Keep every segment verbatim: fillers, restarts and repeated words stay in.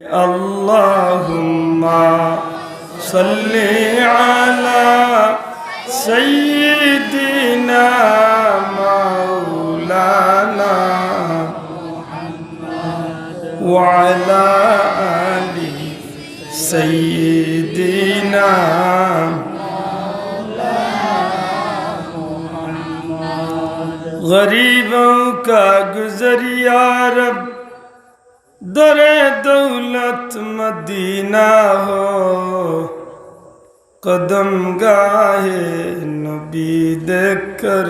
اللهم صل على سيدنا مولانا وعلى آل سيدنا. غریبوں کا گزر یا رب در دولت مدینہ ہو، قدم گاہ نبی دیکھ کر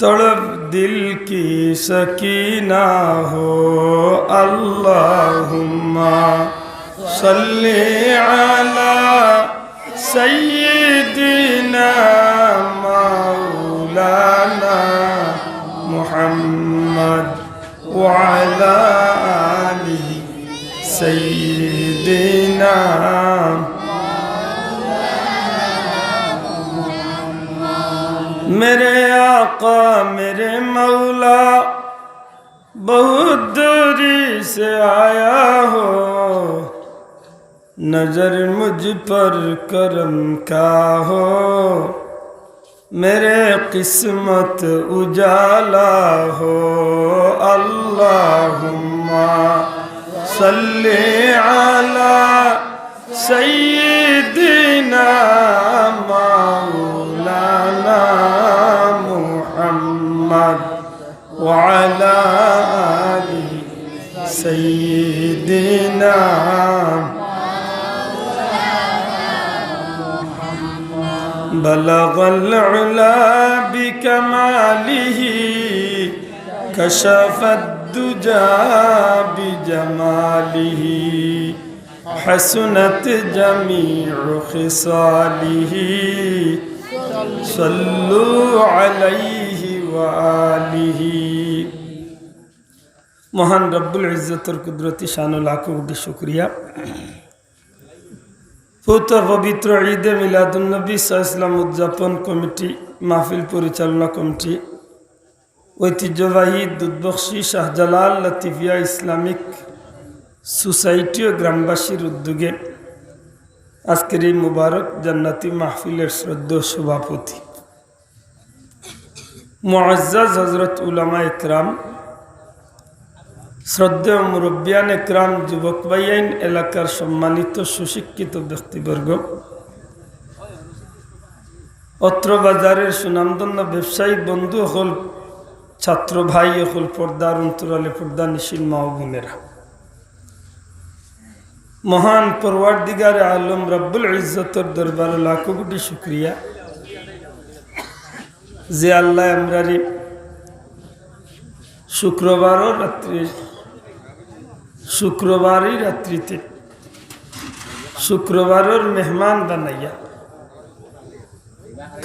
تڑپ دل کی سکینہ ہو۔ اللهم صل على سيدنا مولانا محمد وعلى آل سيدنا۔ میرے آقا، میرے مولا، بہت دوری سے آیا ہو، نظر مجھ پر کرم کا ہو، میرے قسمت اجالا ہو۔ اللهم صل على سيدنا مولانا محمد وعلى آل سيدنا۔ بلغ العلا بكماله، كشف الدجى بجماله، حسنت جميع خصاله، صلوا عليه وآله। মহান রব্বুল ইজ্জতর কুদরতি শানো লাখো কোটি শুকরিয়া। পৌত পবিত্র ঈদে মিলাদুন্নবী সাল্লাল্লাহু আলাইহি ওয়াসাল্লাম উদযাপন কমিটি, মাহফিল পরিচালনা কমিটি, ঐতিহ্যবাহী দুধবক্সি শাহজালাল লতিফিয়া ইসলামিক সোসাইটি ও গ্রামবাসীর উদ্যোগে আজকের এই মুবারক জান্নাতি মাহফিলের শ্রদ্ধেয় সভাপতি, মুআজ্জাজ হযরত উলামা একরাম, শ্রদ্ধেয় মুরব্বিয়ান একরাম, যুবক ভাইয়াইন, এলাকার সম্মানিত সুশিক্ষিত ব্যক্তিবর্গ, অত্র বাজারের সুনামধন্য ব্যবসায়ী বন্ধু অকল, ছাত্র ভাই অকল, পর্দার অন্তরালে পর্দানিশীন মা ও বোনেরা, মহান পরওয়ারদিগারে আলম রব্বুল ইজ্জতর দরবারো লাখো কোটি শুকরিয়া যে আল্লায় আমরারে শুক্রবারর রাত্রি, শুক্রবারই রাত্রিতে শুক্রবারর মেহমান বানাইয়া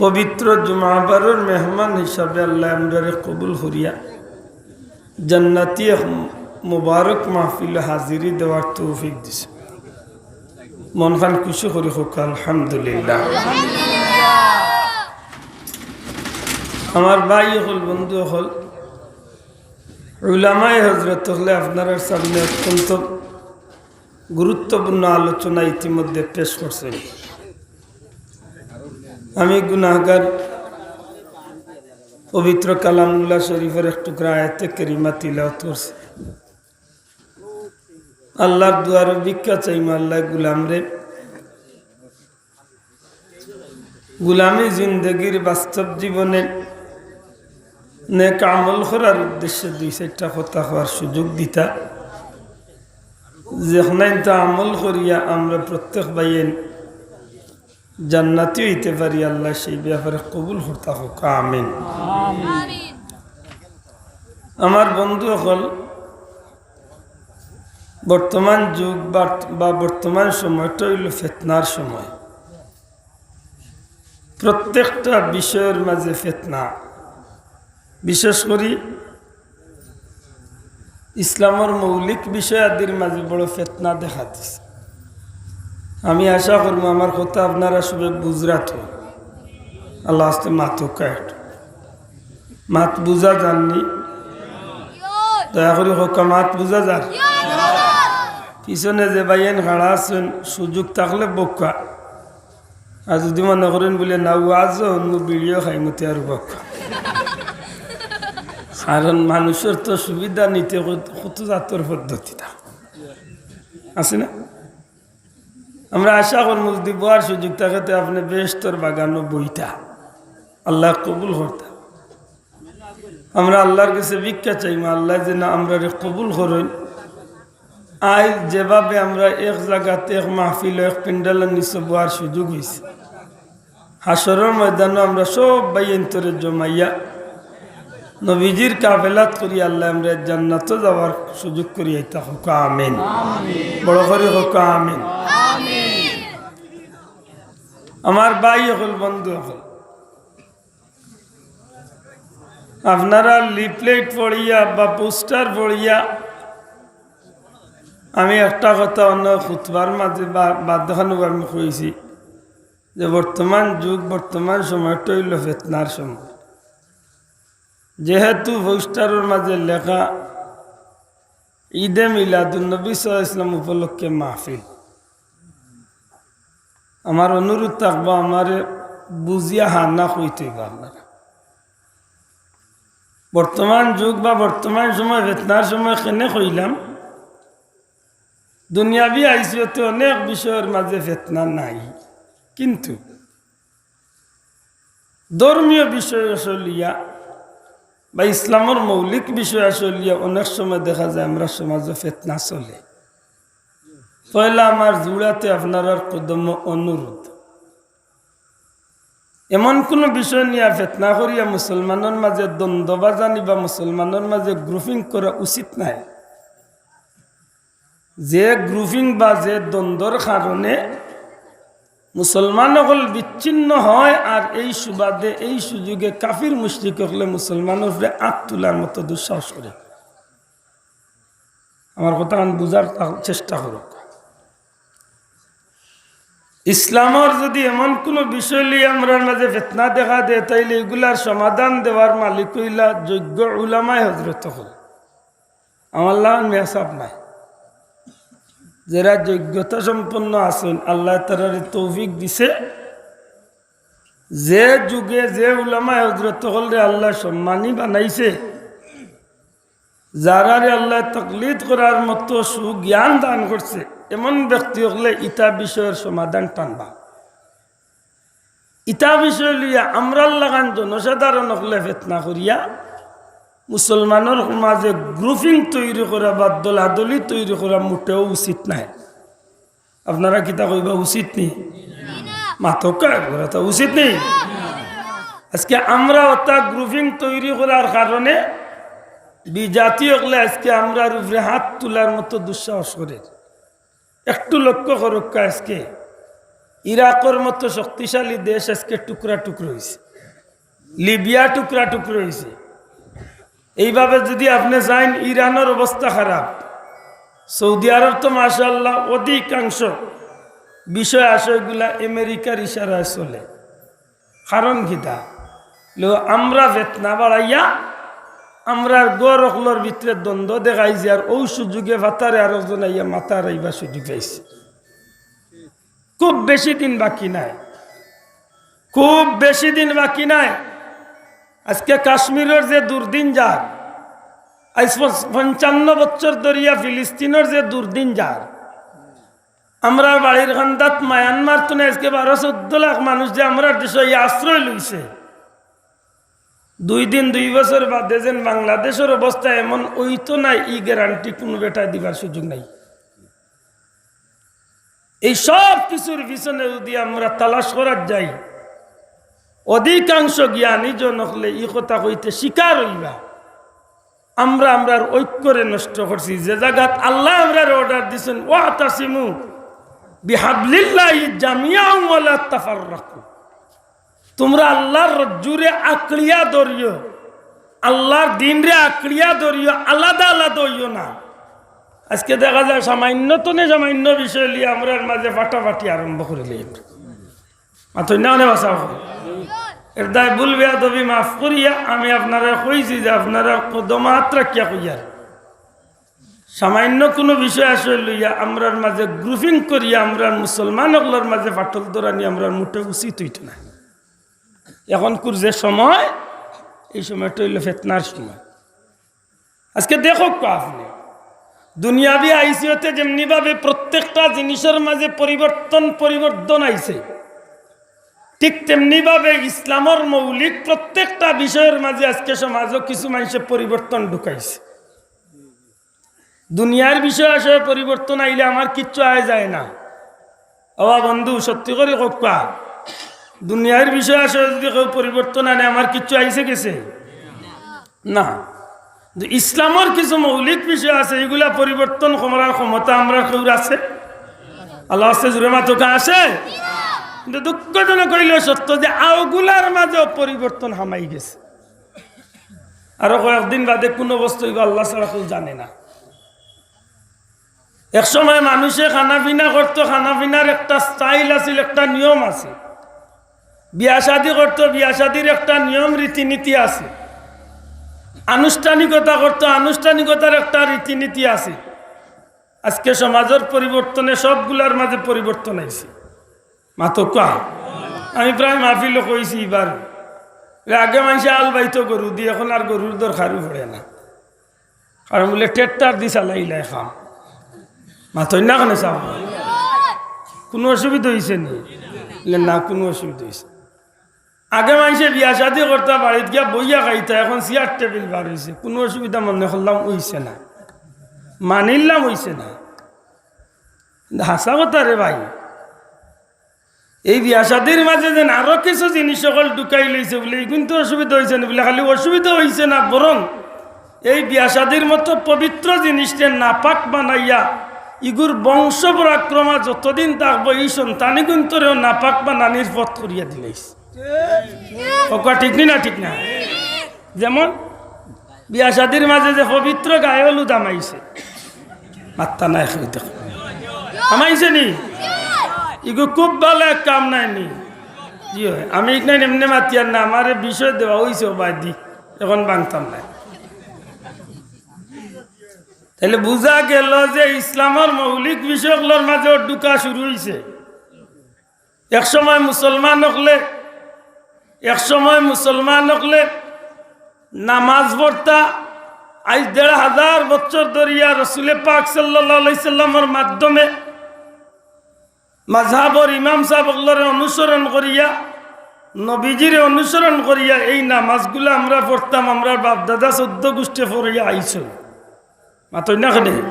পবিত্র জুমাবারর মেহমান হিসাবে আল্লায় আমরারে কবুল করিয়া জান্নাতি এক মুবারক মাহফিলো হাজিরি দেওয়ার তৌফিক দিছে। মনখান খুশি করি কউক্কা আলহামদুলিল্লাহ। আমার ভাই অকল, বন্ধু অকল, উলামায়ে হযরত অকলে আপনারার সামনে অত্যন্ত গুরুত্বপূর্ণ আলোচনা ইতিমধ্যে পেশ করছইন। আমি গুনাহগার, পবিত্র কালামুল্লাহ শরীফর এক টুকরা আয়াতে কারিমা তিলাওয়াত করছি। আল্লাহর দুয়ারো ভিক্ষা চাইমু, আল্লায় গুলামরে গুলামি জিন্দেগির বাস্তব জীবনে নেক আমল করার উদ্দেশ্যে দুই চাইরটা কথা কওয়ার সুযোগ দিতা, যেখান থাকি আমল করিয়া আমরা প্রত্যেক ভাইয়াইন জান্নাতি অইতে পারি। আল্লায় সেই ব্যাপারে কবুল করতা কউক্কা, আমিন। আমার বন্ধু অকল, বর্তমান যুগ বা, বা বর্তমান সময়টা অইলো ফিতনার সময়। প্রত্যেকটা বিষয়র মাঝে ফিতনা। বিশেষ করি ইসলামর মৌলিক বিষয় আদির মাঝে বড় ফিতনা দেখা দিছে। আমি আশা করমু আমার কথা আপনারা সবে বুঝরা তো। আল্লাহ আস্তে মাতউক্কা একটু। মাত বুঝা যারনি? দয়া করি কউক্কা, মাত বুঝা যার? পিছনে যে ভাইয়াইন খাড়া আছইন, সুযোগ থাকলে বউক্কা। আর যুদি মনে করইন বুলে, "না, ওয়াজও হুনমু, বিড়িও খাইমু", তে আর বউক্কা। কারণ মানুষর তো সুবিধা নিতে কত, কত জাতর পদ্ধতি তা আছে না? আমরা আশা করমু যুদি বওয়ার সুযোগ থাকে, তে আপনে বেহেস্তর বাগানো বইতা। আল্লায় কবুল করতা। আমরা আল্লার গেছে ভিক্ষা চাইমু, আল্লায় যেন আমরারে কবুল করইন। আইজ যেভাবে আমরা এক জাগাত, এক মাহফিল, এক প্যান্ডেলর নিচে বওয়ার সুযোগ অইছে, হাশরর ময়দানো আমরা সব ভাইয়াইন্তরে জমাইয়া নবীজির কাফেলাত করি আল্লায় আমরারে জান্নাতো যাওয়ার সুযোগ করি দিতা। কউক্কা আমিন। বড় করি কউক্কা আমিন। আমার ভাই অকল, বন্ধু অকল, আপনারার লিফলেট পড়িয়া বা পোস্টার পড়িয়া আমি একটা কথা অন্য খুতবার মাঝে বা বাদ দেখানো আমি কইছি যে বর্তমান যুগ, বর্তমান সময়টা অইলো ফিতনার সময়। যেহেতু পোস্টারর মাঝে লেখা ঈদে মিলাদুন নবী সাল্লাল্লাহু আলাইহি ওয়াসাল্লাম উপলক্ষে মাহফিল, আমার অনুরোধ থাকবো, আমারে বুঝিয়া হা না কইতে অইবো আপনারা। বর্তমান যুগ বা বর্তমান সময়, ফিতনার সময় কেনে কইলাম, দুনিয়াবি হাইসিয়তে অনেক বিষয়র মাঝে ফিতনা নাই, কিন্তু ধর্মীয় বিষয় আসলিয়া বা ইসলামর মৌলিক বিষয় আসলিয়া অনেক সময় দেখা যায় আমরার সমাজো ফিতনা চলে। পয়লা আমার জুড়াতে আপনারার কদমো অনুরোধ, এমন কুনু বিষয় নিয়া ফিতনা করিয়া মুসলমানর মাঝে দ্বন্দ্ব বাজানি বা মুসলমানর মাঝে গ্রুপিং করা উচিত নায়। যে গ্রুপিং বা যে দ্বন্দ্বর কারণে মুসলমান অকল বিচ্ছিন্ন হয়, আর এই সুবাদে, এই সুযোগে কাফির মুশরিক অকলে মুসলমানর উপরে আত তুলার মতো দুঃসাহস করে। আমার কথাখান বুঝার তা-, চেষ্টা করউক্কা। ইসলামর যুদি এমন কুনু বিষয় লইয়া আমরার মাঝে ফিতনা দেখা দেয়, তাইলে ইগুলার সমাধান দেওয়ার মালিক অইলা যোগ্য উলামায়ে হযরত অকল। আমার লাখান মেসাব নায়। যেরা যোগ্যতা সম্পন্ন আছইন, আল্লায় তারারে তৌফিক দিছে। যে যুগে যে উলামায়ে হযরত অকলরে আল্লায় সম্মানী বানাইছে, যারারে আল্লায় তাকলিদ করার মতো সুজ্ঞান দান করছে, এমন ব্যক্তি অকলে ইতা বিষয়র সমাধান টানবা। ইতা বিষয় লইয়া আমরার লাখান জনসাধারণ অকলে ফিতনা করিয়া মুসলমানর মাঝে গ্রুপিং তৈরি করা বা দলাদলি তৈরি করা মোটেও উচিত নায়। আপনারা কিতা কইবা, উচিত নি? মাতউক্কা, করা তো উচিত নি? আজকে আমরা অতা গ্রুপিং তৈরি করার কারণে বিজাতি অকলে আজকে আমরার উপরে আত তুলার মতো দুঃসাহস করে। একটু লক্ষ্য করউক্কা, আজকে ইরাকর মতো শক্তিশালী দেশ আজকে টুকরা টুকরা অইছে, লিবিয়া টুকরা টুকরা অইছে। এইভাবে যুদি আপনে চাইন, ইরানর অবস্থা খারাপ, সৌদি আরব তো মাশাআল্লাহ অধিকাংশ বিষয় আশয়গুলা আমেরিকার ইশারায় চলে। কারণ কিতা? লো, আমরা ফিতনা বাড়াইয়া আমরার ঘর অকলর ভিতরে দ্বন্দ্ব দেখাই যে, আর অউ সুযোগে ফাতারে আরকজন আইয়া মাথা আড়াইবার সুযোগ পাইছে। খুব বেশি দিন বাকি নাই, খুব বেশি দিন বাকি নাই। আজকে কাশ্মীরর যে দুর্দিন যার, আইজ পঞ্চ-, পঞ্চান্ন বছর ধরিয়া ফিলিস্তিনর যে দুর্দিন যার, আমরার বাড়ির কান্দাত মায়ানমার তুনে আজকে বারো চৌদ্দ লাখ মানুষ যে আমরার দেশো আইয়া আশ্রয় লইছে, দুই দিন দুই বছর বাদে যেন বাংলাদেশর অবস্থা এমন অইতো নায়, ই গ্যারান্টি কুনু বেটায় দিবার সুযোগ নাই। এই সব কিছুর পিছনে যুদি আমরা তালাশ করার যাই, অধিকাংশ জ্ঞানী জন অকলে ই কথা কইতে স্বীকার অইবা, আমরা আমরার ঐক্যরে নষ্ট করছি। যে জাগাত আল্লায় আমরারে অর্ডার দিছইন, "ওয়াতাসিমু বিহাবলিল্লাহি জামিআন ওয়ালা তাফাররাকু।" তুমরা আল্লার রজ্জুরে আঁকড়িয়া ধরিও, আল্লার দিনরে আঁকড়িয়া ধরিও, আলাদা আলাদা অইও না। আজকে দেখা যায় সামান্য তনে সামান্য বিষয় লইয়া আমরার মাঝে ফাটাফাটি আরম্ভ করিলে। মাতইন না অনে বাঁচাও। এর দায় ভুল বেয়াদবি মাফ করিয়া আমি আপনারারে কইছি যে আপনারার কদমো আত রাখিয়া কইয়ার। সামান্য কুনু বিষয় আশয় লইয়া আমরার মাঝে grouping করিয়া আমরার মুসলমান অকলর মাঝে ফাটল ধরানি আমরার মোটেও উচিত অইতো না। অখনকুর যে সময়, এই সময়টা অইলো ফিতনার সময়। আজকে দেখউক্কা আপনে, দুনিয়াবি আইসিওতে যেমনিভাবে প্রত্যেকটা জিনিসর মাঝে পরিবর্তন পরিবর্তন আইছে, ঠিক তেমনিভাবে ইসলামর মৌলিক প্রত্যেকটা বিষয়র মাঝে আজকে সমাজো কিছু মানষে পরিবর্তন ঢুকাইছে। দুনিয়ার বিষয় আশয় পরিবর্তন আইলে আমার কিচ্ছু আয় যায় না। ওবা বন্ধু, সত্যি করি কউক্কা, দুনিয়ার বিষয় আশয় যদি কেউ পরিবর্তন আনে, আমার কিচ্ছু আইছে গেছে? না। কিন্তু ইসলামর কিছু মৌলিক বিষয় আছে, ইগুলা পরিবর্তন করার ক্ষমতা আমরার কেউর আছে? আল্লাহ আছে, জুরে মাতউক্কা, আছে। কিন্তু দুঃখজনক অইলেও সত্য যে অগুলার মাঝেও পরিবর্তন হামাই গেছে। আরো কয়েকদিন বাদে কুন অবস্থা অইবো আল্লাহ ছাড়া কেউ জানে না। এক সময় মানষে খানা পিনা করতো, খানা পিনার একটা style আছিল, একটা নিয়ম আছিল। বিয়া শাদি করতো, বিয়া শাদির একটা নিয়ম রীতিনীতি আছে। আনুষ্ঠানিকতা করতো, আনুষ্ঠানিকতার একটা রীতিনীতি আছে। আজকে সমাজর পরিবর্তনে সবগুলার মাঝে পরিবর্তন আইছে। মাতউক্কা। আমি প্রায় মাহফিলো কইছি ইবার, যে আগে মানষে হাল বাইতো গরু দি, অখন আর গরুর দরকারও পড়ে না। কারণ বুলে tractor দি চালাইলায় কাম। মাতইন না কেনে চাও? কুনু অসুবিধা অইছে নি? বুলে না, কুনু অসুবিধা অইছে। আগে মানষে বিয়া শাদি করতা, বাড়িত গিয়া বইয়া খাইতা, অখন চেয়ার টেবিল বার অইছে, কুনু অসুবিধা মনে করলাম অইছে না, মানিলাম অইছে না। কিন্তু হাছা কথা রে ভাই, এই বিয়া শাদির মাঝে যেন আরো কিছু জিনিস অকল ঢুকাই লইছে বুলে, ইগুন তো অসুবিধা অইছে না বুলে, খালি অসুবিধা অইছে না, বরং এই বিয়া শাদির মতো পবিত্র জিনিসরে নাপাক বানাইয়া ইগুর বংশ পরাক্রমা যতদিন থাকবো, ই সন্তানিগুন্তরেও নাপাক বানানির পথ করিয়া দিলাইছে। কউক্কা ঠিক নি না ঠিক না? যেমন বিয়া শাদির মাঝে যে পবিত্র গায়ে হলুদ হামাইছে, মাত্তা নাই, কই দেখো। হামাইছে নি? ইগু খুব ভালা এক কাম নায় নি? জি অয়, আমি ইখান এমনে মাতিয়ার না, আমারে বিষয় দেওয়া অইছে, ও বাদ দি, অখন ভাঙতাম নায়। তাইলে বুঝা গেল যে ইসলামর মৌলিক বিষয় অকলর মাঝেও ঢুকা শুরু অইছে। এক সময় মুসলমান অকলে, এক সময় মুসলমান অকলে নামাজ পড়তা, আইজ দেড় হাজার বছর ধরিয়া রসুলে পাক সাল্লাল্লাহু আলাইহি সাল্লামর মাধ্যমে মাযহাবর ইমাম সাব অকলরে অনুসরণ করিয়া, নবীজিরে অনুসরণ করিয়া এই নামাজগুলা আমরা পড়তাম, আমরার বাপ-দাদা চৌদ্দ গুষ্ঠে পড়িয়া আইছইন। মাতইন না কেনে?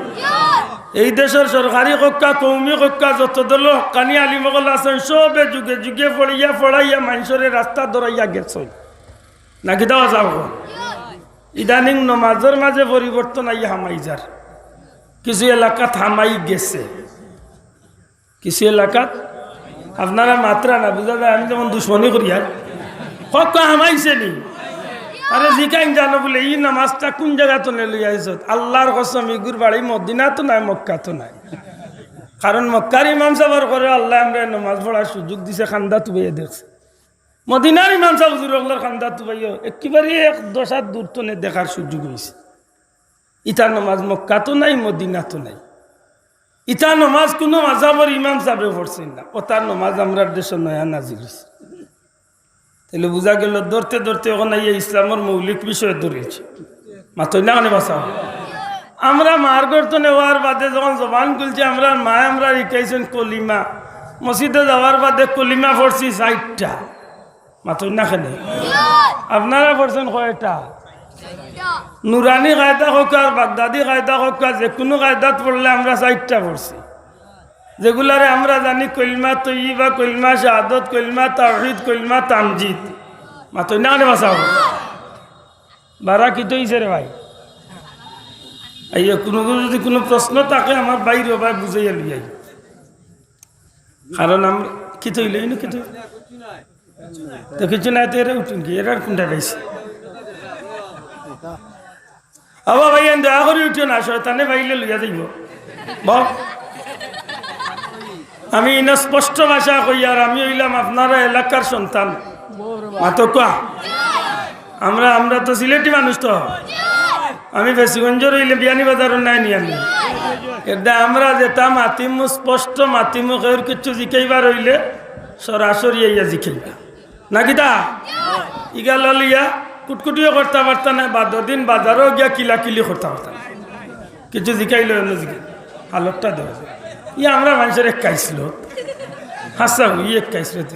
এই দেশর সরকারি কউক্কা, কওমি কউক্কা, যত দলর হক্কানি আলিম অকল আছইন, সবে যুগে যুগে পড়িয়া পড়াইয়া মানষরে রাস্তা ধরাইয়া গেছইন। না কিতা বা চাও? ইদানিং নমাজর মাঝে পরিবর্তন আইয়া হামাই যার, কিছু এলাকাত হামাই গেছে। কিছু এলাকাত আপনারা মাতরা না, বুঝা যায় আমি যেমন দুশমনি করি। আর কউক্কা হামাইছে নি? আরে জিকাইন জানো বুলে, "ই নামাজটা কুন জাগা তনে লইয়া আইছত?" আল্লাহর কসম, ইগুর বাড়ি মদিনাত নায়, মক্কাত নায়। কারণ মক্কার ইমাম সাবর ঘরো আল্লায় আমরারে নমাজ পড়ার সুযোগ দিছে, কান্দা তুবাইয়া দেখছে। মদিনার ইমাম সাব হুজুর অকলর কান্দা তুবাইয়া একেবারে এক দশাত দূর তনে দেখার সুযোগ অইছে। ইতা নমাজ মক্কাত নাই, মদিনাত নাই। ইতা নমাজ কুনু মাযহাবর ইমাম সাবে পড়ছইন না, অতা নমাজ আমরার দেশো নয়া নাজিল অইছে। তাইলে বুঝা গেল, ধরতে ধরতে অখন আইয়া ইসলামর মৌলিক বিষয় ধরিলিছি। মাতইন না কেনে বা চাও? আমরা মার ঘর তনে অওয়ার বাদে যখন জবান খুলছি, আমরার মায় আমরারে হিকাইছইন কলিমা। মসজিদো যাওয়ার বাদে কলিমা পড়ছি চাইরটা। মাতইন না কেনে? আপনারা পড়ছইন কয়টা? নুরানি কায়দা কউক্কা আর বাগদাদি কায়দা কউক্কা, যেকুনু কায়দাত পড়লে আমরা চাইরটা পড়ছি, যেগুলারে আমরা জানি কলিমা তৈয়বা, কলিমা শাহাদত, কলিমা তাওহীদ, কলিমা তামজিদ। মাতইন না কেনে বা চাও? বারা কিতা অইছে রে ভাই? আইয়া কুনু যদি কুনু প্রশ্ন থাকে আমার বাইরে ভাই বুঝাইয়া লইয়া আই। কারণ আমরা কিতা অইলে, ইনো কিতা অইলে? তো কিছু নাই তো এরা উঠুন কি? এরার কুনটা পাইছে? আবা ভাই, এন দয়া করি উঠিও না, শয়তানে পাইলে লইয়া যাইবো। বাহ। আমি ইনো স্পষ্ট ভাষা কইয়ার, আমি অইলাম আপনারা এলাকার সন্তান। মাতউক্কা। আমরা, আমরা তো সিলেটি মানুষ তো। আমি ফেঞ্চুগঞ্জর অইলে বিয়ানীবাজারর নায় নি আমি। এরদায় আমরা যেতা মাতিমু, স্পষ্ট মাতিমু, কেউর কিচ্ছু জিকাইবার অইলে সরাসরি আইয়া জিকাইবা। না কিতা? ইগাল লইয়া কুটকুটিও করতা পারতা নায়, বাদর দিন বাজারো গিয়া কিলাকিলি করতা পারতা নায়। কিচ্ছু জিকাইলে অইলো জিকাই। হালতটা দেখো। ই আমরা মানষর এক কাইছলত। হাছা অই এক কাইছলত।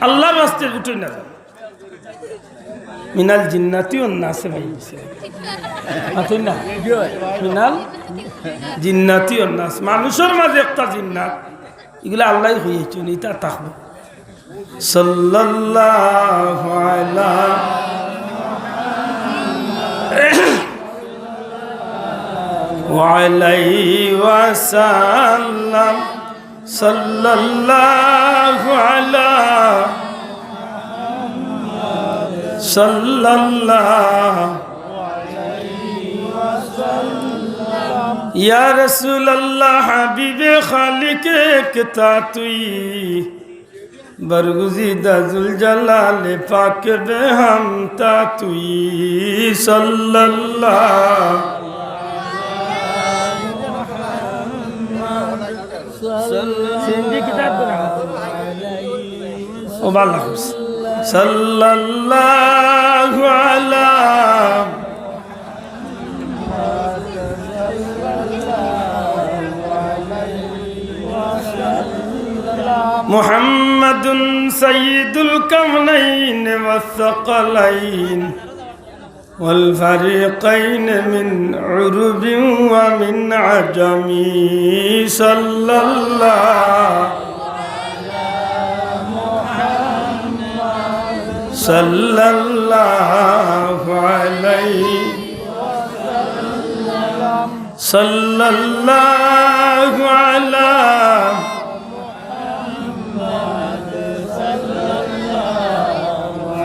আল্লার ওয়াস্তে উঠই না যাও। মিনাল জিন্নাতি ওয়ান নাস ভাই। মাতইন না? মিনাল জিন্নাতি ওয়ান নাস। মানষর মাঝে একটা জিন্নাত। ইগুলা আল্লায় কইছইন, ইতা থাকবো। সাল্লাল্লাহু আলা ওয়া আলাইহি ওয়া সাল্লাম। সাল্লাল্লাহু আলা সাল্লাল্লাহু ইয়া রাসূলুল্লাহ, হাবিবে খালিক একটা তুই, বরগুজিদা জুল জালালে পাক বেহামতা তুই। সাল্লাল্লাহু সিএনজি কিতাব করে। ও বালা কইছে। সাল্লাল্লাহু আলা মুহাম্মাদুন সাইয়্যিদুল কাউনাইন ওয়াস সাকালাইন। والفريقين من عرب ومن عجم. صلى الله، صلى الله عليه، صلى الله على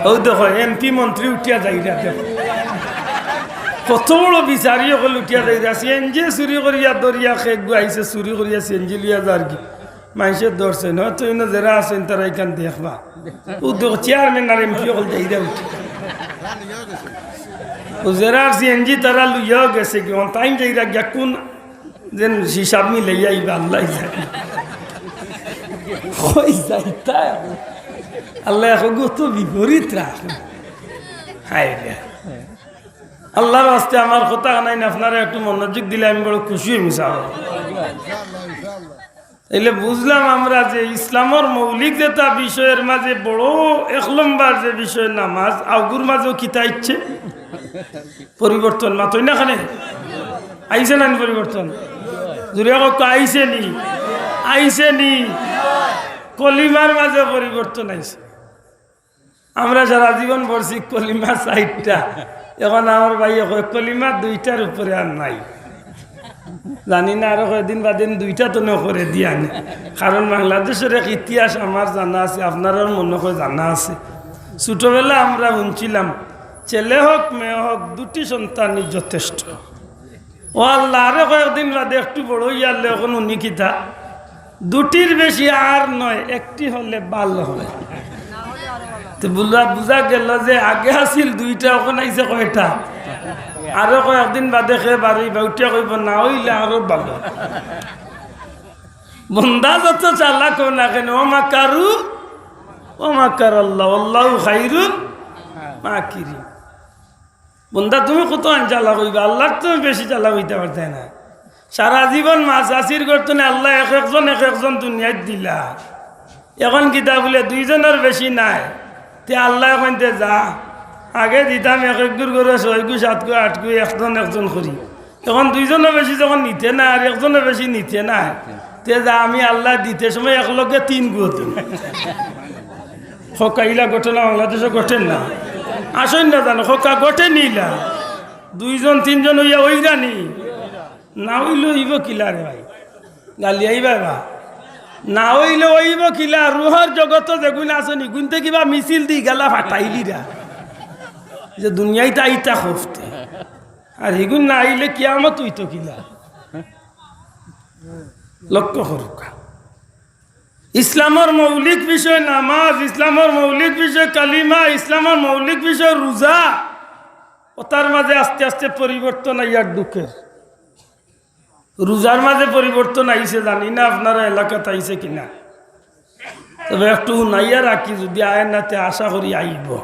অউ দেখো, এমপি মন্ত্রী উঠিয়া যাইরা, দেখো। কত বড় বিচারি অকল উঠিয়া যাইরা। সিএনজি চুরি করিয়া ধরিয়া কেগু আইছে, চুরি করিয়া সিএনজি লইয়া যারগি। মানষে ধরছে না, তো ইনো যেরা আছইন তারা ইখান দেখবা। অউ দেখো, চেয়ারম্যান আর এমপি অকল যাইরা উঠি। অউ যেরার সিএনজি তারা লইয়াও গেছেগি, অন তাইন যাইরা গিয়া কুন যেন হিসাব মিলাইয়া আইবা, আল্লায় জানে। কই যাইতা? আল্লায় এখন কত বিপরীত রাখ। হায় রে। আল্লার ওয়াস্তে আমার কথা নাই, আপনারা একটু মনোযোগ দিলে আমি বড় খুশি অইমু, সাব। তাইলে বুঝলাম আমরা যে ইসলামর মৌলিক যেতা বিষয়র মাঝে বড় এক নম্বর যে বিষয় নামাজ, অগুর মাঝেও কিতা আইছে? পরিবর্তন। মাতইন না কেনে? আইছে না নি পরিবর্তন? জুরে কউক্কা, আইছে নি? আইছে নি? কলিমার মাঝে পরিবর্তন আইছে। আমরা সারা জীবন পড়ছি কলিমা চাইরটা, এখন আমার ভাইয়ে কয় কলিমা দুইটার উপরে আর নাই। জানি না আরো কয়দিন বাদে দুইটা তো নকরে দিয়া নি। কারণ বাংলাদেশর এক ইতিহাস আমার জানা আছে, আপনারার মনে হয় জানা আছে। ছোটবেলা আমরা হুনছিলাম, ছেলে হোক মেয়ে হোক, দুটি সন্তানই যথেষ্ট। ও আল্লাহ, আরো কয়েকদিন বাদে একটু বড় অইয়ারলে এখন হুনি কিতা, দুটির বেশি আর নয়, একটি হলে ভালো হয়। তো বুঝা, বুঝা গেল যে আগে আছিল দুইটা, এখন আইছে কয়টা? আরো কয়েকদিন বাদে কে বারইবা উঠিয়া কইব, না অইলে আরো ভালো। বন্দা যত চালাক অও না কেনে, ওয়া মাকারু ওয়া মাকারাল্লাহ, ওয়াল্লাহু খাইরুল মাকিরিন। বন্দা, তুমি কত আন চালাক অইবা, আল্লার তো বেশি চালাক অইতা পারতায় না। সারা জীবন মা চাচির গর্ত থনে আল্লায় এক একজন এক একজন দুনিয়াত দিলা। এখন কিতা বুলে দুইজনর বেশি নাই, তে আল্লায় কইন তে যা, আগে দিতাম এক একগুর ঘরো ছয়গু, সাতগু, আটগু, একজন একজন করি। এখন দুইজনর বেশি যখন নিতে নায় আর একজনর বেশি নিতে নায়, তে যা, আমি আল্লায় দিতে সময় একলগে তিনগু দিমু। কউক্কা, ইলা ঘটনা বাংলাদেশো ঘটের না? আছইন না জানো, কউক্কা, ঘটেনি ইলা? দুইজন তিনজন অইয়া অইরা নি? না অইলে অইবো কিলা রে ভাই? গালি আইবা বা? না অইলে অইবো কিলা? রুহর জগতো যেগুইন আছইন, ইগুইন্তে কিবা মিছিল দি গালা ফাটাইলিরা যে দুনিয়াইত আইতা খফতে। আর হিগুইন না আইলে কিয়ামত অইতো কিলা? লক্ষ্য করউক্কা। ইসলামর মৌলিক বিষয় নামাজ, ইসলামর মৌলিক বিষয় কালিমা, ইসলামর মৌলিক বিষয় রোজা। অতার মাঝে আস্তে আস্তে পরিবর্তন আইয়ার ঢুকের। রোজার মাঝে পরিবর্তন আইছে, জানি না আপনারা এলাকাত আইছে কিনা, তবে একটু হুনাইয়া রাখি, যদি আয় না তে আশা করি আইব।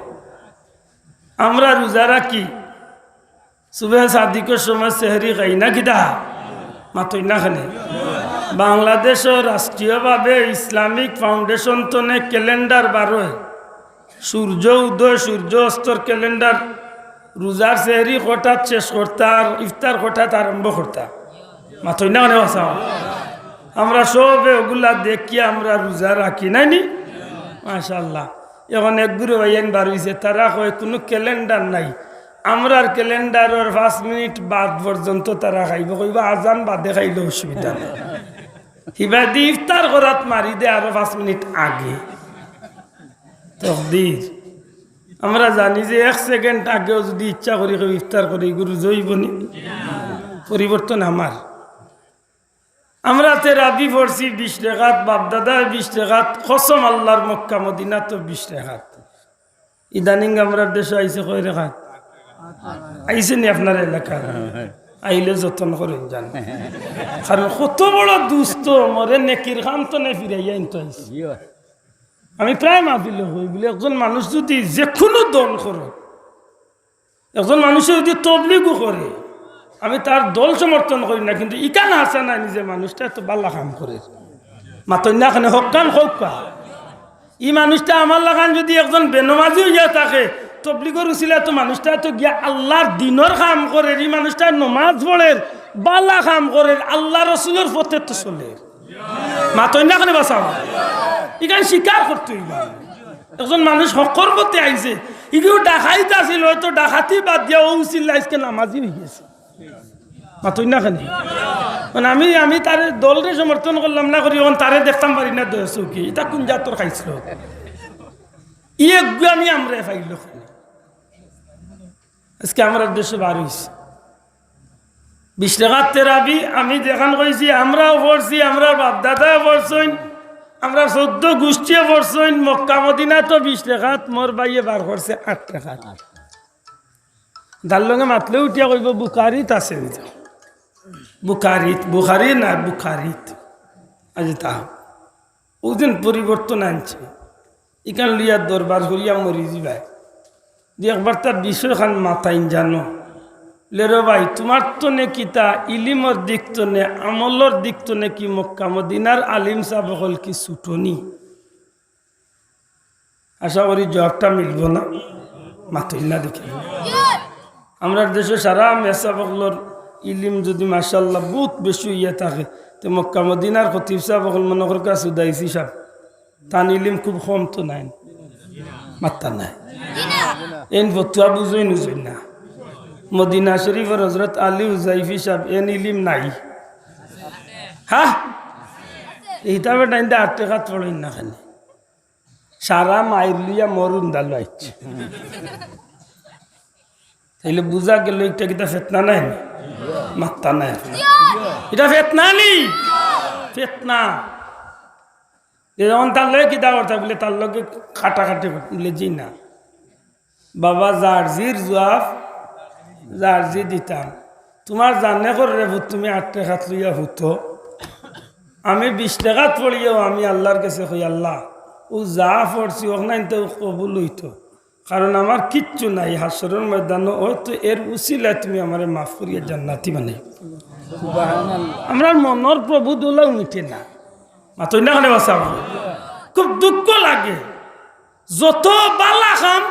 আমরা রোজা রাখি, সুবহে সাদিকর সময় সেহরি খাই না কিতা? মাতই না কেনে? বাংলাদেশো রাষ্ট্রীয়ভাবে ইসলামিক ফাউন্ডেশন তনে ক্যালেন্ডার বারোয়, সূর্য উদয়, সূর্য অস্তর ক্যালেন্ডার, রোজার সেহরি কটাত শেষ করতা আর ইফতার কটাত আরম্ভ করতা। মাতই না কেনে বাসাও? আমরা সবে ওগুলা দেখিয়া আমরা রোজা রাখি, নাইনি? মাশাআল্লাহ। এখন এক গুরু ভাইয়াইন বার অইছে, তারা কয় কুনু ক্যালেন্ডার নাই, আমরার ক্যালেন্ডারর পাঁচ মিনিট বাদ পর্যন্ত তারা খাইব, কইবা আজান বাদে খাইলে অসুবিধা নাই। হিবাদি ইফতার করাত মারি দে আরো পাঁচ মিনিট আগে। তকদির। আমরা জানি যে এক সেকেন্ড আগেও যদি ইচ্ছা করি কেউ ইফতার করে, এগুলো জৈবনি পরিবর্তন আমার। আমরা তেরাবি পড়ছি বিশ রেকাত, বাপদাদায় বিশ রেকাত, কসম আল্লাহর, মক্কা মদিনা তো বিশ রেকাত। ইদানিং আমরার দেশো আইছে কয় রেকাত? আইছে নি আপনার এলাকা? আইলে যতন করইন যান, কারণ কত বড় দুস্ত, মরে নেকির কাম তনে ফিরাইয়া আনতো আইছে। আমি প্রায় মাহফিলো কই, বলে একজন মানুষ যদি যে কুনু দল করে, একজন মানুষে যদি তবলিগও করে, আমি তার দল সমর্থন করি না, কিন্তু ইখান হাছা নায় নি যে মানুষটা এত বালা কাম করে। মাতইন না কেনে, হক কাম হউক্কা। ই মানুষটা আমার লাখান যদি একজন বেনমাজি অইয়া থাকে, তবলিগর উছিলায় তো মানুষটা তো গিয়া আল্লাহর দিনর কাম করের, ই মানুষটা নমাজ পড়ের, বালা কাম করের, আল্লাহ রসুলর পথে তো চলের। মাতইন না কেনে বাসাও? ইখান স্বীকার করতে অইবো। একজন মানুষ হকর পথে আইছে, ইগু ডাকাইত আছিল, হয়তো ডাকাতি বাদ দিয়া অউ উছিলায় আইজকে নামাজি অইগেছে। মাতইন না কেনে? মানে আমি, আমি তারে দলরে সমর্থন করলাম না করি, অখন তারে দেখতাম পারি না দয়া চউখে। ইটা কুন জাতর খাইছিল? ই একগুয়ামি আমরারে পাইলো কেনে? আইজকে আমরার দেশো বার অইছে। বিশ রেকাত তেরাবি আমি যেখান কইছি, আমরাও পড়ছি, আমরার বাপদাদাও পড়ছইন, আমরার চৌদ্দ গুষ্টিয়ে পড়ছইন। মক্কা মদিনা তো বিশ রেকাত, মোর ভাইয়ে বার করছে আট রেকাত। তার লগে মাতলে উঠিয়া কইব, "বুখারিত আছে নি তো।" বুখারিত, বুখারি না, বুখারিত। আজ তা অউ দিন পরিবর্তন আনছে। ইখান লইয়া দরবার করিয়া মরি যিবায়। দি একবার তার বিষয়খান মাতাইন জানো। লে রে ভাই, তুমার তনে কিতা ইলিমর দিক তনে, আমলর দিক তনে কি মক্কা মদিনার আলিম সাব অকল কি ছুটো নি? আশা করি জবাবটা মিলবো না, মাতইন না দেখি। আমরার দেশো সারা মেসাব অকলর ইলিম যদি মাশাআল্লাহ বউত বেশি অইয়া থাকে, তে মক্কা মদিনার খতিব সাব অকল মনো করউক্কা সুদাইসি সাব, তান ইলিম খুব কম তো নায়, মাত্তা নায়। এইন ফতুয়া বুঝইন, বুঝইন না। মদিনা শরীফর হজরত আলী হুজাইফি সাব, এইন ইলিম নাই। হ্যাঁ, ইতা বেটাইন্তে আট রেকাত পড়ইন না কেনে। সারা মাইল লইয়া মোর উন্দালো আইছে। তাইলে বুঝা গেল ইটা কিতা ফেতনা নায় নি? মাত্তা নায়। ইটা ফেতনা নি? ফেতনা। এ যেমন তার লগে কিতা করতা বলে, তার লগে কাটাকাটি করতা বলে, জি না। বাবা, যার জির জুয়াব, যার জি দিতাম। তুমার জানে করে রে পুত, তুমি আট রেকাত লইয়া হুতো। আমি বিশ রেকাত পড়িয়াও আমি আল্লাহর গেছে কই, "আল্লাহ, অউ যা পড়ছি, অখানইন্তে কবুল অইতো।" কারণ আমার কিচ্ছু নাই, হাশরর ময়দানো হয়তো এর উছিলায় তুমি আমারে মাফ করিয়া জান্নাতি বানাইবায়। আমরার মনর প্রভুদ অলাউ মিটে না। মাতইন না কেনে বাসাও? খুব দুঃখ লাগে। যত বালা কাম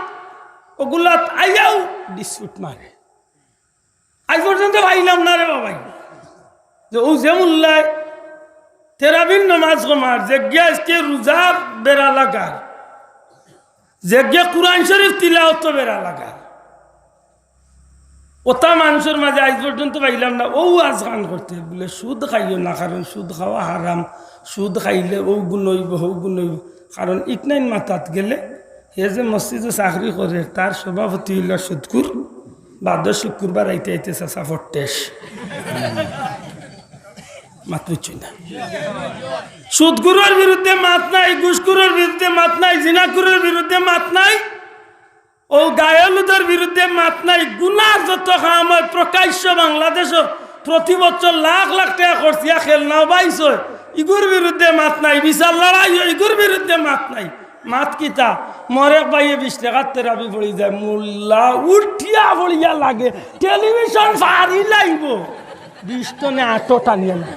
অগুলাত আইয়াও dispute মারে। আইজ পর্যন্ত পাইলাম না রে বাবাই, যে অউ যে মুল্লায় তেরাবির নমাজ কমার, যেগিয়ে আইজকে রুজার বেড়া লাগার, যেগিয়ে কুরআন শরীফ তিলাওয়াতো বেড়া লাগার, অতা মানষর মাঝে আইজ পর্যন্ত পাইলাম না। অউ আজখান করতে বলে, "সুদ খাইও না, কারণ সুদ খাওয়া হারাম, সুদ খাইলে অউ গুণ অইবো, হউ গুণ অইবো।" কারণ ইকনাইন মাতাত গেলে, হে যে মসজিদো চাকরি করের, তার সভাপতি অইলো সুদখুর, বাদর শুক্কুরবার আইতে আইতে চাচা ফট্টেশ। মাত বুঝছইন না। সুদখুরর বিরুদ্ধে মাত নাই, ঘুষখুরর বিরুদ্ধে মাত নাই, জিনাখুরর বিরুদ্ধে মাত নাই। অউ গায়ে হলুদর বিরুদ্ধে মাত নাই, গুনার যত কাম অয় প্রকাশ্য বাংলাদেশো প্রতি বছর লাখ লাখ টেকা খরচিয়া খেলনাও বাইছ অয়, ইগুর বিরুদ্ধে মাত নাই, বিচার লড়াই অয়, ইগুর বিরুদ্ধে মাত নাই। মাত কিতা? মোর এক ভাইয়ে বিশ টেকার তেরাবি পড়ি যায়, মোল্লা উঠিয়া পড়িয়া লাগে, টেলিভিশন ফাড়ি লাইবো, বিশ টনে আটো টানিয়া না।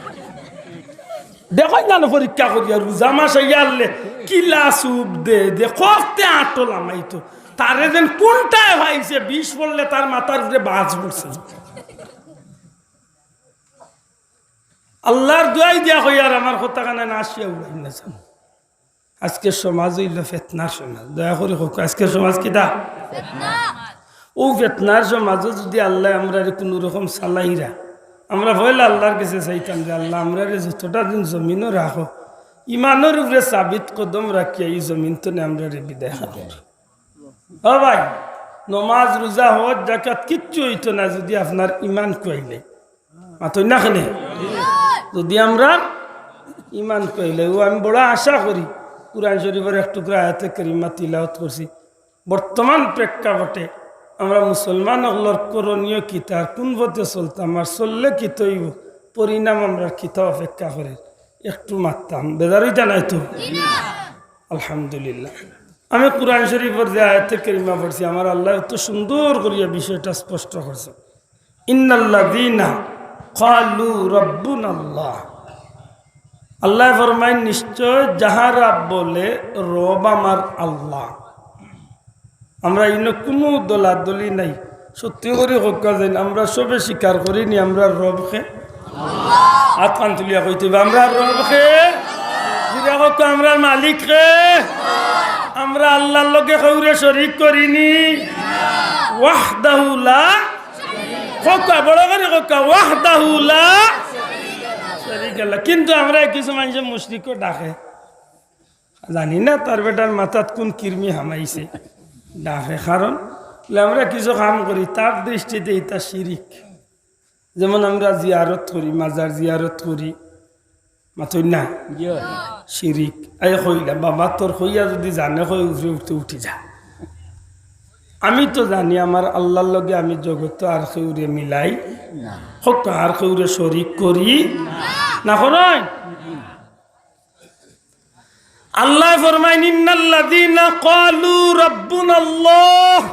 দেখইন না, পরীক্ষা করিয়া রোজা মাস আইয়া আনলে কিলা সুপ দে, দে, কখতে আটো লামাইতো। তারে যেন কুনটায় পাইছে, বিষ পড়লে তার মাথার উপরে বাজ পড়ছে। আল্লার দোয়াই দিয়া কইয়ার, আমার কথা কানে না আসিয়া উড়াই না যান। আজকের সমাজ অইলো ফেতনার সমাজ। দয়া করি কউক্কা, আজকের সমাজ কিতা? অউ ফেতনার সমাজো যুদি আল্লায় আমরারে কুনু রকম চালাইরা, আমরা পয়লা আল্লার গেছে চাইতাম যে, "আল্লা, আমরারে যতটা দিন জমিনো রাখো, ইমানর উপরে সাবিত কদম রাখিয়া ই জমিন তনে আমরারে বিদায় করো।" ও ভাই, নমাজ, রোজা, হজ, জাকাত কিচ্ছু অইতো না যুদি আপনার ইমান কুয়াইলে। মাতইন না কেনে? যুদি আমরার ইমান কুয়াইলে, অউ আমি বড় আশা করি, কুরআন শরীফর এক টুকরা আয়াতে কারিমা তিলাওয়াত করছি। বর্তমান প্রেক্ষাপটে আমরা মুসলমান অকলর করণীয় কিতা, আর কুন পথে চলতাম, আর চললে কিতা অইবো, পরিণাম আমরার কিতা অপেক্ষা করের, একটু মাততাম, বেজার অইতা নায় তো? আলহামদুলিল্লাহ। আমি কুরআন শরীফর যে আয়াতে কারিমা পড়ছি, আমার আল্লায় অত সুন্দর করিয়া বিষয়টা স্পষ্ট করছে। ইন্নাল্লাযীনা ক্বালু রাব্বুনাল্লাহ। আল্লায় ফরমাইন, নিশ্চয় যাহারা বলে, "রব আমার আল্লাহ।" আমরা ইনো কুনু দলাদলি নাই। সত্যি করি কউক্কা যেন, আমরা সবে স্বীকার করি নি আমরার রব কে? আতখান তুলিয়া কইতে অইবো, আমরার রব কে? জুরে কউক্কা, আমরার মালিক কে? আমরা আল্লার লগে কেউরে শরিক করি নি। ওয়াহদাহু লা, কউক্কা, বড় করি কউক্কা, ওয়াহদাহু লা শরিকা লাহ। কিন্তু আমরারে কিছু মানষে মুশরিকও ডাকে। জানি না তার বেটার মাথাত কুন কিরমি হামাইছে, ডাকে। কারণ অইলে আমরা কিছু কাম করি, তার দৃষ্টিতে ইতা শিরিক। যেমন আমরা জিয়ারত করি, মাজার জিয়ারত করি, মাতইন না? শিরিক। আই কইলা, বাবা তোর কইয়া যুদি জানে কয় উপরে উঠতে উঠি যা। আমি তো জানি আমার আল্লার লগে আমি জগতো আর কেউরে মিলাই না। কউক্কা, আর কেউরে শরিক করি না। করইন? আল্লায় ফরমাইন, "ইন্নাল্লাযীনা ক্বালু রাব্বুনাল্লাহ",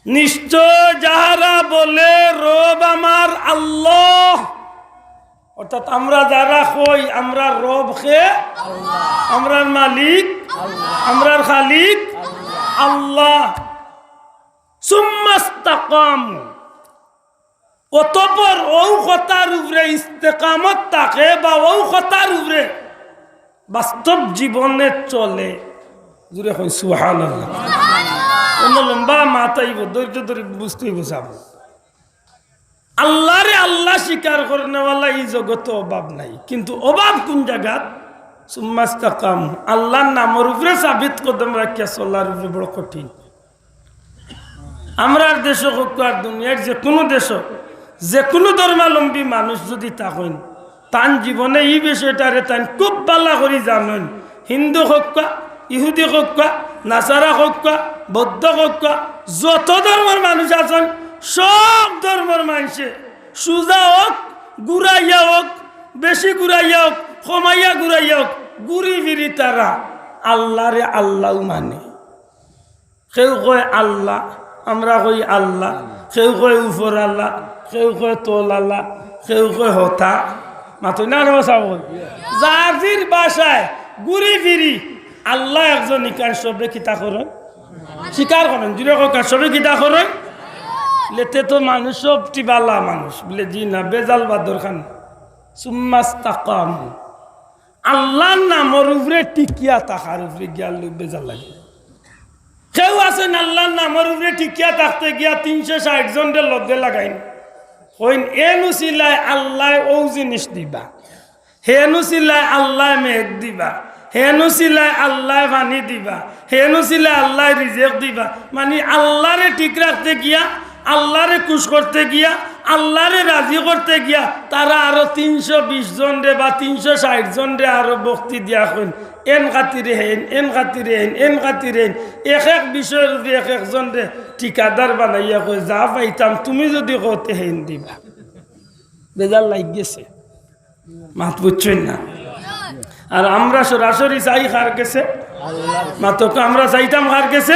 নিশ্চয় যাহারা বলে, "রব আমার আল্লাহ", অর্থাৎ আমরা যারা কই, আমরার রব কে? আমরার মালিক? আমরার খালিক? আল্লাহ। সুম্মাস্তাকামু, অতঃপর অউ কথার উপরে ইস্তেকামত থাকে বা অউ কথার উপরে বাস্তব জীবনে চলে। জুরে কইন সুবহানাল্লাহ। অনো লম্বা মাত আইবো, ধৈর্য ধরি বুঝতে অইবো সব। আল্লারে আল্লাহ স্বীকার করনেওয়ালা ই জগতো অভাব নাই, কিন্তু অভাব কুন জাগাত? সুম্মাস্তাকামু, আল্লার নামর উপরে সাবিত কদম রাখিয়া চলার উপরে বড় কঠিন। আমরার দেশো কউক্কা আর দুনিয়ার যেকুনু দেশো যেকুনু ধর্মাবলম্বী মানুষ যুদি থাকইন, তান জীবনে ই বিষয়টারে তাইন খুব ভালা করি জানইন। হিন্দু কউক্কা, ইহুদি কউক্কা, নাসারা কউক্কা, বৌদ্ধ কউক্কা, যত ধর্মর মানুষ আছইন, সব ধর্মর মানষে সুজা অউক, ঘুরাইয়া অউক, বেশি ঘুরাইয়া অউক, কমাইয়া ঘুরাইয়া অউক, ঘুরি ফিরি তারা আল্লারে আল্লাউ মানে। কেউ কয় আল্লাহ, আমরা কই আল্লাহ, কেউ কয় উপর আল্লাহ, কেউ কয় তল আল্লাহ, কেউ কয় হতা। মাতইন না রে বা সাব? যার জির ভাষায় ঘুরি ফিরি আল্লাহ একজন, ইখান সবে কিতা করইন? স্বীকার করইন। জুরে কউক্কা, সবে কিতা করইন? লেতে তো মানুষ সবটি ভালা মানুষ। বলে, "জি না, বেজাল বাদর খান।" সুম্মাস্তাকামু। আল্লার নামর উপরে টিকিয়া থাকার উপরে গিয়া লই বেজাল লাগে। কেউ আছইন আল্লার নামর উপরে টিকিয়া থাকতে গিয়া তিনশো ষাইট জনরে লগে লাগাইন। কইন, "এন উছিলায় আল্লায় অউ জিনিস দিবা, হেন উছিলায় আল্লায় মেঘ দিবা, হেন উছিলায় আল্লায় পানি দিবা, হেন উছিলায় আল্লায় রিজেক দিবা।" মানি আল্লারে ঠিক রাখতে গিয়া, আল্লারে খুশ করতে গিয়া, আল্লারে রাজি করতে গিয়া তারা আরো তিনশো বিশ জনরে বা তিনশো ষাইট জনরে আরো বক্তি দিয়া কইন, "এন খাতিরে হেইন, এন খাতিরে হেইন, এন খাতিরে হেইন।" এক এক বিষয়র উপরে এক একজনরে ঠিকাদার বানাইয়া কয়, "যা পাইতাম তুমি যুদি কও তে হেইন দিবা।" বেজাল লাগি গেছে। মাত বুঝছইন না? আর আমরা সরাসরি চাই কার গেছে? মাতউক্কা, আমরা চাইতাম কার গেছে?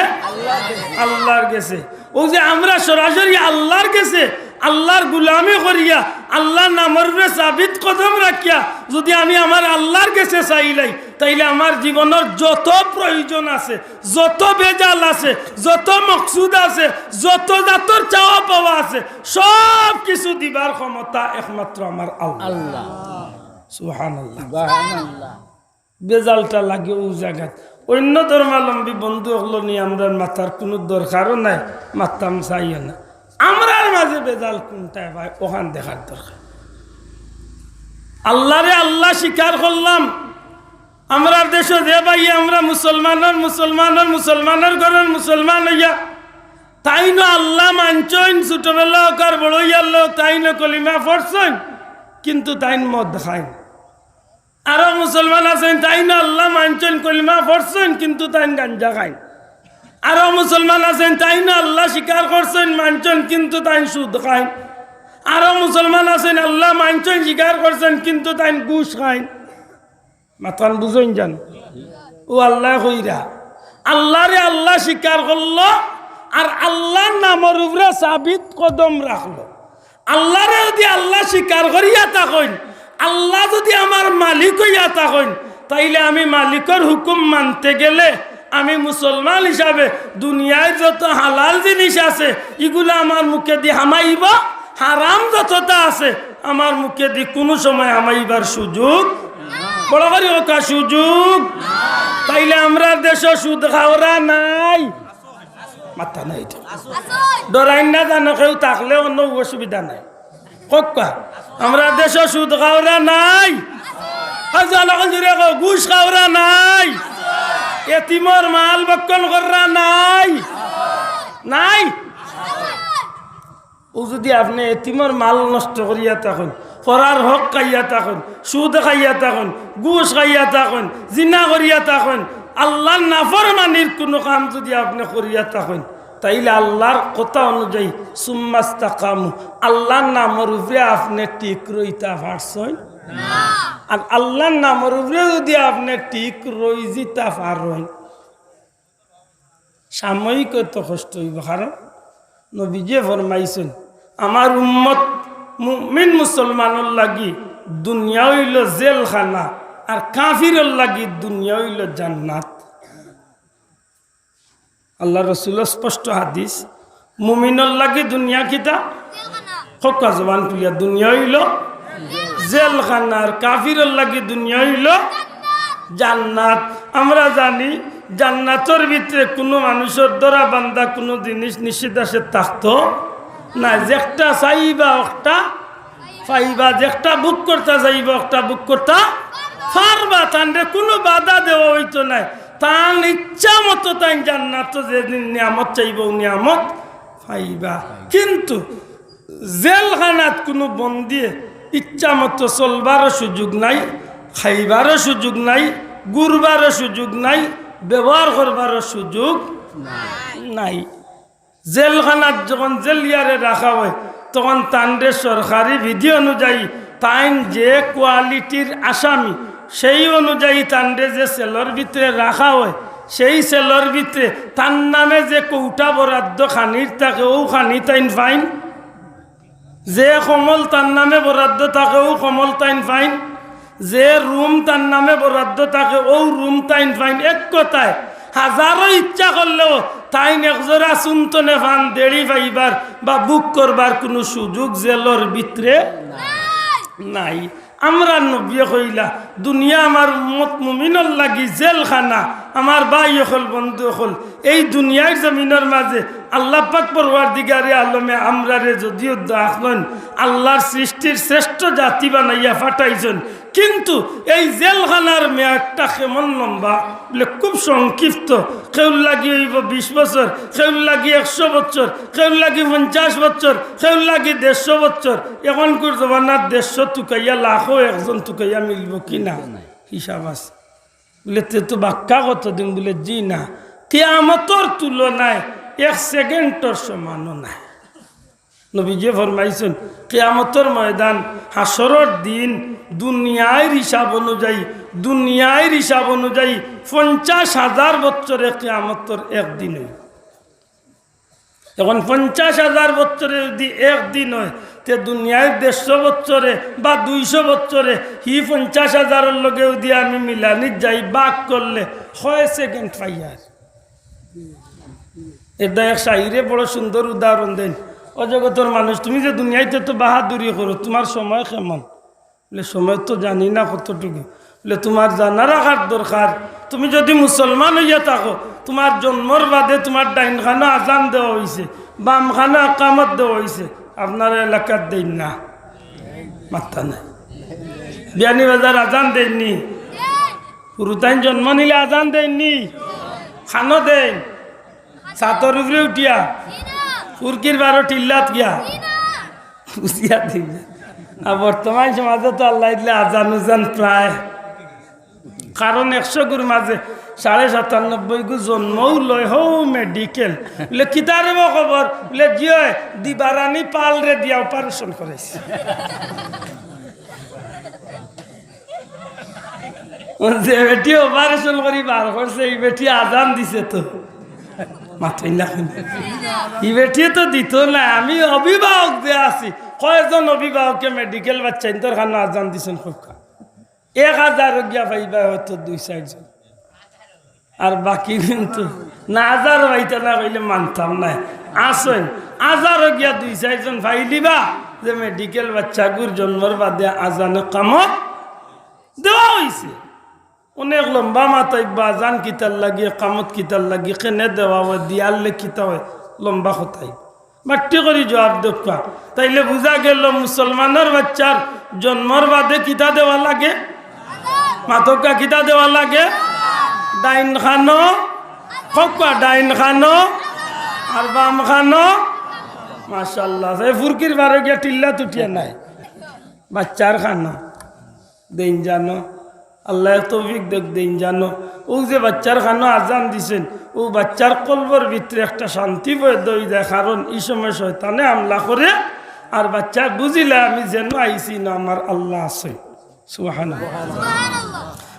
আল্লার গেছে। অউ যে আমরা সরাসরি আল্লার গেছে, আল্লার গুলামি করিয়া, আল্লার নামর উপরে সাবিত কদম রাখিয়া যুদি আমি আমার আল্লার গেছে চাইলাই, তাইলে আমার জীবনর যত প্রয়োজন আছে, যত বেজাল আছে, যত মকসুদ আছে, যত জাতর চাওয়া পাওয়া আছে, সব কিছু দিবার ক্ষমতা একমাত্র আমার আল্লাহ। আল্লাহ। সুবহানাল্লাহ। সুবহানাল্লাহ। বেজালটা লাগে অউ জাগাত। অইন্য ধর্মাবলম্বী বন্ধু অকল নিয়া আমরার মাতার কুনু দরকারও নাই, মাততাম চাইও না। আমরার মাঝে বেজাল কুনটায় ভাই, অখান দেখার দরকার। আল্লারে আল্লা স্বীকার করলাম, আমরার দেশো যে ভাইয়ে আমরা মুসলমানর, মুসলমানর, মুসলমানর ঘরর মুসলমান অইয়া, তাইনও আল্লা মানছইন, ছোটবেলা অকার বড় অইয়ার লগে তাইনও কলিমা পড়ছইন, কিন্তু তাইন মদ খাইন। আরো মুসলমান আছইন, তাইনও আল্লা মানছইন, কলিমা পড়ছইন, কিন্তু তাইন গাঞ্জা খাইন। আরো মুসলমান আছইন, তাইনও আল্লা স্বীকার করছইন, মানছইন, কিন্তু তাইন সুদ খাইন। আরো মুসলমান আছইন, আল্লা মানছইন, স্বীকার করছইন, কিন্তু তাইন ঘুষ খাইন। মাতখান বুঝইন জানো? অউ আল্লায় কইরা, আল্লারে আল্লা স্বীকার করলো, আর আল্লার নামর উপরে সাবিত কদম রাখলো। আল্লারে যুদি আল্লা স্বীকার করিয়া থাকইন, আল্লা যুদি আমার মালিক অইয়া থাকইন, তাইলে আমি মালিকর হুকুম মানতে গেলে আমি মুসলমান হিসাবে দুনিয়ার যত হালাল জিনিস আছে, ইগুলা আমার মুখেদি হামাইবো, হারাম যততা আছে, আমার মুখেদি কুনু সময় হামাইবার সুযোগ, বড় করি কউক্কা, সুযোগ। তাইলে আমরার দেশো সুদ খাওরা নাই, মাতরা নাই তো। ডরাইন না জানো, কেউ থাকলে অন্য অসুবিধা নাই। কউক্কা, আমরার দেশো সুদ খাওরা নাই। হাই জানো, কোন জুরে কও, ঘুষ খাওরা নাই। এতিমর মাল ভক্ষণ কররা নাই। নাই। অউ যুদি আপনে এতিমর মাল নষ্ট করিয়া থাকইন, পরার হক খাইয়া থাকইন, সুদ খাইয়া থাকইন, ঘুষ খাইয়া থাকইন, জিনা করিয়া থাকইন, আল্লার নাফরমানির কুনু কাম যুদি আপনে করিয়া থাকইন, তাইলে আল্লার কথা অনুযায়ী সুম্মাস্তাকামু, আল্লার নামর উপরে আপনে টিক রইতা পারছইন? আর আল্লার নামর উপরে যুদি আপনে টিক রইযিতা পারইন, সাময়িক অইতো কষ্ট অইবো, কারণ নবীজিয়ে ফরমাইছইন, আমার উম্মত মুমিন মুসলমানর লাগি দুনিয়া অইলো জেলখানা, আর কাফিরর লাগি দুনিয়া অইলো জান্নাত। আল্লার রসুলর স্পষ্ট হাদিস, মুমিনর লাগি দুনিয়া কিতা? কউক্কা জবান খুলিয়া, দুনিয়া অইলো জেলখানা, আর কাফিরর লাগি দুনিয়া অইলো জান্নাত। আমরা জানি জান্নাতর ভিতরে কুনু মানুষর ধরা বান্ধা কুনু জিনিস নিষেধ আছে থাকতো না, যেকটা চাইবা অকটা পাইবা, যেকটা ভোগ করতা চাইবা অকটা ভোগ করতা পারবা, তানরে কুনু বাধা দেওয়া অইতো নায়। তান ইচ্ছা মতো তাইন জান্নাতো যেদিন নিয়ামত চাইবা অউ নিয়ামত পাইবা। কিন্তু জেলখানাত কুনু বন্দিয়ে ইচ্ছা মতো চলবারও সুযোগ নাই, খাইবারও সুযোগ নাই, ঘুরবারও সুযোগ নাই, ব্যবহার করবারও সুযোগ নাই। জেলখানাত যখন জেলিয়ারে রাখা অয়, তখন তানরে সরকারি বিধি অনুযায়ী তাইন যে কোয়ালিটির আসামি, সেই অনুযায়ী তানরে যে সেলর ভিতরে রাখা অয়, সেই সেলর ভিতরে তান নামে যে কৌটা বরাদ্দ খানির থাকে, অউ খানি তাইন পাইন। যে কমল তান নামে বরাদ্দ থাকে, অউ কমল তাইন পাইন। যে রুম তান নামে বরাদ্দ থাকে, অউ রুম তাইন পাইন। এক কথায়, হাজারো ইচ্ছা করলেও তাইন একজোড়া চুন তনে পান দেড়ি পাইবার বা ভোগ করবার কুনু সুযোগ জেলর ভিতরে নাই। আমরার নবীয়ে কইলা, দুনিয়া আমার উম্মত মুমিনর লাগি জেলখানা। আমার ভাই অকল, বন্ধু অকল, এই দুনিয়ার জমিনর মাঝে আল্লাহ পাক পরওয়ারদিগারে আলমে আমরারে যদিও দেখইন, আল্লার সৃষ্টির শ্রেষ্ঠ জাতি বানাইয়া পাঠাইছইন, কিন্তু এই জেলখানার মেয়াদটা কেমন লম্বা? বলে, খুব সংক্ষিপ্ত। কেউর লাগি অইবো বিশ বছর, কেউর লাগি একশো বছর, কেউর লাগি পঞ্চাশ বছর, কেউর লাগি দেড়শো বছর। এখনকুর জমানাত দেড়শো তুকাইয়া লাখো একজন তুকাইয়া মিলবো কি না? হিসাব আছে। বলে, "তে তো বাক্কা কতদিন?" বলে, "জি না, কিয়ামতর তুলনায় এক সেকেন্ডর সমানও নায়।" নবীজি ফরমাইছইন, কিয়ামতর ময়দান, হাশরর দিন, দুনিয়ার হিসাব অনুযায়ী, দুনিয়ার হিসাব অনুযায়ী পঞ্চাশ হাজার বছরে কিয়ামতর একদিন অইবো। এখন পঞ্চাশ হাজার বছরে যদি একদিন অয়, তে দুনিয়ার দেড়শো বছরে বা দুইশো বছরে হি পঞ্চাশ হাজারর লগে যদি আমি মিলানিত যাই, ভাগ করলে কয় সেকেন্ড পাইয়ার? এরদায় এক শাইরে বড় সুন্দর উদাহরণ দেইন, "ও জগতর মানুষ, তুমি যে দুনিয়াইত এতো বাহাদুরি করো, তুমার সময় কেমন?" বলে, "সময় তো জানি না কতটুকু।" বলে, "তুমার জানা রাখার দরকার, তুমি যদি মুসলমান অইয়া থাকো, তুমার জন্মর বাদে তুমার ডাইন কানো আজান দেওয়া অইছে, বাম কানো একামত দেওয়া অইছে, আপনার এলাকাত দেইন না?" মাত্তা নাই। বিয়ানীবাজার আজান দেইন নি? পুরুতাইন জন্ম নিলে আজান দেইন নি? কানো দেইন? ছাতর উপরে উঠিয়া? ফুরকির বারো টিল্লাত গিয়া? বুঝিয়া দিবে। আর বর্তমান সমাজে তো আল্লাহ দিলে আজান উজান প্রায়। কারণ একশো গুর মাঝে সাড়ে সাতানব্বই গু জন্মও লয়, হউ মেডিকেল। বলে, "কিতারে বা খবর?" বলে, "জি অয়, দিবারানি পালরে দিয়া অপারেশন করাইছে।" ও যে বেটি অপারেশন করি বার করছে, ই বেটি আজান দিছে তো। মাতইন না কেনে? ই বেটি তো দিত না। আমি অভিভাবক যে আছি, কয়জন অভিভাবকে মেডিকেল বাচ্চাইন্তর কানো আজান দিছইন কউক্কা? এক হাজারো গিয়া পাইবা হয়তো দুই চাইরজন। আর বাকি কিন্তু না, হাজারো পাইতা না কইলে মানতাম নায়। আছইন, হাজারো গিয়া দুই চাইরজন পাইলিবা যে মেডিকেল বাচ্চাগুর জন্মর বাদে আজান একামত দেওয়া অইছে। অনেক লম্বা মাতাইবা, আজান কিতার লাগি, একামত কিতার লাগি, কেনে দেওয়া অয়, দিয়ারলে কিতা অয়, লম্বা কথাই। বাট্টি করি জুয়াব দেউক্কা। তাইলে বুঝা গেল মুসলমানর বাচ্চার জন্মর বাদে কিতা দেওয়া লাগে? মাতউক্কা, কিতা দেওয়া লাগে? ডাইন কানো, কউক্কা, ডাইন কানো আর বাম কানো। মাশাআল্লাহ, এই ফুরকির বারো গিয়া টিল্লাত উঠিয়া নাই। বাচ্চার কানো দেইন জানো, আল্লায় তৌফিক দেউক, দেইন জানো। অউ যে বাচ্চার কানো আজান দিছইন, অউ বাচ্চার কলবর ভিতরে একটা শান্তি পয়দা অই যায়, কারণ ই সময় শয়তানে হামলা করে, আর বাচ্চায় বুঝিলায় আমি যেনো আইছি না, আমার আল্লাহ আছে। সুবহানাল্লাহ।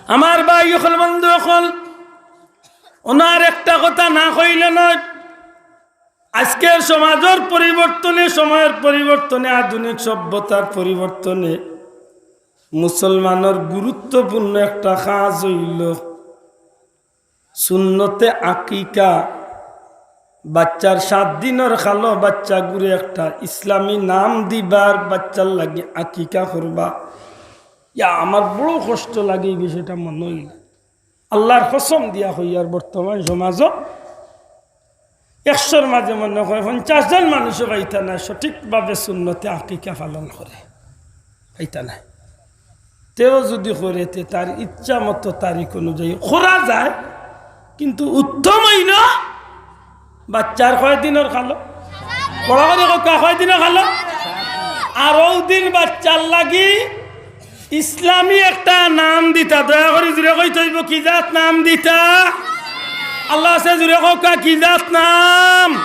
আমার ভাই অকল, বন্ধু অকল, অনো আর একটা কথা না কইলে নয়। আজকের সমাজর পরিবর্তনে, সময়র পরিবর্তনে, আধুনিক সভ্যতার পরিবর্তনে মুসলমানর গুরুত্বপূর্ণ একটা কাজ অইলো সুন্নতে আকিকা। বাচ্চার সাত দিনর কালো বাচ্চাগুরে একটা ইসলামী নাম দিবার, বাচ্চার লাগি আকিকা করবা। ইয়া, আমার বড় কষ্ট লাগে ই বিষয়টা মনো অইলে। আল্লার কসম দিয়া কইয়ার, বর্তমান সমাজো একশোর মাঝে মনে অয় পঞ্চাশ জন মানুষও পাইতা নায় সঠিকভাবে সুন্নতে আকিকা পালন করে, পাইতা নায়। তেও যুদি করে, তে তার ইচ্ছা মতো তারিখ অনুযায়ী করা যায়, কিন্তু উত্তম অইলো বাচ্চার কয় দিনর কালো? বড় করি কউক্কা, কয় দিনর কালো? আর অউ দিন বাচ্চার লাগি ইসলামী একটা নাম দিতা। দয়া করি জুরে কইতে অইবো, কি জাত নাম দিতা? আল্লার ওয়াস্তে জুরে কউক্কা, কি জাত নাম?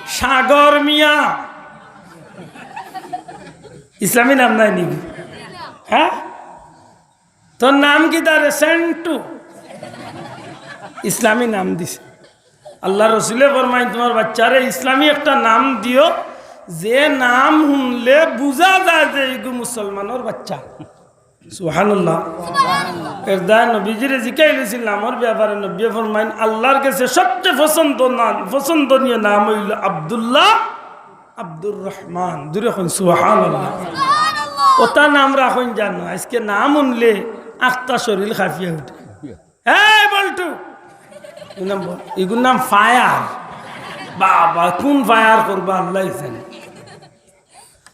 সাগর মিয়া। ইসলামী নাম নায় নি? হ্যাঁ, তোর নাম কিতা রে? সেন্টু। ইসলামী নাম দিছে। আল্লার রসুলে ফরমাইন, তুমার বাচ্চারে ইসলামী একটা নাম দিও, যে নাম হুনলে বুঝা যায় যে ইগু মুসলমানর বাচ্চা। সুবহানাল্লাহ। এরদায় নবীজিরে জিকাইল অইছিল নামর ব্যাপারে, নবীয়ে ফরমাইন, আল্লার গেছে সবচেয়ে পছন্দ নাম, পছন্দনীয় নাম অইলো আব্দুল্লাহ, আব্দুর রহমান। জুরে কইন সুবহানাল্লাহ। অতা নাম রাখইন জানো, আইজকে নাম হুনলে আখতা শরীল কাঁপিয়া উঠে। এই বল্টু, ইগুর নাম বল-, ইগুর নাম ফায়ার। বাবা, কুন ফায়ার করবা আল্লায় জানে।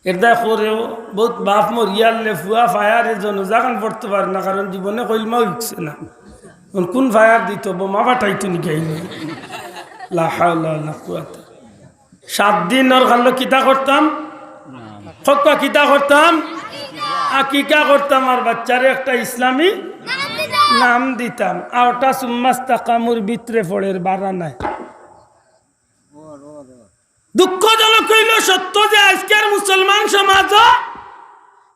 এরদায় করেও বউত বাপ মরিয়ারলে ফুয়া ফায়ারে জনাজাখান পড়তো পারে না, কারণ জীবনে কলমাও হিকছে না। অখন কুন ফায়ার দিতো, বোমা ফাটাইতো নি গাইলে। লা হাওলা ওয়ালা কুওয়াতা। সাত দিনর কালো কিতা করতাম? কউক্কা কিতা করতাম? আকিকা করতাম, আর বাচ্চারে একটা ইসলামী নাম দিতাম। আওটা সুম্মাস্তাকামুর ভিতরে পড়ের, বাড়া নাই। দুঃখজনক অইলো সত্য যে আইজকার মুসলমান সমাজো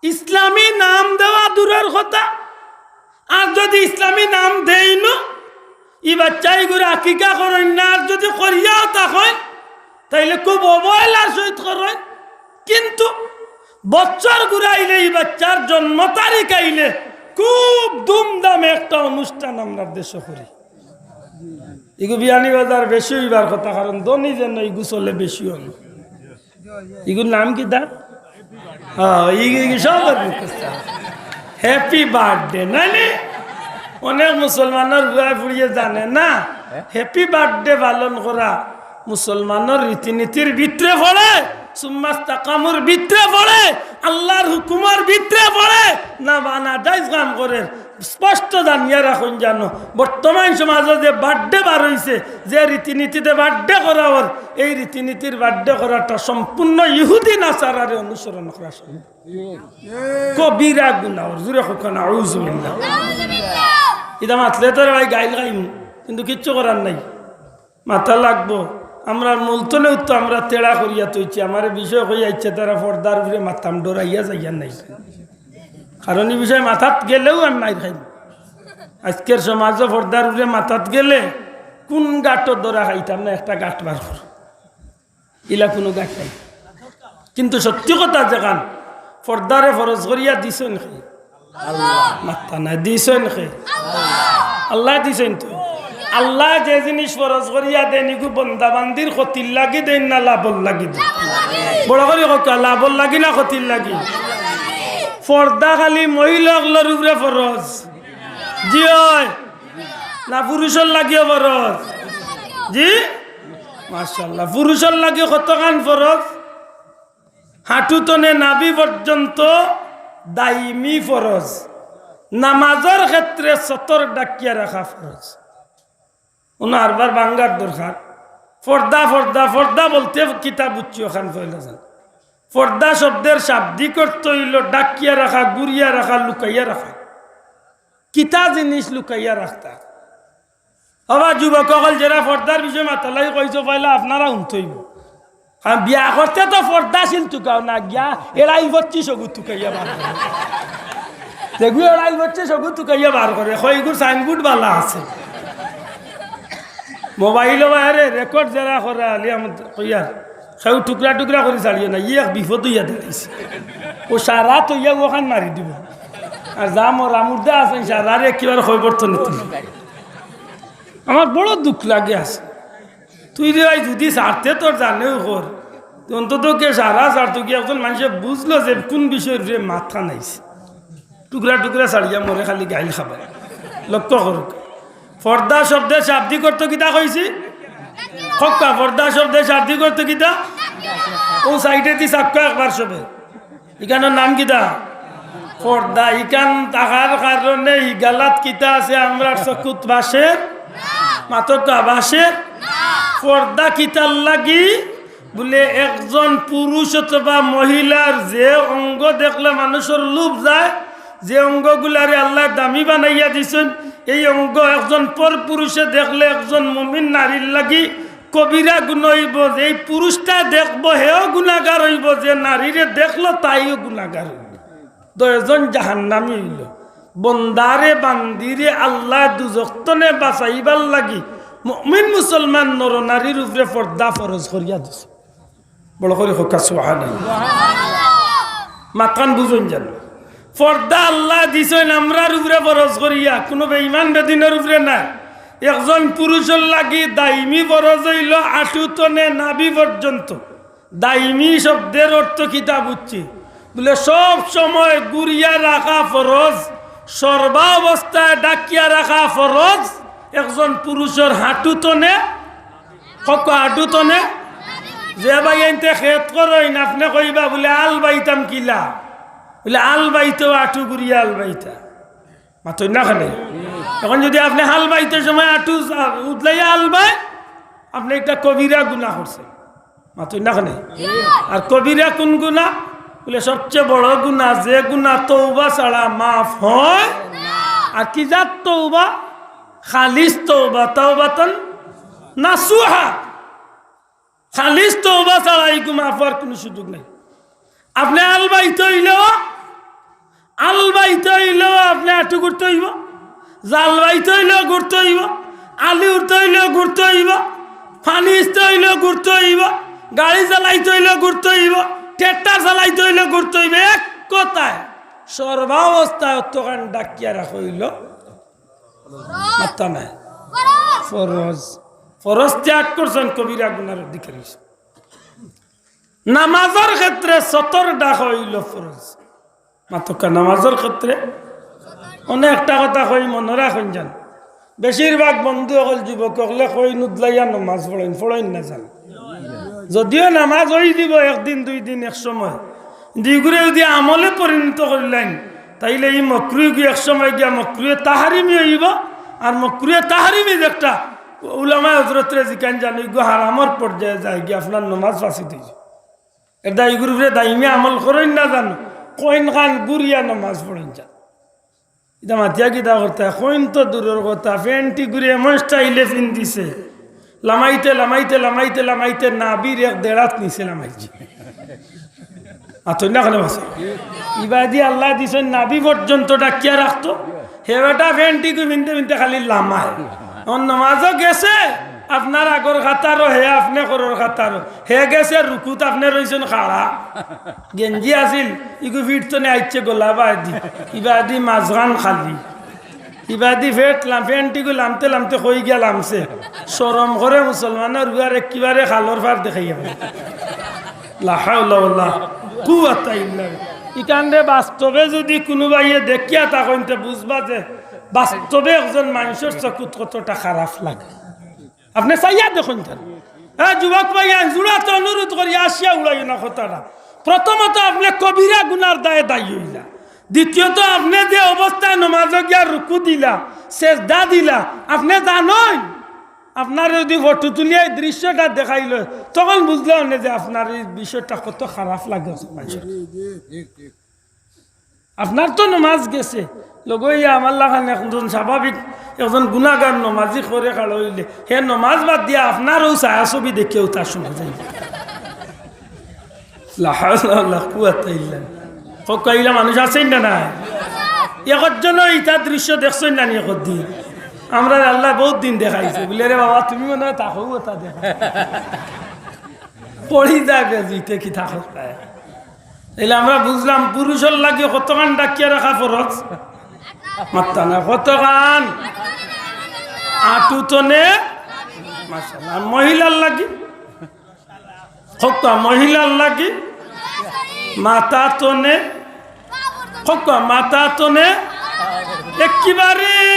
ইসলামী নাম দেওয়া দূরর কথা, আর যুদি ইসলামী নাম দেইনু, ই বাচ্চাইগুরে আকিকা করইন না, আর যুদি করিয়াও থাকইন, তাইলে খুব অবহেলার সহিত করইন। কিন্তু বছর ঘুরাইলে ই বাচ্চার জন্ম তারিখ আইলে খুব ধুমধামে একটা অনুষ্ঠান আমরার দেশো করি। ইগু বিয়ানীবাজার বেশি অইবার কথা, কারণ ধনী যেন ইগু চলে বেশি অইল। ইগুর নাম কিতা? হ্যাঁ, ইগু, ইগু সব মুখস্থ। হ্যাপি বার্থডে, নানি? অনেক মুসলমানর ফুয়ায় ফুড়িয়ে জানে না। হ্যাপি বার্থডে পালন করা মুসলমানর রীতিনীতির ভিতরে পড়ে, সুম্মাস্তাকামুর ভিতরে পড়ে, আল্লার হুকুমর ভিতরে পড়ে, না বা না জায়েজ কাম করের। স্পষ্ট জানিয়া রাখইন জানো, বর্তমান সমাজো যে বার্থডে বার অইছে, যে রীতিনীতিতে বার্থডে করা অর, এই রীতিনীতির বার্থডে করাটা সম্পূর্ণ ইহুদি নাসারারে অনুসরণ করা সম্ভব। কবিরা গুনাহ অর, জুরে কউক্কা না, আউযুবিল্লাহ। ইটা মাতলে তো রে ভাই গাইল খাইমু, কিন্তু কিচ্ছু করার নাই। মাতা লাগবো। আমরার মুলতনেও তো আমরা তেড়া করিয়া থইছি। আমারে বিষয় কইয়া ইচ্ছা তারা পর্দার উপরে মাততাম, ডরাইয়া যাইয়ার নাই। কারণ ই বিষয় মাথাত গেলেউ আমি মাইর খাইমু। আইজকার সমাজো পর্দার উপরে মাথাত গেলে কুন গাটো ধরা খাইতাম না, একটা গাট বার কর। ইলা কুনু গাট নাই। কিন্তু সত্যি কথা যেখান, পর্দারে ফরজ করিয়া দিছইন কে? মাত্তা নাই, দিছইন কে? আল্লায় দিছইন তো। আল্লায় যে জিনিস ফরজ করিয়া দেইন, ইগু বন্দা বান্দির ক্ষতির লাগি দেইন না লাভর লাগি দেইন? বড় করি কউক্কা, লাভর লাগি না ক্ষতির লাগি? পর্দা খালি মহিলা অকলর উপরে ফরজ? জি অয়। না পুরুষর লাগিও ফরজ? জি? মাশাআল্লাহ। পুরুষর লাগি কতখান ফরজ? হাঁটু তনে নাভি পর্যন্ত দাইমি ফরজ। নামাজর ক্ষেত্রে সতর ঢাকিয়া রাখা ফরজ। অনো আরবার ভাঙ্গার দরকার। পর্দা, পর্দা, পর্দা বলতে কিতা বুঝছি অখান পয়লা জান। পর্দা শব্দের শাব্দিক অর্থ অইলো ঢাকিয়া রাখা, গুরিয়া রাখা, লুকাইয়া রাখা। কিতা জিনিস লুকাইয়া রাখতা? বাবা, যুবক অকল যেরা পর্দার বিষয়ে মাতার লাগি কইছো, পয়লা আপনারা হুনতে অইবো। কারণ বিয়া করতে তো পর্দাশীল তুকাও না, গিয়া এড়াইল পড়ছি সগু তুকাইয়া বার করে। যেগু এড়াইল পড়ছে সগু তুকাইয়া বার করে, কয় ইগুর সাইনবোর্ড বালা আছে। মোবাইলো বাইরে রেকর্ড যেরা করে আলী আহমদ কইয়ার, কেউ টুকরা টুকরা করি ছাড়িও না, ই এক বিপদ অইয়া দাঁড়াইছে। অউ সারা থইয়া অখান মারি দিবো। আর যা মরা মুর্দা আছইন, সারারে একেবারে খবর তো নিতে। আমার বড় দুখ লাগে আছে। তুই রে ভাই, যুদি ছাড়তে তোর জানেও কর, তুই অন্তত কে সারা ছাড়তো কি? একজন মানষে বুঝলো যে কুন বিষয়র উপরে মাথা নাইছে, টুকরা টুকরা ছাড়িয়া মরে খালি গাইল খাবার। লক্ষ্য করউক, পর্দা শব্দের শাব্দিক অর্থ কিতা কইছি? কউক্কা, পর্দা শব্দের শাব্দিক অর্থ কিতা? অউ সাইডেদি চাউক্কা একবার সবে। ইখানর নাম কিতা? পর্দা। ইখান থাকার কারণে ইগালাত কিতা আছে? আমরার চকুত বাসের, মাতউক্কা বাসের। পর্দা কিতার লাগি? বুলে একজন পুরুষ অথবা মহিলার যে অঙ্গ দেখলে মানুষর লোভ যায়, যে অঙ্গগুলারে আল্লায় দামি বানাইয়া দিছইন, এই অঙ্গ একজন পর পুরুষে দেখলে একজন মুমিন নারীর লাগি কবিরা গুনা অইবো। যেই পুরুষটা দেখবো, হেও গুনাগার অইবো, যে নারীরে দেখলো, তাইও গুনাগার অইবো। দুইজন জাহান্নামী অইলো। বন্দারে বান্দিরে আল্লায় দুজখ তনে বাঁচাইবার লাগি মুমিন মুসলমান নর নারীর উপরে পর্দা ফরজ করিয়া দিছে। বড় করি কউক্কা সুবহানাল্লাহ। মাতখান বুঝইন জানো। পর্দা আল্লায় দিছইন আমরার উপরে ফরজ করিয়া, কুনু বেঈমান বেদিনর উপরে নায়। একজন পুরুষর লাগি দাইমি ফরজ অইলো আটু তনে নাভি পর্যন্ত। দাইমি শব্দের অর্থ কিতা বুঝছি? বুলে সব সময় গুরিয়া রাখা ফরজ, সর্বাবস্থায় ঢাকিয়া রাখা ফরজ। একজন পুরুষর হাঁটু তনে, কউক্কা হাঁটু তনে, যে ভাইয়াইন্তে খেত করইন, আপনে কইবা বুলে, "আল বাইতাম কিলা?" বুলে, "আল বাইতো আটু ঘুরিয়া আল বাইতা।" মাতইন না কেনে? এখন যুদি আপনে হাল বাইতে সময় আটু উদলাইয়া আল বায়, আপনে একটা কবিরা গুনা করছইন। মাতইন না কেনে? আর কবিরা কুন গুনা? বুলে, সবচেয়ে বড় গুনা, যে গুনা তওবা ছাড়া মাফ হয়। আর কি জাত তওবা? খালিস তওবা, তাওবাতান নাসুহা। খালিস তওবা ছাড়া ইগু মাফ অওয়ার কুনু সুযোগ নাই। আপনে আল বাইতে অইলেও, আল বাইতে অইলেও আপনে আটু ঘুরতে অইবো, জাল বাইতে অইলেও ঘুরতে অইবো, আলি উঠতে অইলেও ঘুরতে অইবো, পানি ইছতে অইলেও ঘুরতে অইবো, গাড়ি চালাইতে অইলেও ঘুরতে অইবো, ট্রাক্টর চালাইতে অইলেও ঘুরতে অইবো। এক কথায়, সর্বাবস্থায় অতখান ডাকিয়া রাখা অইলো মাত্তা নাই। ফরজ। ফরজ ত্যাগ করছইন, কবিরা গুনার অধিকারী অইছইন। নামাজর ক্ষেত্রে সতর ডাকা অইলো ফরজ। মাতউক্কা, নামাজর ক্ষেত্রে অনেকটা কথা কই, মনো রাখইন যান। বেশিরভাগ বন্ধু অকল, যুবক অকলে কইন উদলাইয়া নামাজ পড়ইন, পড়ইন না যান। যদিও নামাজ অই দিবো একদিন, দুই দিন, এক সময়, কিন্তু ইগুরে যুদি আমলে পরিণত করিলাইন, তাইলে ই মকরুহ গিয়া এক সময় গিয়া মকরুহে তাহরিমি অইবো। আর মকরুহে তাহরিমি যে একটা, উলামায়ে হজরতরে জিকাইন যান, ইগু হারামর পর্যায়ে যায়গি, আপনার নামাজ ফাসিদ অইযিবো। এরদায় ইগুর উপরে দাইমে আমল করইন না যান, কইন খান ঘুরিয়া নামাজ পড়ইন যান। ইতা মাতিয়া কিতা করতা? কইন তো দূরর কথা, প্যান্ট ইগুরে এমন স্টাইলে ফিন্দিছে, লামাইতে, লামাইতে, লামাইতে, লামাইতে নাভির এক দেড় আত নিচে লামাইছে। আতই না কেনে বাসে? ইবাদি আল্লায় দিছইন নাভি পর্যন্ত ডাকিয়া রাখতো, হে বেটা প্যান্ট ইগু ফিনতে ফিনতে খালি লামায়। অন নামাজও গেছে, আপনার আগর কাতারও, হে আপনে করর কাতারও, হে গেছে রুকুত, আপনে রইছইন খাড়া। গেঞ্জি আছিল, ইগু ফিট তনে আইছে গলা বায়দি, ইবাদি মাঝখান খালি। ইবাদি ফেট লাম-, প্যান্ট ইগু লামতে লামতে কই গিয়া লামছে। শরম করে মুসলমানর উয়ার একেবারে খালর ফার দেখাইয়া। লা হাওলা ওয়ালা কুওয়াতা ইল্লা বিল্লাহ। ইখানরে বাস্তবে যুদি কুনু ভাইয়ে দেখিয়া থাকইন, তে বুঝবা যে বাস্তবে একজন মানষর চকুত কতটা খারাপ লাগে। আপনে চাইয়া দেখইন তান। এ যুবক ভাইয়াইন, জুড়াতে অনুরোধ করি, আসিয়া উড়াইও না কথাটা। প্রথমত, আপনে কবিরা গুনার দায়ে দায়ী অইলা। দ্বিতীয়ত, আপনে যে অবস্থায় নমাজো গিয়া রুকু দিলা, সেজদা দিলা, আপনে জানইন, আপনারে যুদি ফটো তুলিয়া ই দৃশ্যটা দেখাইল, তখন বুঝলা অনে যে আপনার ই বিষয়টা কত খারাপ লাগে মানষর। আপনার তো নমাজ গেছে, লগে অইয়া আমার লাখান একজন স্বাভাবিক, একজন গুনাগার নমাজি করে খাড়া অইলে, হে নমাজ বাদ দিয়া আপনার অউ ছায়াছবি দেখিয়াউ তার সময় যাইবো। লা হাওলা ওয়ালা কুওয়াতা ইল্লা বিল্লাহ। কউক্কা, ইলা মানুষ আছইন না নাই? একজনও ইতা দৃশ্য দেখছইন না নি একদিন? আমরারে আল্লায় বউত দিন দেখাইছে। বুলে, "রে বাবা, তুমি মনে অয় থাকো, অতা দেখা।" পড়ি যায় বেজুইতে কি থাকো তাই। তাইলে আমরা বুঝলাম পুরুষর লাগি কতখান ডাকিয়া রাখা ফরজ? মাত্তা না, কতখান? আটু তনে, মাশাআল্লাহ। আর মহিলার লাগি? কউক্কা, মহিলার লাগি? মাথা তনে, কউক্কা, মাথা তনে, একেবারে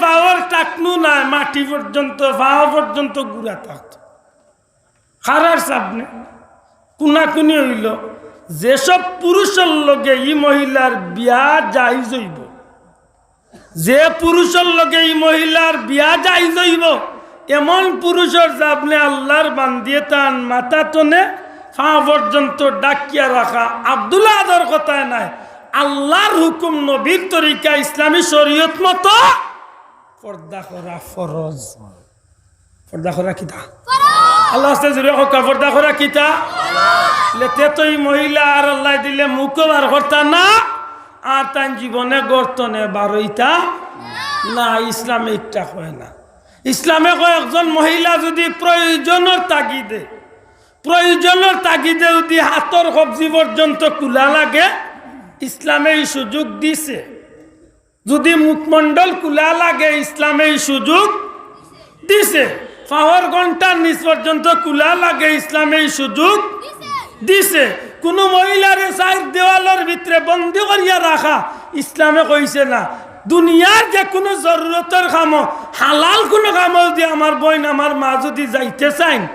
পাওর টাকনু নাই, মাটি পর্যন্ত, পাও পর্যন্ত গুড়া থাকতো। খাড়ার সামনে কুনাকুনি অইল, যেসব পুরুষর লগে ই মহিলার বিয়া জাইজ অইবো, যে পুরুষর লগে ই মহিলার বিয়া জাইজ অইবো, এমন পুরুষর সামনে আল্লার বান্দিয়ে তান মাথা তনে পাও পর্যন্ত ডাকিয়া রাখা আব্দুল আহাদর কথায় নায়, আল্লার হুকুম, নবীর তরিকা, ইসলামী শরীয়ত মতো পর্দা করা ফরজ। পর্দা করা কিতা? আল্লার ওয়াস্তে জুরে কউক্কা, পর্দা করা কিতা? লে তে তো ই মহিলা আর আল্লায় দিলে মুখও বার করতা না, আর তাইন জীবনে ঘর তনে বারইতা না। ইসলামে ইটা কয় না। ইসলামে কয়, একজন মহিলা যুদি প্রয়োজনর তাগিদে, প্রয়োজনর তাগিদে যুদি হাতর কবজি পর্যন্ত খুলা লাগে, ইসলামে ই সুযোগ দিছে। যুদি মুখমণ্ডল খুলা লাগে, ইসলামে ই সুযোগ দিছে। পাওর ঘন্টার নিচ পর্যন্ত খুলা লাগে, ইসলামে ই সুযোগ দিছে। কুনু মহিলারে চাইর দেওয়ালর ভিতরে বন্দি করিয়া রাখা ইসলামে কইছে না। দুনিয়ার যে কুনু জরুরতর কামো, হালাল কুনু কামো যুদি আমার বইন, আমার মা যুদি যাইতে চাইন,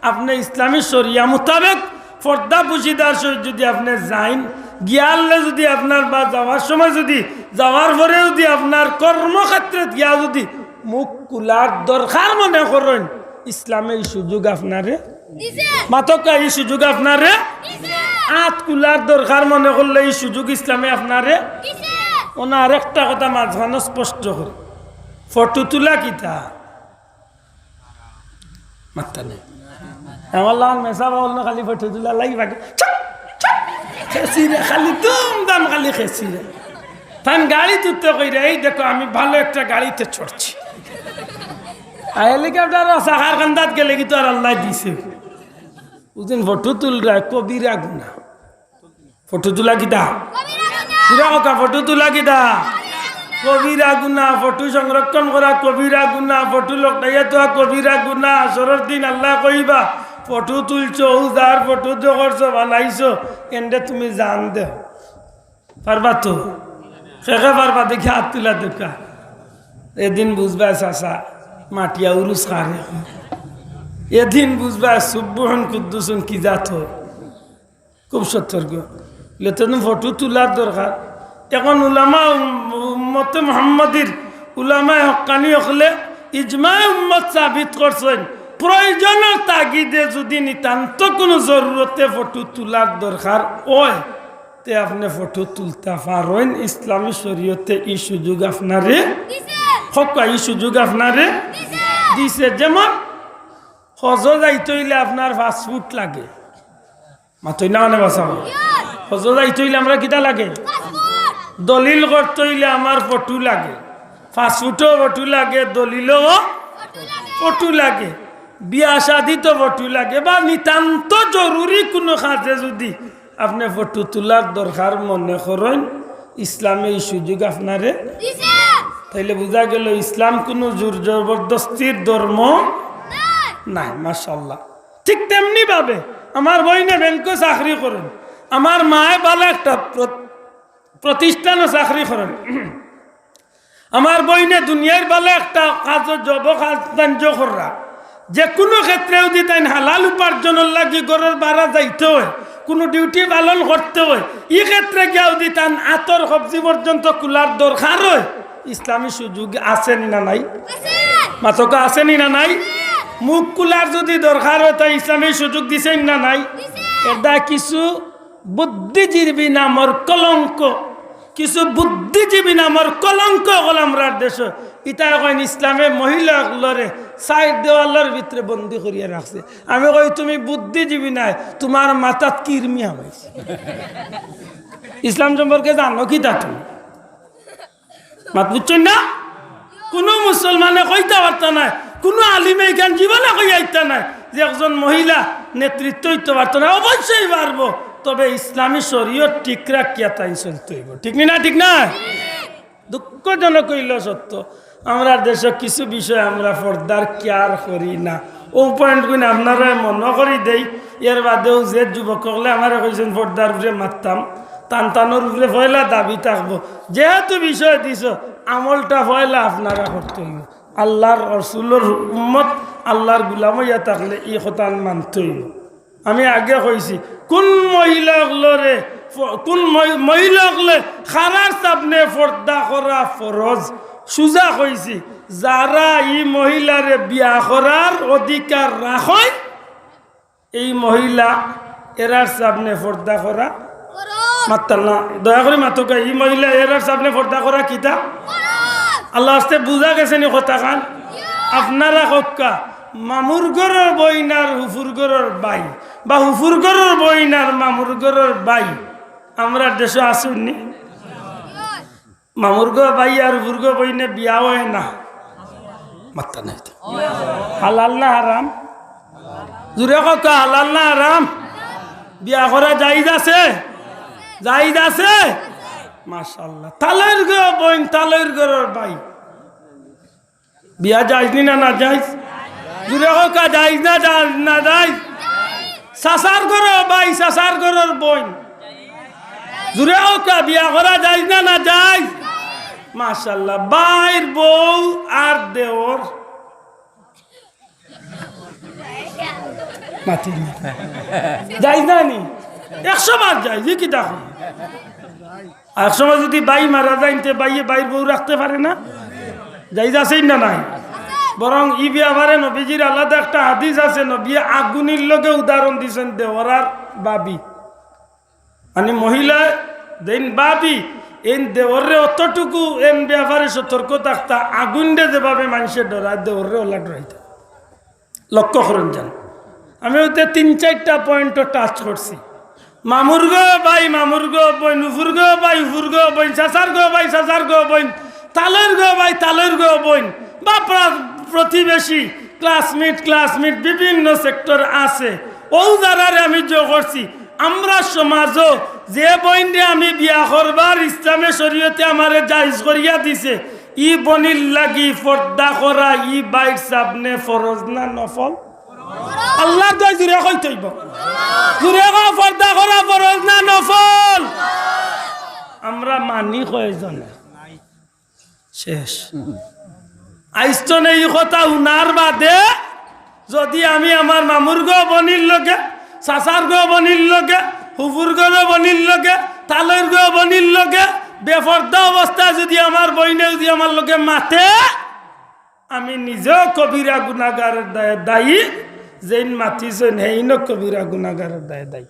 আপনে ইসলামী শরিয়া মোতাবেক পর্দা পুশিদার সহিত যুদি আপনে যাইন, গিয়ারলে যুদি আপনার বা যাওয়ার সময় যুদি, যাওয়ার পরে যুদি আপনার কর্মক্ষেত্রে গিয়া যুদি মুখ কুলার দরকার মনে করইন, ইসলামে ই সুযোগ আপনারে দিছে। মাতকা, ই সুযোগ আপনারে দিছে। আত কুলার দরকার মনে করলে ই সুযোগ ইসলামে আপনারে দিছে। অনে আরেকটা কথা মাঝখানো স্পষ্ট করি, ফটো তুলা কিতা? মাত্তা নাই। আমার লাল মেসাব অকল খালি ফটো তুলা লাগি বাকি। খেসিরে খালি দুম দাম খালি খেসিরে। তান গাড়িত উঠতে কইরা, "এই দেখো, আমি ভালো একটা গাড়িতে চড়ছি।" আর হেলিকপ্টারও সাকার কান্দাত গেলে কিন্তু আর আল্লায় দিছে। ওদিন ফটো তুলরা কবিরা গুনা। ফটো তুলা কিতা? পুরা কথা, ফটো তুলা কিতা? কবিরা গুনা। ফটো সংরক্ষণ করা কবিরা গুনা। ফটো লকটাইয়া থওয়া কবিরা গুনা। হাশরর দিন আল্লায় কইবা, "ফটো তুলছো, অউ যার ফটো জো করছো, বানাইছো, এনরে তুমি জান দেও।" পারবা তো? কে কে পারবা দেখি আত তুলা দেউক্কা। এদিন বুঝবা চাচা, মাটিয়া উরুস কারে। এদিন বুঝবা সুব্বুহুন কুদ্দুসুন কি জাত অয়। খুব সতর্ক। লেতেন ফটো তুলার দরকার। এখন উলামা উম-, উম্মতে মুহাম্মাদির উলামায়ে হক্কানি অকলে ইজমায়ে উম্মত সাবিত করছইন, প্রয়োজনর তাগিদে যুদি নিতান্ত কুনু জরুরতে ফটো তুলার দরকার অয়, তে আপনে ফটো তুলতা পারইন। ইসলামী শরিয়তে ই সুযোগ আপনারে দিছে। হক্কা, ই সুযোগ আপনারে দিছে। দিছে। যেমন হজো যাইতে অইলে আপনার পাসপোর্ট লাগে। মাতইন না মানে বাঁচাবো। হজো যাইতে অইলে আমরা কিতা লাগে? দলিল করতে অইলে আমার ফটো লাগে। পাসপোর্টও ফটো লাগে, দলিলও ফটো লাগে। বিয়া শাদিত ফটো লাগে, বা নিতান্ত জরুরি কুনু কাজে যুদি আপনে ফটো তুলার দরকার মনে করইন, ইসলামে ই সুযোগ আপনারে দিছে। তাইলে বুঝা গেল ইসলাম কুনু জোর জবরদস্তির ধর্ম নায়। নায়, মাশাআল্লাহ। ঠিক তেমনি ভাবে আমার বইনে ব্যাংকো চাকরি করইন, আমার মায়ে ভালা একটা প্র-, প্রতিষ্ঠানো চাকরি করইন, আমার বইনে দুনিয়ার ভালা একটা কাজো জবো কাজ বাণিজ্য কররা, যেকুনু ক্ষেত্রে যুদি তাইন হালাল উপার্জনর লাগি ঘরর বারা যাইতে অয়, কুনু ডিউটি পালন করতে অয়, ই ক্ষেত্রে গিয়া যুদি তান আতর কবজি পর্যন্ত কুলার দরকার অয়, ইসলামী সুযোগ আছে নি না নাই? মাতকা, আছে নি না নাই? মুখ কুলার যুদি দরকার অয়, তাই ইসলামে সুযোগ দিছে নি না নাই? এরদায় কিছু বুদ্ধিজীবী নামর কলঙ্ক, কিছু বুদ্ধিজীবী নামর কলঙ্ক অকল আমরার দেশো। ইতায় কইন ইসলামে মহিলা অকলরে চাইর দেওয়ালর ভিতরে বন্দি করিয়া রাখছে। আমি কই, "তুমি বুদ্ধিজীবী নায়, তুমার মাথাত কিরমি হামাইছে। ইসলাম সম্পর্কে জানো কিতা তুমি?" মাত বুঝছইন না? কুনু মুসলমানে কইতা পারতা নায়, কুনু আলিমে ইখান জীবনে কইয়া আইতা নায় যে একজন মহিলা নেতৃত্ব অইতো পারতো নায়। অবশ্যই পারবো, তবে ইসলামী শরিয়ত ঠিক রাখিয়া তাইন চলতে অইবো। ঠিক নি না? ঠিক না? দুঃখজনক অইলো সত্য, আমরার দেশো কিছু বিষয় আমরা পর্দার care করি না। অউ point গুইন আপনারারে মনো করি দেই। এর বাদেও যে যুবক অকলে আমারে কইছইন পর্দার উপরে মাততাম, তান তানর উপরে পয়লা দাবি থাকবো, যেহেতু বিষয় দিছো, আমলটা পয়লা আপনারা করতে অইবো। আল্লার রসুলর উম্মত, আল্লার গুলাম অইয়া থাকলে ই কথান মানতে অইবো। আমি আগে কইছি, কুন মহিলা অকলরে, ফ-, কুন মহি-, মহিলা অকলে কারার সামনে পর্দা করা ফরজ, সুজা কইছি, যারা ই মহিলারে বিয়া করার অধিকার রাখইন, এই মহিলা এরার সামনে পর্দা করা ফরজ। মাততা না, দয়া করি মাতকা, ই মহিলা এরার সামনে পর্দা করা কিতা? ফরজ। আল্লার ওয়াস্তে বুঝা গেছে নি কথাখান? আপনারা কউক্কা, মামুর ঘরর বইন আর হুফুর ঘরর ভাই, বা হুফুর ঘরর বইন আর মামুর ঘরর ভাই, আমরার দেশো আছইন নি? মামুর গো ভাই আর হুফুর গো বইনে বিয়া অয় না। মাততা নাই তো। হালাল না হারাম? জুরে কউক্কা, হালাল না হারাম? বিয়া করা জায়েজ আছে? জায়েজ আছে? মাশাআল্লাহ। তালইর গো বইন, তালইর ঘরর ভাই। বিয়া জায়েজ নি না নাজায়েজ? জুরে কউক্কা, জায়েজ না জা-, নাজায়েজ? চাচার ঘরর ভাই, চাচার ঘরর বইন। জুরে কউক্কা, বিয়া করা জায়েজ না নাজায়েজ? মাশাআল্লাহ। ভাইর বউ আর দেওর। মাতির না। যাইজ না নি? একশো বার যাইজ, ই কিতা কও? আর এক সময় যদি ভাই মারা যাইন, তে ভাইয়ে ভাইর বউ রাখতে পারে না? যাইজ আছে না নাই? বরং ই ব্যাপারে নবীজির আলাদা একটা হাদিস আছে, নবীয়ে আগুনির লগে উদাহরণ দিছইন দেওর আর ভাবি। মানে মহিলা যেইন ভাবি, এইন দেওররে অতটুকু এইন ব্যাপারে সতর্ক থাকতা, আগুনরে যেভাবে মানষে ডরায়, দেওররে ওলা ডরাইতা। লক্ষ্য করইন যান, আমি অতে তিন চাইরটা পয়েন্টও টাচ করছি। মামুর গো ভাই, মামুর গো বইন, ফুফুর গো ভাই, ফুফুর গো বইন, চাচার গো ভাই, চাচার গো বইন, তালইর গো ভাই, তালইর গো বইন, বা প্রা-, প্রতিবেশী, ক্লাসমেট, ক্লাসমেট, বিভিন্ন সেক্টর আছে। অউ যারারে আমি জো করছি, আমরার সমাজও যে বইনরে আমি বিয়া করবার ইসলামে শরীয়তে আমারে জায়েজ করিয়া দিছে, ই বইনর লাগি পর্দা করা ই ভাইর সামনে ফরজ না নফল? আল্লার দোয়াই জুরে কইতে অইবো। জুরে কও, পর্দা করা ফরজ না নফল? আমরা মানি কয়জনে? শেষ। আইজ তো নে ই কথা হুনার বাদে যদি আমি আমার মামুর গো বইনর লগে, চাচার গো বইনর লগে, ফুফুর গো বইনর লগে, তালইর গো বইনর লগে বেপর্দা অবস্থায় যদি আমার বইনে যদি আমার লগে মাতে, আমি নিজেও কবিরা গুনাগারের দায়ে দায়ী, যেইন মাতিছইন হেইনও কবিরা গুনাগারের দায়ে দায়ী।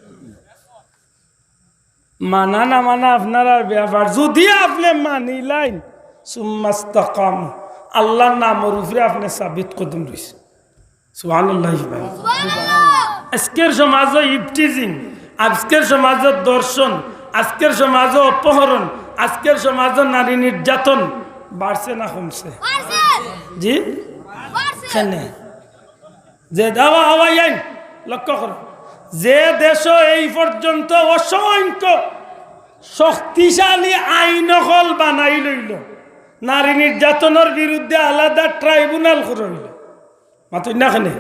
মানা না মানা আপনারার ব্যাপার। যদি আপনে মানিলাইন, সুম্মাস্তাকামু, আল্লার নামর উপরে আপনে সাবিত কদম রইছইন। সুবহানাল্লাহ। আজকের সমাজও ইভটিজিং, আজকের সমাজও ধর্ষণ, আজকের সমাজও অপহরণ, আজকের সমাজও নারী নির্যাতন বাড়ছে না কমছে? জি? কেনে? যে দাওয়া হওয়াই আইন, লক্ষ্য করো, যে দেশও এই পর্যন্ত অসংখ্য শক্তিশালী আইন অকল বানাই লইল, নারী নির্যাতনর বিরুদ্ধে আলাদা ট্রাইব্যুনাল করা অইল। মাতইন না কেনে?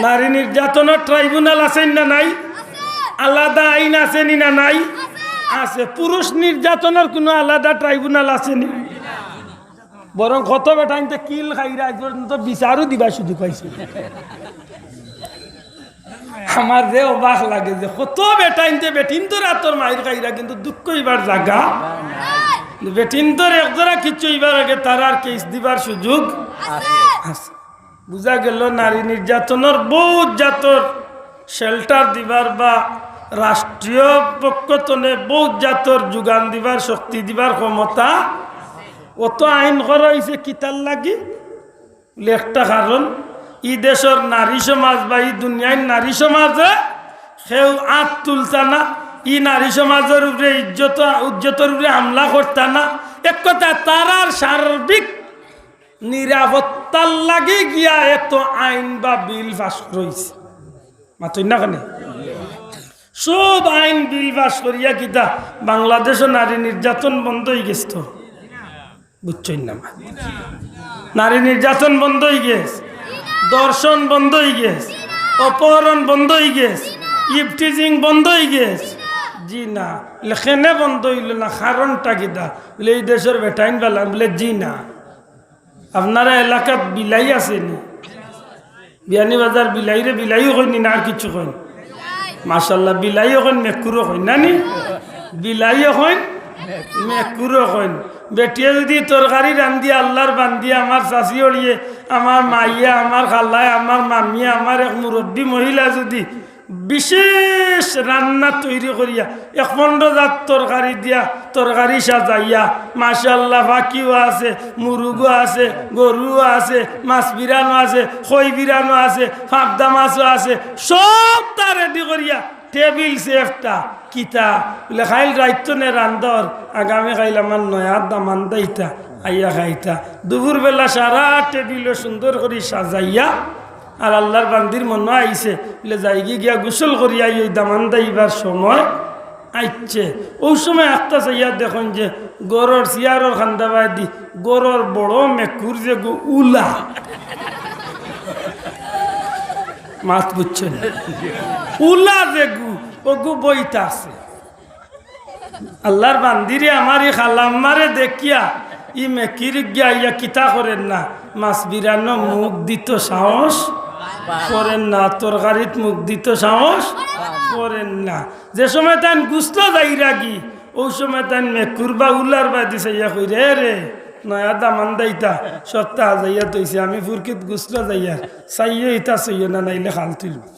নারী নির্যাতনর ট্রাইব্যুনাল আছে না নাই? আলাদা আইন আছে নি না নাই? আছে। পুরুষ নির্যাতনর কোনো আলাদা ট্রাইব্যুনাল আছে নি? বরং কত বেটাইন্তে কিল খাইরা আজ পর্যন্ত বিচারও দিবার সুযোগ পাইছে। আমার যে অবাক লাগে যে কত বেটাইন্তে বেটিন্তর আতর মাইর খাইরা কিন্তু দুঃখ অইবার জাগা। বেটিন্তর একজরা কিচ্ছু অইবার আগে তারার কেস দিবার সুযোগ আছে। বুঝা গেল নারী নির্যাতনর বউত জাতর শেল্টার দিবার বা রাষ্ট্রীয় পক্ষ তনে বউত জাতর যোগান দিবার শক্তি দিবার ক্ষমতা। অত আইন করা অইছে কিতার লাগি? বুলে একটা কারণ, ই দেশর নারী সমাজ বা ই দুনিয়ার নারী সমাজে কেউ আত তুলতা না, ই নারী সমাজর উপরে ইজ্জত, ইজ্জতর উপরে হামলা করতা না। এক কথা, তারার সার্বিক নিরাপত্তার লাগি গিয়া এত আইন বা বিল পাস করা অইছে। মাতইন না কেনে? সব আইন বিল পাস করিয়া কিতা বাংলাদেশও নারী নির্যাতন বন্ধ অইগেছে তো? বুঝছইন না মা? নারী নির্যাতন বন্ধ অইগেছে, ধর্ষণ বন্ধ অইগেছে, অপহরণ বন্ধ অইগেছে, ইভটিজিং বন্ধ অইগেছে। জি না। বুলে কেনে বন্ধ অইল না, কারণটা কিতা? বুলে ই দেশর বেটাইন বালা। বুলে জি না। আপনারা এলাকাত বিলাই আছে নি? বিয়ানীবাজার বিলাইরে বিলাইও কইন নি না আর কিচ্ছু কইন? মাশাআল্লাহ, বিলাইও কইন, মেকুরও কইন, না নি? বিলাইও কইন, মেকুরও কইন। বেটিয়ে যদি তরকারি রান্ধিয়া আল্লার বান্দিয়ে, আমার চাচি অড়িয়ে, আমার মাইয়া, আমার খালায়, আমার মামিয়ে, আমার এক মুরব্বী মহিলা যদি বিশেষ রান্না তৈরি করিয়া এক পনেরো জাত তরকারি দিয়া, তরকারি সাজাইয়া, মাশাআল্লাহ, ফাকিও আছে, মুরুগও আছে, গরুও আছে, মাছ বিরানো আছে, খই বিরানো আছে, পাবদা মাছও আছে, সবতা রেডি করিয়া টেবিল সেটটা কিতা বুলে, কাইল রাইত নে রান্দর, আগামী কাইল আমার নয়া দামান্দ আইতা, আইয়া খাইতা। দুপুর বেলা সারা টেবিলও সুন্দর করি সাজাইয়া আর আল্লার বান্দির মনো আইছে, বুলে, যাইগি গিয়া গোসল করি আই, ওই দামান্দ আইবার সময় আইছে। অউ সময় আখতা চাইয়া দেখইন যে ঘরর চেয়ারর কান্দাবায়দি ঘরর বড় মেকুর যেগু উলা। মাত বুঝছইন নি? উলা যেগু, অগু বইতা আছে। আল্লার বান্দিরে, আমার ই খালাম্মারে দেখিয়া ই মেকির গিয়া আইয়া কিতা করের না, মাছ বিরানো মুখ দিতো সাহস। করেন না, তরকারিত মুখ দিত সাহস করেন না। যে সময় তাইন গুছলো যাইরাগি, অউ সময় তাইন মেকুর বা উলার বায়দি চাইয়া কইরা, "এ রে, নয়া দামান দাইতা, সপ্তাহ যাইয়া তইছে, আমি ফুরকিত গুছলো যাইয়ার, চাইও ইতা চাইও না, নাইলে খাল তুলবো।"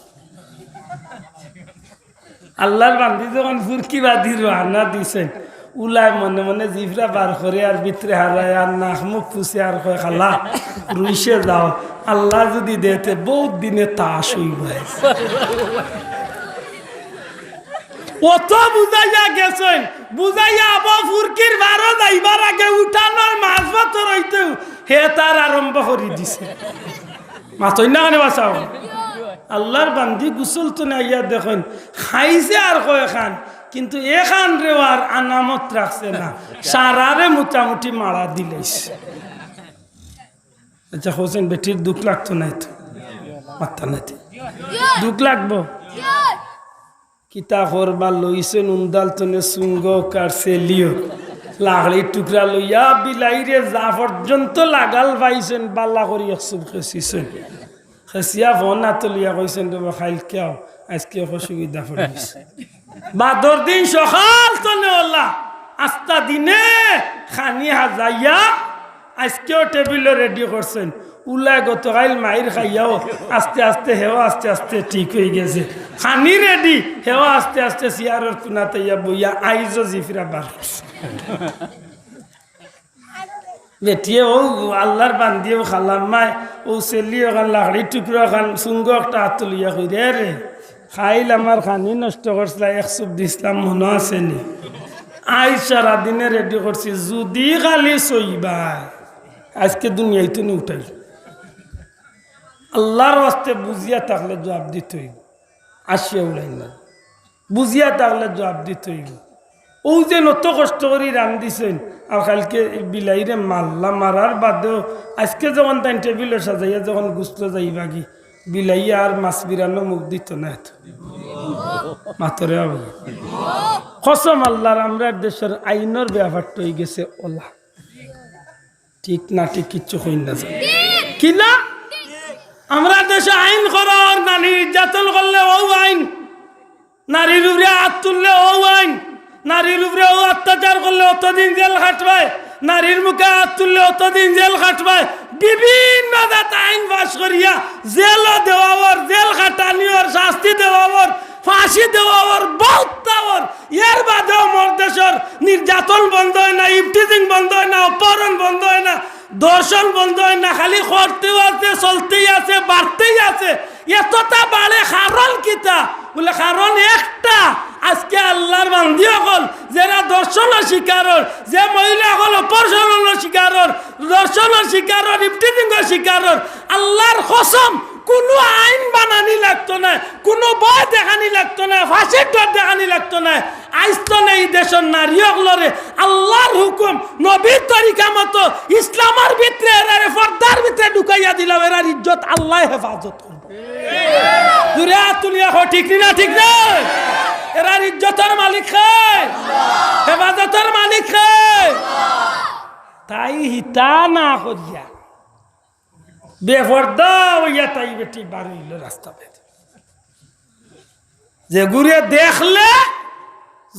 আল্লার বান্দি যখন ফুরকি বাদি রওয়ানা দিছইন, উলায় মনে মনে জিফরা বার করে আর ভিতরে হারায় আর নাক মুখ ফুছে আর কয়, "খালা, রুইসে যাও, আল্লায় যুদি দেইন তে বউত দিনে তাস অইবো।" অত বুঝাইয়া গেছইন, বুঝাইয়া আবার ফুরকির বারো যাইবার আগে উঠানোর মাঝ পথর অইতেউ হে তার আরম্ভ করি দিছে। মাতইন না কেনে বাঁচাও? আল্লার বান্দি গুছল তনে আইয়া দেখইন, খাইছে আর কয়খান, কিন্তু এখান রেওয়ার আনামত রাখছে না, সারারে মোটামুটি মারা দিলাইছে। আচ্ছা, কওছেন বেটির দুখ লাগতো নায় তো? মাত্তা নায় তো? দুখ লাগবো? কিতা করবা, লইছইন উন্দাল তনে চুঙ্গক আর সেলিও। লাকড়ির টুকরা লইয়া বিলাইরে যা পর্যন্ত লাগাল পাইছইন, বালা করি এক চুপ খেছিছইন। খেছিয়া ফোন আতো লইয়া কইছইন, "রে বা, কাইলকে আও, আইজকে অসুবিধা পড়িছে।" বাদর দিন সকাল তনে অলা, আস্তা দিনে খানি হাজাইয়া আইজকেও টেবিলো রেডি করছইন। উলায় গতকাইল মাইর খাইয়াও আস্তে আস্তে, হেও আস্তে আস্তে ঠিক অইগেছে। খানি রেডি, হেও আস্তে আস্তে চেয়ারর কুনাত আইয়া বইয়া আইজও জিফরা বার করছে। বেটিয়ে অউ আল্লার বান্দিয়ে অউ খালাম্মায়, অউ সেলিও অখান লাকড়ির টুকরা অখান চুঙ্গো একটা আতো লইয়া কইরা, "এ রে, কাইল আমার খানি নষ্ট করছিলা, এক চুপ দিছলাম, মনো আছে নি? আইজ সারাদিনে রেডি করছি, যুদি খালি চইবায়, আইজকে দুনিয়াইত নি উঠাইল।" আল্লার ওয়াস্তে বুঝিয়া থাকলে জুয়াব দিতে অইবো। আসিয়া উড়াইন না। বুঝিয়া থাকলে জুয়াব দিতে অইবো। অউ যে অত কষ্ট করি রান্ধিছইন, আর কাইলকে বিলাইরে মারলা, মারার বাদেও আইজকে যখন তাইন টেবিলো সাজাইয়া যখন গুছলো যাইবাগি, বিলাইয়ে আর মাছ বিরানো মুখ দিত নায় তো। মাতরে অইবো। কসম আল্লার, আমরার দেশর আইনর ব্যাপারটা অইগেছে অলা। ঠিক না ঠিক কিচ্ছু কইন না যে। কিলা? আমরার দেশো আইন করা অর, নারী নির্যাতন করলে অউ আইন, নারীর উপরে আত তুললে অউ আইন, নারীর উপরে অউ অত্যাচার করলে অতদিন জেল খাটবায়, নারীর মুখে আত তুললে অতদিন জেল খাটবায়। বিভিন্ন জাত আইন পাস করিয়া জেলও দেওয়া অর, জেল খাটানি অর, শাস্তি দেওয়া অর, ফাঁসি দেওয়া অর, বউততা অর। এর বাদেও মোর দেশর নির্যাতন বন্ধ অয় না, ইফটিজিং বন্ধ অয় না, অপহরণ বন্ধ অয় না, ধর্ষণ বন্ধ অয় না, খালি করতেউ আছে, চলতেউ আছে, বাড়তেউ আছে। এততা বাড়ে কারণ কিতা? বুলে, কারণ একটা, আইজকে আল্লার বান্দি অকল, যেরা ধর্ষণর শিকার অর, যে মহিলা অকল অপহরণর শিকার অর, ধর্ষণর শিকার অর, ইফটিজিংর শিকার অর, আল্লার কসম, কুনু আইন বানানি লাগতো নায়, কুনু ভয় দেখানি লাগতো নায়, ফাঁসির ডর দেখানি লাগতো নায়। আইজ তনে ই দেশর নারী অকলরে আল্লার হুকুম, নবীর তরিকা মতো ইসলামর ভিতরে, এরারে পর্দার ভিতরে ঢুকাইয়া দিলাও, এরার ইজ্জত আল্লায় হেফাজত করবো। জুরে আত তুলিয়া কও, ঠিক নি না, ঠিক না? এরার ইজ্জতর মালিক কে? হেফাজতর মালিক কে? তাই হিতা না করিয়া বেপর্দা অইয়া তাই বেটি বারইলো রাস্তা বেদে। যেগুরে দেখলে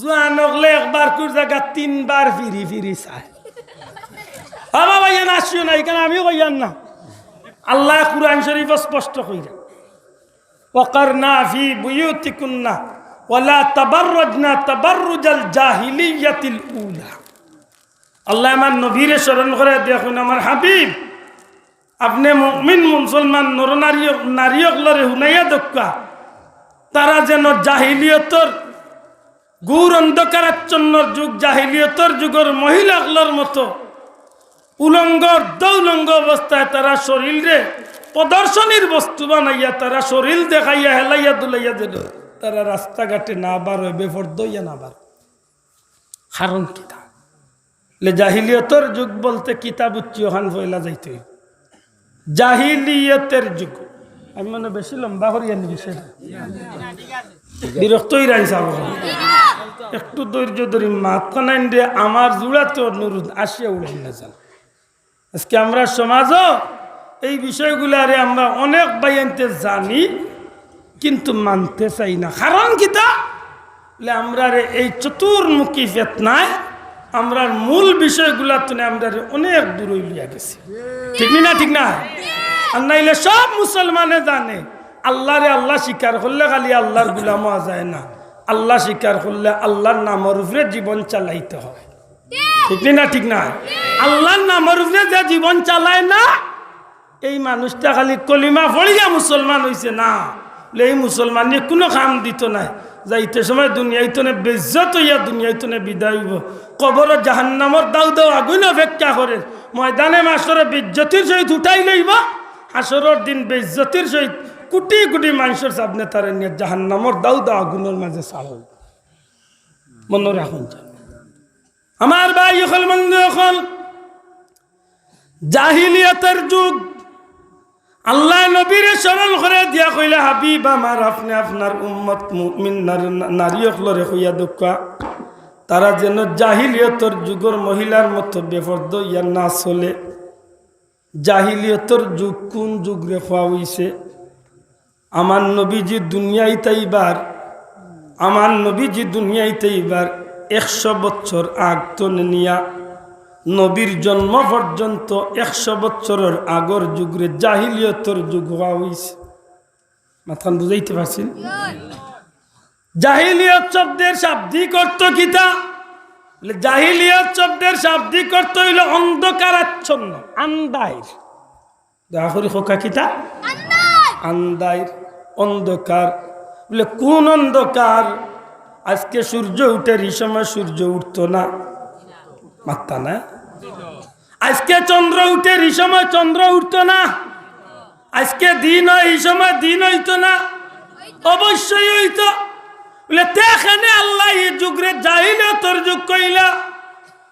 জুয়ান অকলে একবার কুর জাগাত তিনবার ফিরি ফিরি চায়। বাবা ভাইয়া না আসিও না, ইখান আমিও কইয়ার না। আল্লায় কুরআন শরীফো স্পষ্ট কইরা, "ওয়াকারনা ফি বুয়ুতিকুন্না ওয়ালা তাবাররাজনা তাবাররুজাল জাহিলিয়াতিল উলা।" আল্লায় আমার নবীরে স্মরণ করাইয়া দিয়া কইন, "আমার হাবিব, আপনে মুমিন মুসলমান নরনারী, নারী অকলরে হুনাইয়া দেউক্কা, তারা যেন জাহিলিয়তর ঘোর অন্ধকারাচ্ছন্নর যুগ, জাহিলিয়তর যুগর মহিলা অকলর মতো উলঙ্গ, অর্ধ উলঙ্গ অবস্থায় তারা শরীলরে প্রদর্শনীর বস্তু বানাইয়া, তারা শরীল দেখাইয়া, হেলাইয়া দুলাইয়া যেন তারা রাস্তাঘাটে না বার অয়, বেপর্দা অইয়া না বার অয়।" কারণ কিতা? লে জাহিলিয়তর যুগ বলতে কিতা বুঝছি, অখান পয়লা যাইতে অইবো। জাহিলিয়তের যুগ। আমি মনে বেশি লম্বা করিয়ার নি বিষয়টা। বিরক্ত অইরায় সাব। একটু ধৈর্য ধরি মাত খানাইন দে, আমার জুড়াতে অনুরোধ, আসিয়া উড়াইন না যান। আইজকে আমরার সমাজো এই বিষয়গুলারে আমরা অনেক ভাইয়াইন্তে জানি, কিন্তু মানতে চাই না। কারণ কিতা? বলে, আমরারে এই চতুর্মুখী ফেতনায় আমরার মূল বিষয়গুলা তুনে আমরারে অনেক দূরই লইয়া গেছে। ঠিক নি না? ঠিক না? আর নাইলে সব মুসলমানে জানে, আল্লাহরে আল্লাহ স্বীকার করলে খালি আল্লাহর গুলাম অওয়া যায় না, আল্লাহ স্বীকার করলে আল্লাহর নামর উপরে জীবন চালাইতে হয়। ঠিক নি না? ঠিক না? আল্লাহর নামর উপরে যে জীবন চালায় না, এই মানুষটা খালি কলিমা পড়িয়া মুসলমান অইছে না, বলে, এই মুসলমানে কুনু কাম দিতো নায়। যাইতে সময় দুনিয়াইতনে বেইজ্জত অইয়া দুনিয়াইতনে বিদায় অইবো। কবরো জাহান্নামর দাউ দাউ আগুন অপেক্ষা করের। ময়দানে মাশরে বেইজ্জতির সহিত উঠাই লইবো। হাশরর দিন বেইজ্জতির সহিত কুটি কুটি মানষর সামনে তারে নিয়া জাহান্নামর দাউ দাউ আগুনর মাঝে ছাড়া অইবো। মনো রাখইন। আমার ভাই অকল, বন্ধু অকল, জাহিলিয়তর যুগ, আল্লায় নবীরে স্মরণ করাই দিয়া কইলা, হাবিব আমার, আপনে আপনার উম্মত মুমিন নারী, নারী অকলরে কইয়া দেউক্কা, তারা যেন জাহিলিয়তর যুগর মহিলার মতো বেপর্দা অইয়া না চলে। জাহিলিয়তর যুগ কুন যুগরে কওয়া অইছে? আমার নবীজি দুনিয়াইত আইবার, আমার নবীজি দুনিয়াইত আইবার একশো বছর আগ তনে নিয়া নবীর জন্ম পর্যন্ত একশো বছরর আগর যুগরে জাহিলিয়তর যুগ কওয়া অইছে। মাতখান বুঝাইতে পারছি? জাহিলিয়ত শব্দের শাব্দিক অর্থ কিতা? বলে, জাহিলিয়ত শব্দের শাব্দিক অর্থ অইলো অন্ধকারাচ্ছন্ন, আন্দাইর। দয়া করি কউক্কা কিতা? আন্দাইর, অন্ধকার। বলে, কুন অন্ধকার? আজকে সূর্য উঠের, ই সময় সূর্য উঠতো না, মাততা না। আজকে চন্দ্র উঠের, ই সময় চন্দ্র উঠতো না। আজকে দিন অয়, ই সময় দিন অইতো না, অবশ্যই অইতো। বলে, তে কেনে আল্লায় ই যুগরে জাহিলিয়তর যুগ কইলা?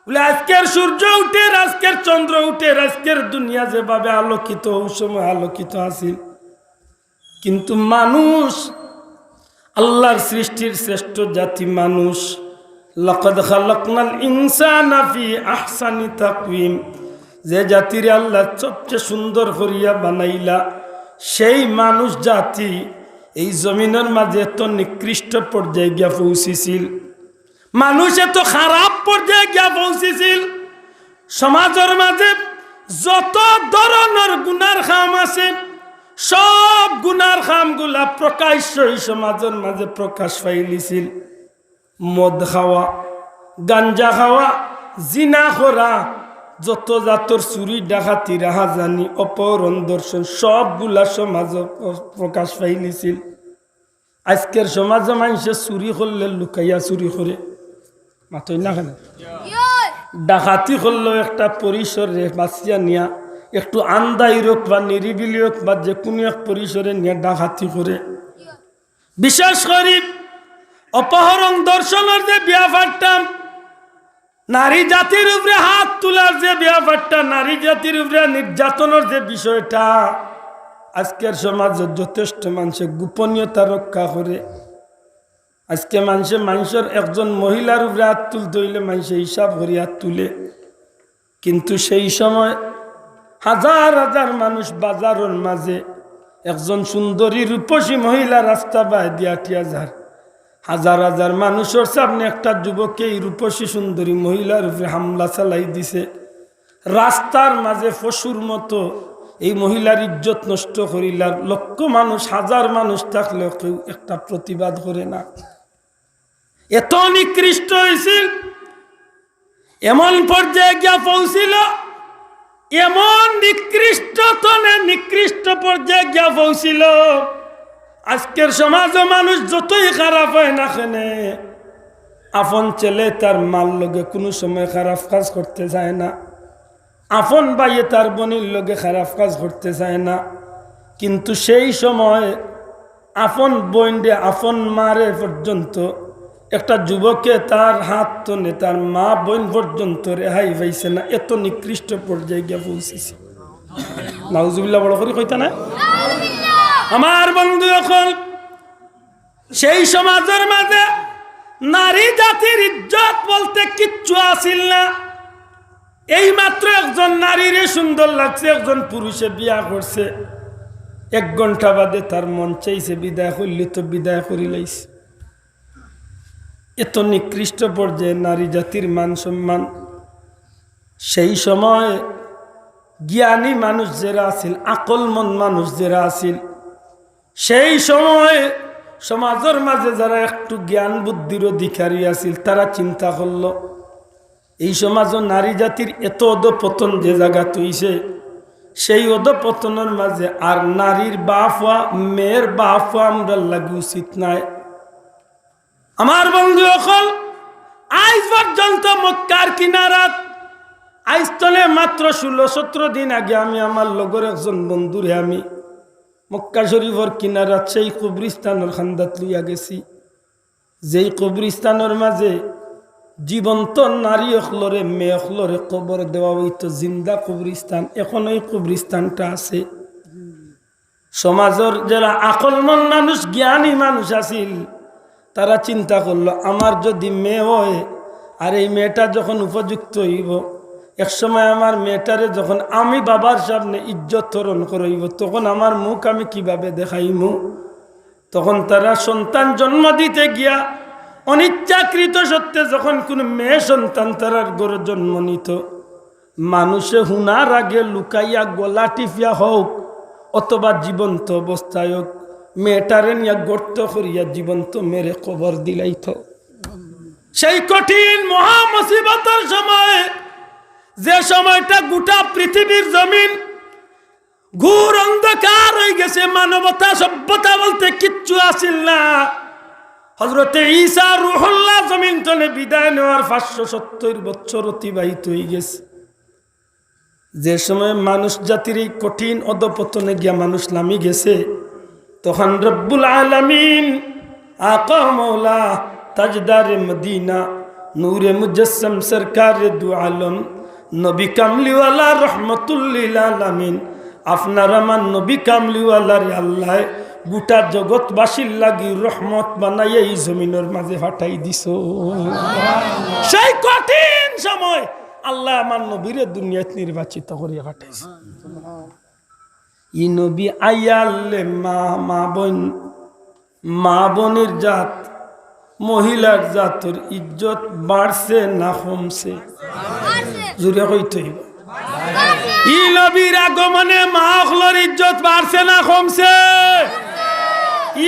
বলে, আজকের সূর্য উঠের, আজকের চন্দ্র উঠের, আজকের দুনিয়া যেভাবে আলোকিত, অউ সময় আলোকিত আছিল। কিন্তু মানুষ, আল্লাহর সৃষ্টির শ্রেষ্ঠ জাতি মানুষ। লাকাদ খালাকনাল ইনসানা ফি আহসানি তাকওয়িম। যে জাতিরে আল্লায় সবচেয়ে সুন্দর করিয়া বানাইলা, সেই মানুষ জাতি এই জমিনর মাঝে এত নিকৃষ্ট পর্যায়ে গিয়া পৌঁছিছিল। মানুষ এত খারাপ পর্যায়ে গিয়া পৌঁছিছিল, সমাজর মাঝে যত ধরনর গুনার কাম আছে, সব গুনার কামগুলা প্রকাশ্য ই সমাজর মাঝে প্রকাশ পাইলিছিল। মদ খাওয়া, গাঞ্জা খাওয়া, জিনা করা, যত জাতর চুরি, ডাকাতি, রাহাজানি, অপহরণ, ধর্ষণ, সবগুলা সমাজো প্র-, প্রকাশ পাইলিছিল। আজকের সমাজো মানষে চুরি করলে লুকাইয়া চুরি করে, মাতইন না কেনে? ডাকাতি করলেও একটা পরিসরে বাছিয়া নিয়া, একটু আন্দাইর অউক বা নিরিবিলি অউক বা যেকুনু এক পরিসরে নিয়া ডাকাতি করে। বিশেষ করি অপহরণ ধর্ষণর যে ব্যাপারটা, নারী জাতির উপরে হাত তুলার যে ব্যাপারটা, নারী জাতির উপরে নির্যাতনর যে বিষয়টা, আজকের সমাজো যথেষ্ট মানষে গোপনীয়তা রক্ষা করে। আজকে মানষে, মানষর একজন মহিলার উপরে হাত তুলতে অইলে মানষে হিসাব করি হাত তুলে। কিন্তু সেই সময় হাজার হাজার মানুষ বাজারর মাঝে একজন সুন্দরী রূপসী মহিলা রাস্তা বায় দিয়া আটিয়া যার, হাজার হাজার মানুষর সামনে একটা যুবকে এই রূপসী সুন্দরী মহিলার উপরে হামলা চালাই দিছে। রাস্তার মাঝে পশুর মতো এই মহিলার ইজ্জত নষ্ট করিলার। লক্ষ মানুষ, হাজার মানুষ থাকলেও কেউ একটা প্রতিবাদ করে না। এত নিকৃষ্ট অইছিল, এমন পর্যায়ে গিয়া পৌঁছিল, এমন নিকৃষ্ট তনে নিকৃষ্ট পর্যায়ে গিয়া পৌঁছিল। আজকের সমাজো মানুষ যতই খারাপ অয় না কেনে, আপন ছেলে তার মার লগে কুনু সময় খারাপ কাজ করতে চায় না, আপন ভাইয়ে তার বইনর লগে খারাপ কাজ করতে চায় না। কিন্তু সেই সময় আপন বইনরে, আপন মারে পর্যন্ত একটা যুবকে তার হাত তনে তার মা বইন পর্যন্ত রেহাই পাইছে না, এত নিকৃষ্ট পর্যায়ে গিয়া পৌঁছিছে। নাউজুবিল্লাহ বড় করি কইতা না? আমার বন্ধু অকল, সেই সমাজর মাঝে নারী জাতির ইজ্জত বলতে কিচ্ছু আছিল না। এই মাত্র একজন নারীরে সুন্দর লাগছে, একজন পুরুষে বিয়া করছে, এক ঘন্টা বাদে তার মন চাইছে বিদায় করলে তো বিদায় করিলাইছে। এত নিকৃষ্ট পর্যায়ে নারী জাতির মান সম্মান। সেই সময় জ্ঞানী মানুষ যেরা আছিল, আকলমন মানুষ যেরা আছিল, সেই সময় সমাজর মাঝে যারা একটু জ্ঞান বুদ্ধির অধিকারী আছিল, তারা চিন্তা করলো, এই সমাজও নারী জাতির এত অধপতন যে জাগাত অইছে, সেই অধপতনর মাঝে আর নারীর বাপ হওয়া, মেয়ের বাপ হওয়া আমরার লাগি উচিত নায়। আমার বন্ধু অকল, আইজ পর্যন্ত মক্কার কিনারাত, আইজ তনে মাত্র ষোলো সতেরো দিন আগে আমি আমার লগর একজন বন্ধুরে আমি মক্কা শরীফর কিনারাত সেই কবরিস্তানর কান্দাত লইয়া গেছি, যেই কবরিস্তানর মাঝে জীবন্ত নারী অকলরে, মেয়ে অকলরে কবর দেওয়া অইতো, জিন্দা কবরিস্তান। এখন ওই কবরিস্তানটা আছে। সমাজর যেরা আকলমন মানুষ, জ্ঞানী মানুষ আছিল, তারা চিন্তা করলো, আমার যদি মেয়ে হয়, আর এই মেয়েটা যখন উপযুক্ত অইবো, এক সময় আমার মেয়েটারে যখন আমি বাবার সামনে ইজ্জত হরণ করইবো, তখন আমার মুখ আমি কিভাবে দেখাইমু? তখন তারা সন্তান জন্ম দিতে গিয়া অনিচ্ছাকৃত সত্ত্বে যখন কোনো মেয়ে সন্তান তারার ঘরে জন্ম নিত, মানুষে হুনার আগে লুকাইয়া গলা টিপিয়া হোক অথবা জীবন্ত অবস্থায় হোক, মেয়েটারে নিয়া গর্ত করিয়া জীবন্ত মেরে কবর দিলাইত। সেই কঠিন মহা মুসিবতর সময়, যে সময়টা গোটা পৃথিবীর জমিন ঘোর অন্ধকার অই গেছে, মানবতা সভ্যতা বলতে কিচ্ছু আছিল না। হযরতে ঈসা রুহুল্লাহ জমিন তনে বিদায় নেওয়ার পাঁচশো সত্তর বছর অতিবাহিত অই গেছে। যে সময় মানুষ জাতির এই কঠিন অধপতনে গিয়া মানুষ লামি গেছে, তখন রব্বুল আলামিন, আকা মাওলা, তাজদারে মদিনা, নূরে মুজাসসাম, সরকারে দু আলম, নবী কামলিওয়ালা রহমতুল্লিল আলামিন, আপনার আমার নবী কামলিওয়ালারে আল্লায় গোটা জগৎবাসীর লাগি রহমত বানাইয়া এই জমিনর মাঝে পাঠাই দিছো। সেই কঠিন সময় আল্লায় আমার নবীরে দুনিয়াত নির্বাচিত করিয়া পাঠাইছে। ই নবী আইয়ালে মা, মা বইন, মা বইনর জাত, মহিলার জাতর ইজ্জত বাড়ছে না কমছে? জোরে কইতে অইবো। ই নবীর আগমনে মা অকলর ইজ্জত বাড়ছে না কমছে?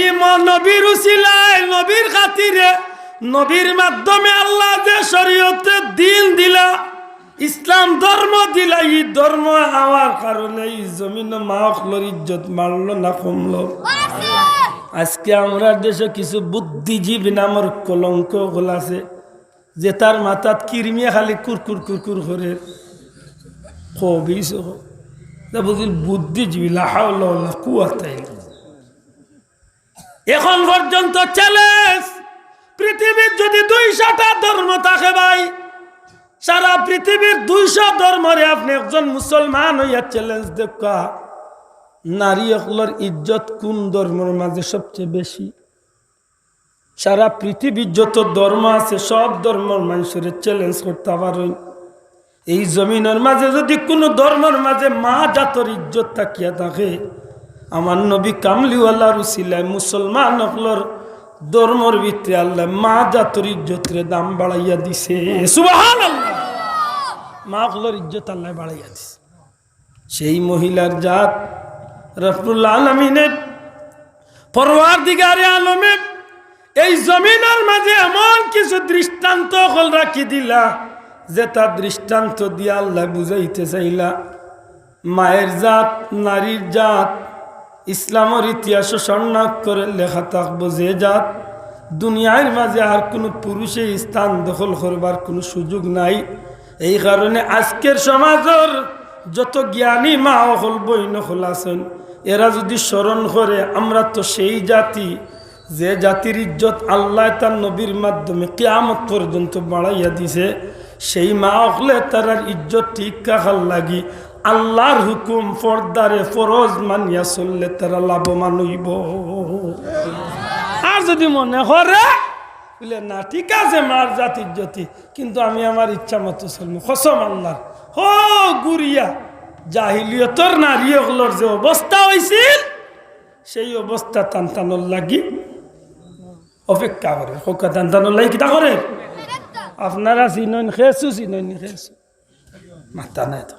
ই ম-, নবীর উসিলায়, নবীর খাতিরে, নবীর মাধ্যমে আল্লায় যে শরীয়তে দিন দিলা, ইসলাম ধর্ম দিলা, ই ধর্ম আওয়ার কারণে ই জমিনো মা অকলর ইজ্জত বাড়লো না কমলো? আজকে আমরার দেশো কিছু বুদ্ধিজীবী নামর কলঙ্ক অকল আছে, যেতার মাথাত কিরমিয়ে খালি কুরকুর কুরকুর করের। কবিস তা বুঝিল বুদ্ধিজীবী, লা হাওলা ওয়ালা কুওয়াতা ইল্লা বিল্লাহ। এখন পর্যন্ত চ্যালেঞ্জ, পৃথিবীর যদি দুইশোটা ধর্ম থাকে ভাই, সারা পৃথিবীর দুইশো ধর্মরে আপনে একজন মুসলমান অইয়া চ্যালেঞ্জ দেউক্কা, নারী অকলর ইজ্জত কুন ধর্মর মাঝে সবচেয়ে বেশি? সারা পৃথিবীর যত ধর্ম আছে, সব ধর্মর মানষরে চ্যালেঞ্জ করতা পারইন। এই জমিনর মাঝে যদি কুনু ধর্মর মাঝে মা জাতর ইজ্জত থাকিয়া থাকে, আমার নবী কামলিওয়ালার উসিলায় মুসলমান অকলর ধর্মর ভিতরে আল্লায় মা জাতর ইজ্জতরে দাম বাড়াইয়া দিছে। সুবহানাল্লাহ। মা অকলর ইজ্জত আল্লায় বাড়াইয়া দিছে। সেই মহিলার জাত রব্বুল আলামিনে, পরওয়ারদিগারে আলমে এই জমিনর মাঝে এমন কিছু দৃষ্টান্ত অকল রাখি দিলা, যেতা দৃষ্টান্ত দিয়া আল্লায় বুঝাইতে চাইলা, মায়ের জাত, নারীর জাত ইসলামর ইতিহাসো স্বর্ণাক্ষরে লেখা থাকবো, যে জাত দুনিয়ার মাঝে আর কুনু পুরুষে স্থান দখল করবার কুনু সুযোগ নাই। এই কারণে আজকের সমাজর যত জ্ঞানী মা অকল, বইন অকল আছইন, এরা যদি স্মরণ করে, আমরা তো সেই জাতি, যে জাতির ইজ্জত আল্লায় তার নবীর মাধ্যমে কিয়ামত পর্যন্ত বাড়াইয়া দিছে, সেই মা অকলে তারার ইজ্জত ঠিক রাখার লাগি আল্লার হুকুম পর্দারে ফরজ মানিয়া চললে তারা লাভবান অইবো। আর যদি মনে করে, বুলে, "না, ঠিক আছে, মার জাত ইজ্জতি, কিন্তু আমি আমার ইচ্ছা মতো চলমু, কসম আল্লার, ও গুরিয়া, জাহিলিয়তর নারী অকলর যে অবস্থা অইছিল, সেই অবস্থা তান তানর লাগি অপেক্ষা করে। কউক্কা, তান তানর লাগি কিতা করে? আপনারা চিনইন, খেছু চিনইন নি? খেছু মাথা নাই তো।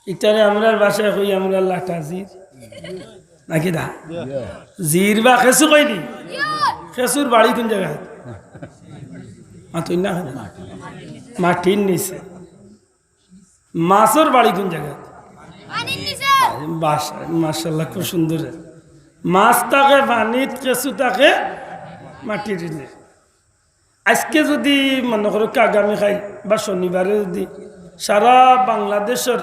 ইটারে আমরার ভাষায় কই আমরা লাটা জির। নাকি দা? জির বা খেছু কইনি? খেছুর বাড়ি কোন জাগাত? মাতইন না কেনে? মাটির নিচে। মাছর বাড়ি কোন জাগাত? বাস-, মাশাআল্লাহ, খুব সুন্দর। মাছ থাকে পানিত, খেছু থাকে মাটির নিচে। আইজকে যুদি মনো করউক্কা আগামী কাইল বা শনিবারে যুদি সারা বাংলাদেশর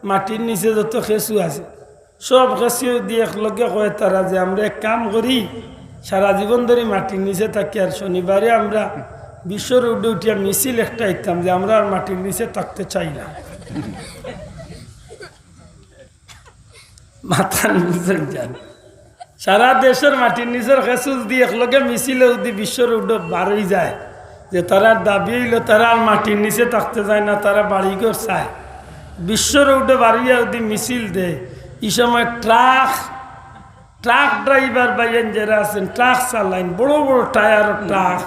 মাটির নিচে যত খেছু আছে, সব খেছু যুদি একলগে কয় তারা যে আমরা এক কাম করি, সারা জীবন ধরি মাটির নিচে থাকি, আর শনিবারে আমরা বিশ্ব রোডো উঠিয়া মিছিল একটা দিতাম যে আমরা আর মাটির নিচে থাকতে চাই না। মাথা নিচে যান। সারা দেশর মাটির নিচর খেছু যুদি একলগে মিছিলে যুদি বিশ্ব রোডো বারই যায়, যে তারার দাবি অইলো তারা আর মাটির নিচে থাকতে চায় না, তারা বাড়িঘর চায়। বিশ্ব রোডো বারইয়া যুদি মিছিল দেয়, ই সময় ট্রাক, ট্রাক ড্রাইভার ভাইয়াইন যেরা আছইন, ট্রাক চালাইন, বড় বড় টায়ার ট্রাক,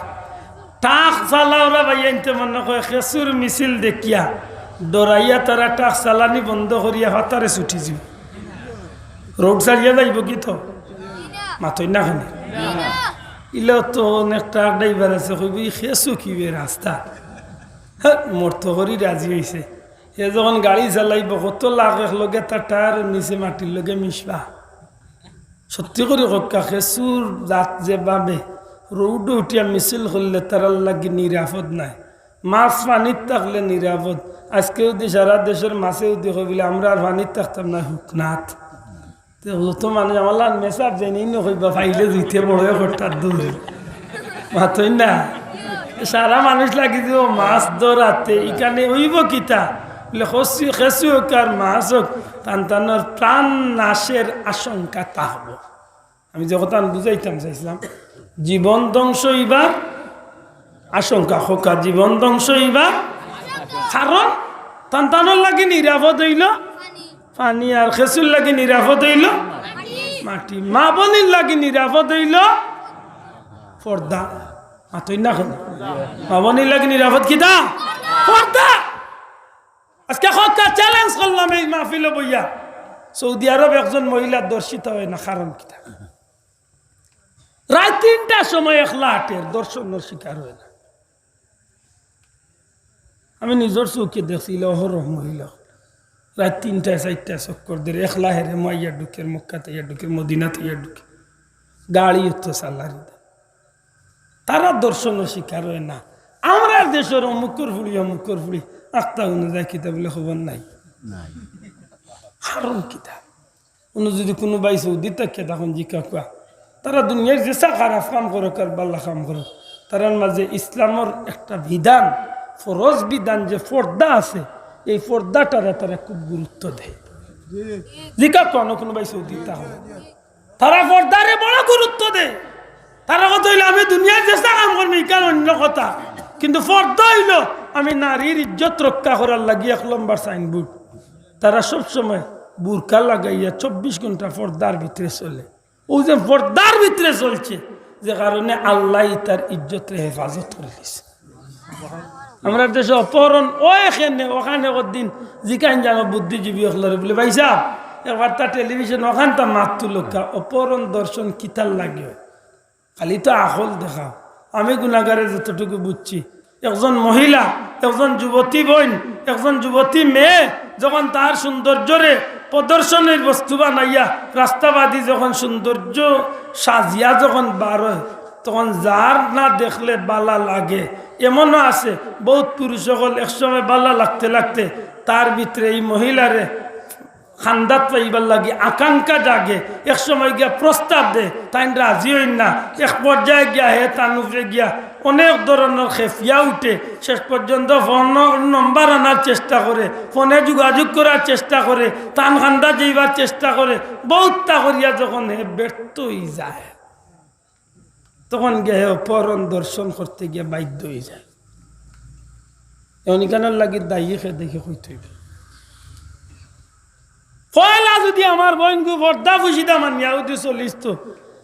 ট্রাক চালাওরা ভাইয়াইন্তে মনো কয় খেছুর মিছিল দেখিয়া ডরাইয়া তারা ট্রাক চালানি বন্ধ করিয়া ফাতারে ছুটি যিবো। রোড ছাড়িয়া যাইবো কি তো? মাতইন না কেনে? ইলা তো অনেক ট্রাক ড্রাইভার আছে, কইবো, "ই খেছু কিবে রাস্তা?" হ্যাঁ, মর্ত করি রাজি অইছে। হে যখন গাড়ি চালাইবো, কত লাখ একলগে তার টায়ারর নিচে মাটির লগে মিশবা। সত্যি করি কউক্কা, খেছুর জাত যেভাবে রোডো উঠিয়া মিছিল করলে তারার লাগি নিরাপদ নায়, মাছ পানিত থাকলে নিরাপদ। আইজকে যুদি সারা দেশর মাছে যুদি কইবলে আমরা আর পানিত থাকতাম না, হুকনাত। তে যত মানুষ আমার লাখান মেসাব যাইন, ইনো কইবা, "পাইলে জুইতে বড় হঠাৎ দূর।" মাতইন না। সারা মানুষ লাগি দিবো মাছ ধরাতে, ইখানে অইবো কিতা? বলে, "খেছু, খেছু অউক আর মাছ অউক, তান তানর প্রাণ নাশের আশঙ্কা থাকবো।" আমি যে কথাখান বুঝাইতাম চাইছিলাম, জীবন ধ্বংস অইবার আশঙ্কা, কউক্কা, জীবন ধ্বংস অইবার কারণ তান তানর লাগি নিরাপদ অইলো পানি, আর খেছুর লাগি নিরাপদ অইলো মাটি, মা বইনর লাগি নিরাপদ অইলো পর্দা। মাতইন না কেনে? মা বইনর লাগি নিরাপদ কিতা? পর্দা। আইজকে কউক্কা challenge করলাম এই মাহফিলো বইয়া, সৌদি আরব একজন মহিলা ধর্ষিতা অয় না, কারণ কিতা? রাইত তিনটার সময় একলা আটের, ধর্ষণর শিকার অয় না। আমি নিজর চউখে দেখছি, ইলা অহরহ মহিলা রাইত তিনটায় চাইরটায় চক্কর দের, একলা হেরে মাইয়া ঢুকের, মক্কাত আইয়া ঢুকের, মদিনাত আইয়া ঢুকের, গাড়ি অত চালারি। তারা ধর্ষণর শিকার অয় না। আমরার দেশর অমুকর ফুড়ি, অমুকর ফুড়ি, আখতা অনো যায় কিতা বলে খবর নাই। নাই। কারণ কিতা? অনো যুদি কুনুবায় সৌদি থাকে, তখন জিকা কুয়া। তারা দুনিয়ার যেছা খারাপ কাম করউক আর ভালা কাম করউক, তারার মাঝে ইসলামর একটা বিধান, ফরজ বিধান যে পর্দা আছে, এই পর্দাটারে তারা খুব গুরুত্ব দেয়। জিকা কুয়া অনো কুনুবায় সৌদি থাকে। তারা পর্দারে বড় গুরুত্ব দেয়। তারা কথা অইলো, "আমি দুনিয়ার যেছা কাম করমু, ইখান অইন্য কথা, কিন্তু পর্দা অইলো আমি নারীর ইজ্জত রক্ষা করার লাগি এক নম্বর সাইনবোর্ড।" তারা সব সময় বুরকা লাগাইয়া চব্বিশ ঘন্টা পর্দার ভিতরে চলে। অউ যে পর্দার ভিতরে চলছে, যে কারণে আল্লায় তার ইজ্জতরে হেফাজত করি দিছে। আমরার দেশে অপহরণ অয় কেনে, অখান একদিন জিকাইন যানো বুদ্ধিজীবী অকলরে, বলে, "ভাইসাব, একবার তা টেলিভিশন অখানতা মাত তুলউক্কা, অপহরণ ধর্ষণ কিতার লাগি অয়? খালি তো আখল দেখাও।" আমি গুনাগারে যতটুকু বুঝছি, একজন মহিলা, একজন যুবতী বইন, একজন যুবতী মেয়ে যখন তার সৌন্দর্যরে প্রদর্শনীর বস্তু বানাইয়া রাস্তাবাদি যখন সৌন্দর্য সাজিয়া যখন বার অয়, তখন যার না দেখলে বালা লাগে। এমনও আছে, বউত পুরুষ অকল একসময় বালা লাগতে লাগতে তার ভিতরে ই মহিলারে খান্দাত পাইবার লাগি আকাঙ্ক্ষা জাগে, একসময় গিয়া প্রস্তাব দেয়, তাইন রাজি অইন না, এক পর্যায়ে গিয়া হে তান উপরে গিয়া অনেক ধরনর খেপিয়া উঠে, শেষ পর্যন্ত ফোন নম্বর আনার চেষ্টা করে, ফোনে যোগাযোগ করার চেষ্টা করে, তান খান্দাত যাইবার চেষ্টা করে, বউততা করিয়া যখন হে ব্যর্থ অইযায়, তখন গিয়া হে অপহরণ ধর্ষণ করতে গিয়া বাধ্য অইযায়। এখন ইখানর লাগি দায়ী কে দেখি কইতে অইবো। পয়লা যুদি আমার বইনগু পর্দা পুশিদা মানিয়া যুদি চলিতো,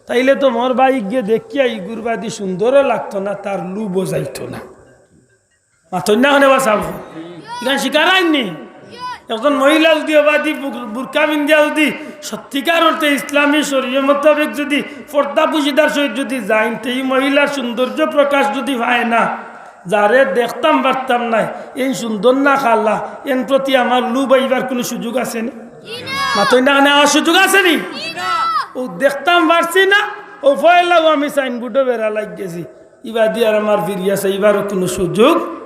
তাইলে তো মোর ভাইগু দেখিয়া ইগুর বাদে সুন্দরও লাগতো না, তার লোভও যাইতো না। মাতইন না কেনে বা সাব? ইখান শিকার আইন নি? একজন মহিলা যুদি অবাদি বুর-, বুরকা পিন্দিয়া যুদি সত্যিকার অর্থে ইসলামী শরীয়ত মোতাবেক যুদি পর্দা পুশিদার সহিত যুদি যাইন, তে ই মহিলার সৌন্দর্য প্রকাশ যুদি পায় না, যারে দেখতাম পারতাম নায়, এইন সুন্দর না কালা, এন প্রতি আমার লোভ আইবার কুনু সুযোগ আছে নি? মাতইন না কেনে, আওয়ার সুযোগ আছে নি? অউ দেখতাম পারছি না, অউ পয়লাউ আমি সাইনবোর্ডো বেড়া লাগি গেছি। ইবাদি আর আমার ফিরিয়া চাইবারও কুনু সুযোগ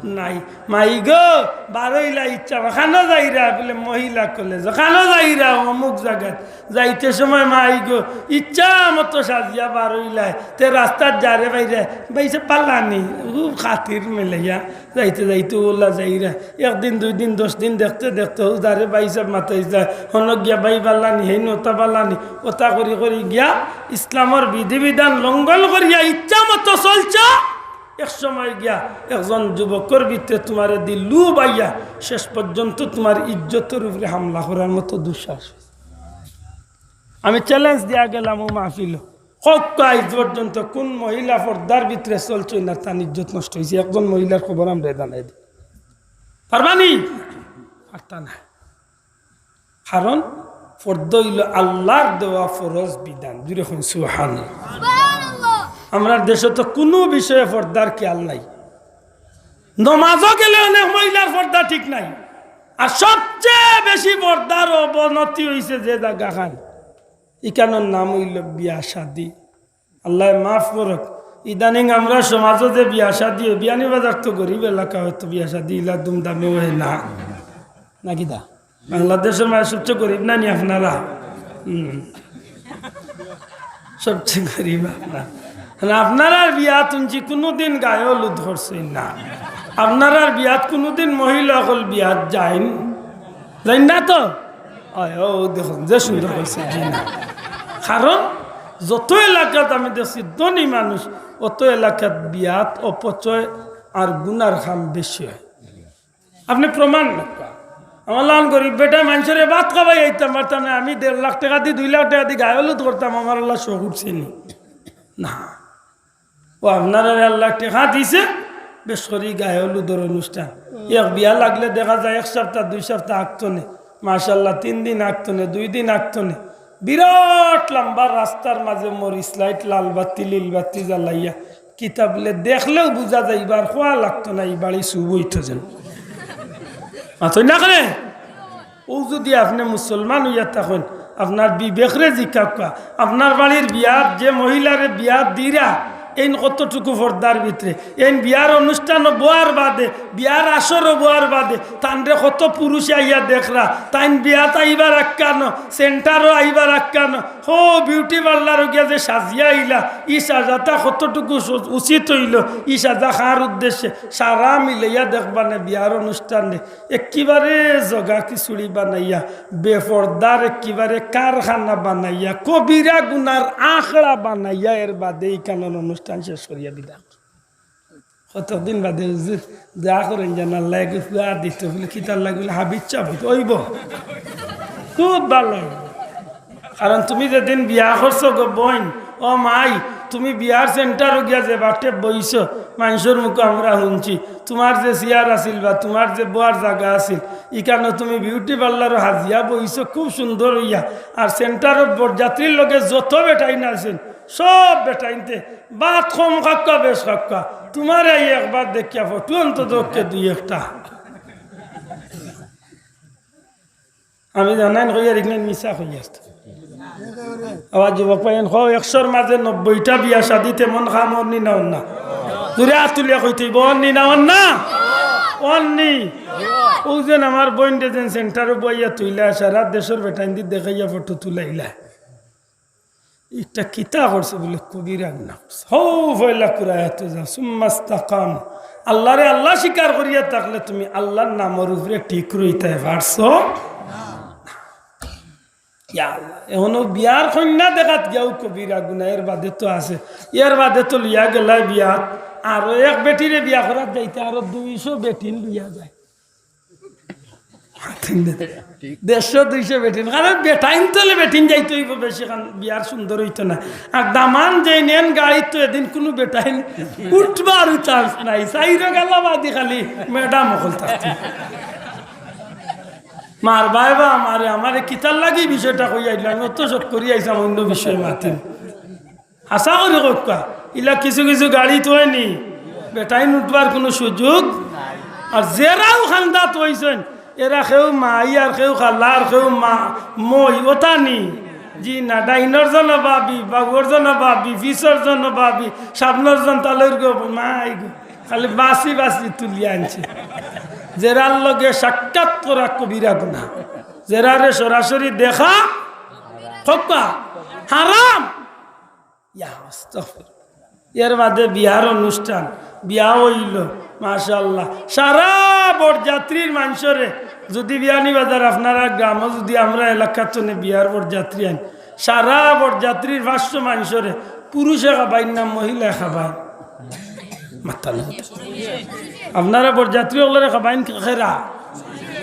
নাই। মাইগো, বারইলা ইচ্ছা বা, কানো যাইরা? বুলে, মহিলা কলেজ। কানো যাইরা? অমুক জাগাত। যাইতে সময় মাইগো, ইচ্ছা মতো সাজিয়া বারইলায়। তে রাস্তাত যারে পাইরে, ভাইসাব পারলা নি? ও খাতির মিলাইয়া। যাইতে যাইতে অলা যাইরা। একদিন, দুইদিন, দশ দিন দেখতে দেখতে অউ যারে ভাইসাব মাতাইছলা, হনো গিয়া ভাই পারলা নি, হেইন অতা পারলা নি, অতা করি করি গিয়া ইসলামর বিধিবিধান লঙ্ঘন করিয়া ইচ্ছা মতো চলছো। এক সময় গিয়া একজন যুবকর ভিতরে তুমারে দি লোভ আইয়া শেষ পর্যন্ত তুমার ইজ্জতর উপরে হামলা করার মতো দুঃসাহস অইছে। আমি challenge দিয়া গেলাম অউ মাহফিলো, কউক্কা আইজ পর্যন্ত কুন মহিলা পর্দার ভিতরে চলছইন না, তান ইজ্জত নষ্ট অইছে? একজন মহিলার খবর আমরারে জানাই দি পারবা নি? পারতা না। কারণ পর্দা অইলো আল্লার দেওয়া ফরজ বিধান। জুরে কইন সুবহানাল্লাহ। আমরার দেশো তো কুনু বিষয়ে পর্দার খিয়াল নাই। নমাজো গেলে অনেক মহিলার পর্দা ঠিক নাই। আর সবচেয়ে বেশি পর্দার অবনতি অইছে যে জাগাখান, ইখানর নাম অইলো বিয়া শাদি। আল্লায় মাফ করউক, ইদানিং আমরার সমাজো যে বিয়া শাদি অয়, বিয়ানীবাজার তো গরিব এলাকা, অয়তো বিয়া শাদি ইলা ধুমধামে অয় না, নাকি দা? বাংলাদেশর মাঝে সবচেয়ে গরিব না নি আপনারা? হুম। সবচেয়ে গরিব আপনারা। মানে, আপনারার বিয়াত হুনছি কুনুদিন গায়ে হলুদ করছইন না। আপনারার বিয়াত কুনুদিন মহিলা অকল বিয়াত যাইন, যাইন না তো? অয়, অউ দেখইন, যে সুন্দর কইছে, জি না। কারণ যত এলাকাত আমি দেখছি ধনী মানুষ, অত এলাকাত বিয়াত অপচয় আর গুনার কাম বেশি অয়। আপনে প্রমাণ নেউক্কা। আমার লাখান গরিব বেটায় মানষরে ভাত খাবাইতাম পারতাম না, আমি দেড় লাখ টেকা দি, দুই লাখ টেকা দি গায়ে হলুদ করতাম, আমার আল্লার শখ উঠছে নি? না। অউ আপনারারে আল্লায় টেকা দিছে, বেশ করি গায়ে হলুদর অনুষ্ঠান। এক বিয়া লাগলে দেখা যায় এক সপ্তাহ, দুই সপ্তাহ আগতনে, মাশাআল্লাহ, তিন দিন আগতনে, দুই দিন আগতনে, বিরাট লম্বা রাস্তার মাঝে মরিচ লাইট, লাল বাতি, লীল বাতি জ্বালাইয়া কিতা বুলে দেখলেউ বুঝা যাইবার, কওয়া লাগতো না, ই বাড়ি চুর অইতো যেন। মাতইন না কেনে? অউ যুদি আপনে মুসলমান অইয়া থাকইন, আপনার বিবেকরে জিকাউক্কা, আপনার বাড়ির বিয়াত যে মহিলারে বিয়াত দিরা, এইন কতটুকু পর্দার ভিতরে, এইন বিয়ার অনুষ্ঠানো বওয়ার বাদে, বিয়ার আসরো বওয়ার বাদে, তানরে কত পুরুষে আইয়া দেখরা, তাইন বিয়াত আইবার আক্কানো, সেন্টারো আইবার আক্কানো, হো বিউটি পার্লারো গিয়া যে সাজিয়া আইলা, ই সাজাটা কতটুকু সু-, উচিত অইলো, ই সাজা কার উদ্দেশ্যে, সারা মিলাইয়া দেখবানে বিয়ার অনুষ্ঠানে একেবারে জগা খিচুড়ি বানাইয়া, বেপর্দার একেবারে কারখানা বানাইয়া, কবিরা গুনার আখড়া বানাইয়া, এর বাদে ইখানর অনুষ্ঠান শেষ করিয়া বিদায়। কতদিন বাদে হুজুর দোয়া করইন যেন আল্লায় এগু ফুয়া দিতো, বুলে, "কিতার লাগি?" বুলে, "হাফিজ সাব অইতো।" অইবো। খুব ভালা অইবো। কারণ তুমি যেদিন বিয়া করছো গো বইন, ও মাই, তুমি বিয়ার সেন্টারো গিয়া যে বাটে বইছো, মানষর মুখো আমরা হুনছি, তুমার যে চেয়ার আছিল বা তুমার যে বওয়ার জাগা আছিল, ইখানো তুমি বিউটি পার্লারো হাজিয়া বইছো খুব সুন্দর অইয়া, আর সেন্টারো বরযাত্রীর লগে যত বেটাইন আছইন, সব বেটাইন্তে ভাত কম খাউক্কা, বেশ খাউক্কা, তুমারে আই একবার দেখিয়া ফটো অন্তত অকে দুই একটা। আমি জানাইন কইয়ার ইখান মিছা কইয়ার। আবার যুবক ভাইয়াইন কও, একশোর মাঝে নব্বইটা বিয়া শাদি তেমন কাম অর নি না অর না? জুরে আত তুলিয়া কইতে অইবো, অর নি না অর না? অর নি। অউ যেন আমার বইনরে যেন সেন্টারো বওয়াইয়া তুইলা, সারা দেশর বেটাইন্দি দেখাইয়া ফটো তুলাইলা। ইটা কিতা করছে বুলে কবিরা গুনা করছে। হউ পয়লা কুরআন আয়াত যা, সুম্মাস্তাকাম। আল্লারে আল্লা স্বীকার করিয়া থাকলে তুমি আল্লার নামর উপরে ঠিক রইতায় পারছো? ইয়া আল্লা, এখনো বিয়ার কইন্যা দেখাত গিয়াউ কবিরা গুনা, এর বাদে তো আছে, এর বাদে তো লইয়া গেলায় বিয়াত, আরো এক বেটিরে বিয়া করাত যাইতে আরো দুইশো বেটিন লইয়া যায়। দেড়শো দুইশো বেটিন, কারণ বেটাইন তলে বেটিন যাইতে অইবো বেশি, কারণ বিয়ার সুন্দর অইতো না। আর দামান যেইন গাড়িত তো এদিন কুনু বেটাইন উঠবারও chance নাই, সাইরো গেলা বাদি খালি ম্যাডাম অকল থাকতো। মার ভাই বা আমারে, আমারে কিতার লাগি বিষয়টা কই আইলাম, অত শখ করি আইছাম অন্য বিষয়ে মাতিম। আশা করি কউক্কা, ইলা কিছু কিছু গাড়িত অয়নি, বেটাইন উঠবার কুনু সুযোগ। আর যেরাও খান্দাত অইছইন, এরা কেউ মাই আর কেউ খালা আর কেউ মা, মই, অতা নি। জি না, ডাইনর জন ভাবি, বাউর জন ভাবি, পিছর জন ভাবি, সামনর জন তালইর গো, মাই গো। খালি বাছি বাছি তুলিয়া আনছে। যেরার লগে সাক্ষাৎ করা কবিরা গুনাহ, যেরারে সরাসরি দেখা কউক্কা হারাম। ইয়া আস্তাগফিরুল্লাহ। এর বাদে বিয়ার অনুষ্ঠান, বিয়া অইলো, মাশাআল্লাহ। সারা বরযাত্রীর মানষরে, যুদি বিয়ানীবাজার আপনারার গ্রামো যুদি আমরার এলাকাত থনে বিয়ার বরযাত্রী আইন, সারা বরযাত্রীর পাঁচশো মানষরে পুরুষে খাবাইন না মহিলায় খাবাইন? মাত্তা না। আপনারা বরযাত্রী অকলরে খাবাইন কেরা?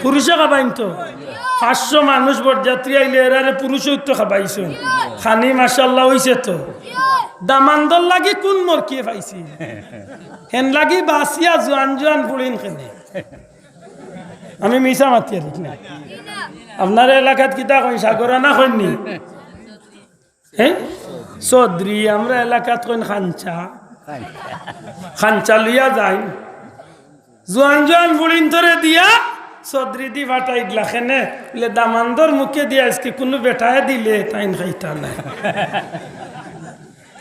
পুরুষে খাবাইন তো। পাঁচশো মানুষ বরযাত্রী আইলে এরারে পুরুষেউ তো খাবাইছইন। খানি মাশাআল্লাহ অইছে তো। দামান্দর লাগি কুন মরকিয়ে পাইছি? হেন লাগি বাছিয়া জুয়ান জুয়ান ফুড়িন কেনে। আমি মিছা মাতিয়ার না। আপনারার এলাকাত কিতা কইন, সাগরা না কইন নি? হে? চৌধুরী, আমরার এলাকাত কইন খাঞ্চা। খাঞ্চা লইয়া যাইন। জুয়ান জুয়ান ফুড়িন্তরে দিয়া চৌধুরীদি পাঠাই দিলা কেনে? বুলে, দামান্দর মুখে দিয়া আইজকে কুনু বেটায় দিলে তাইন খাইতা নায়।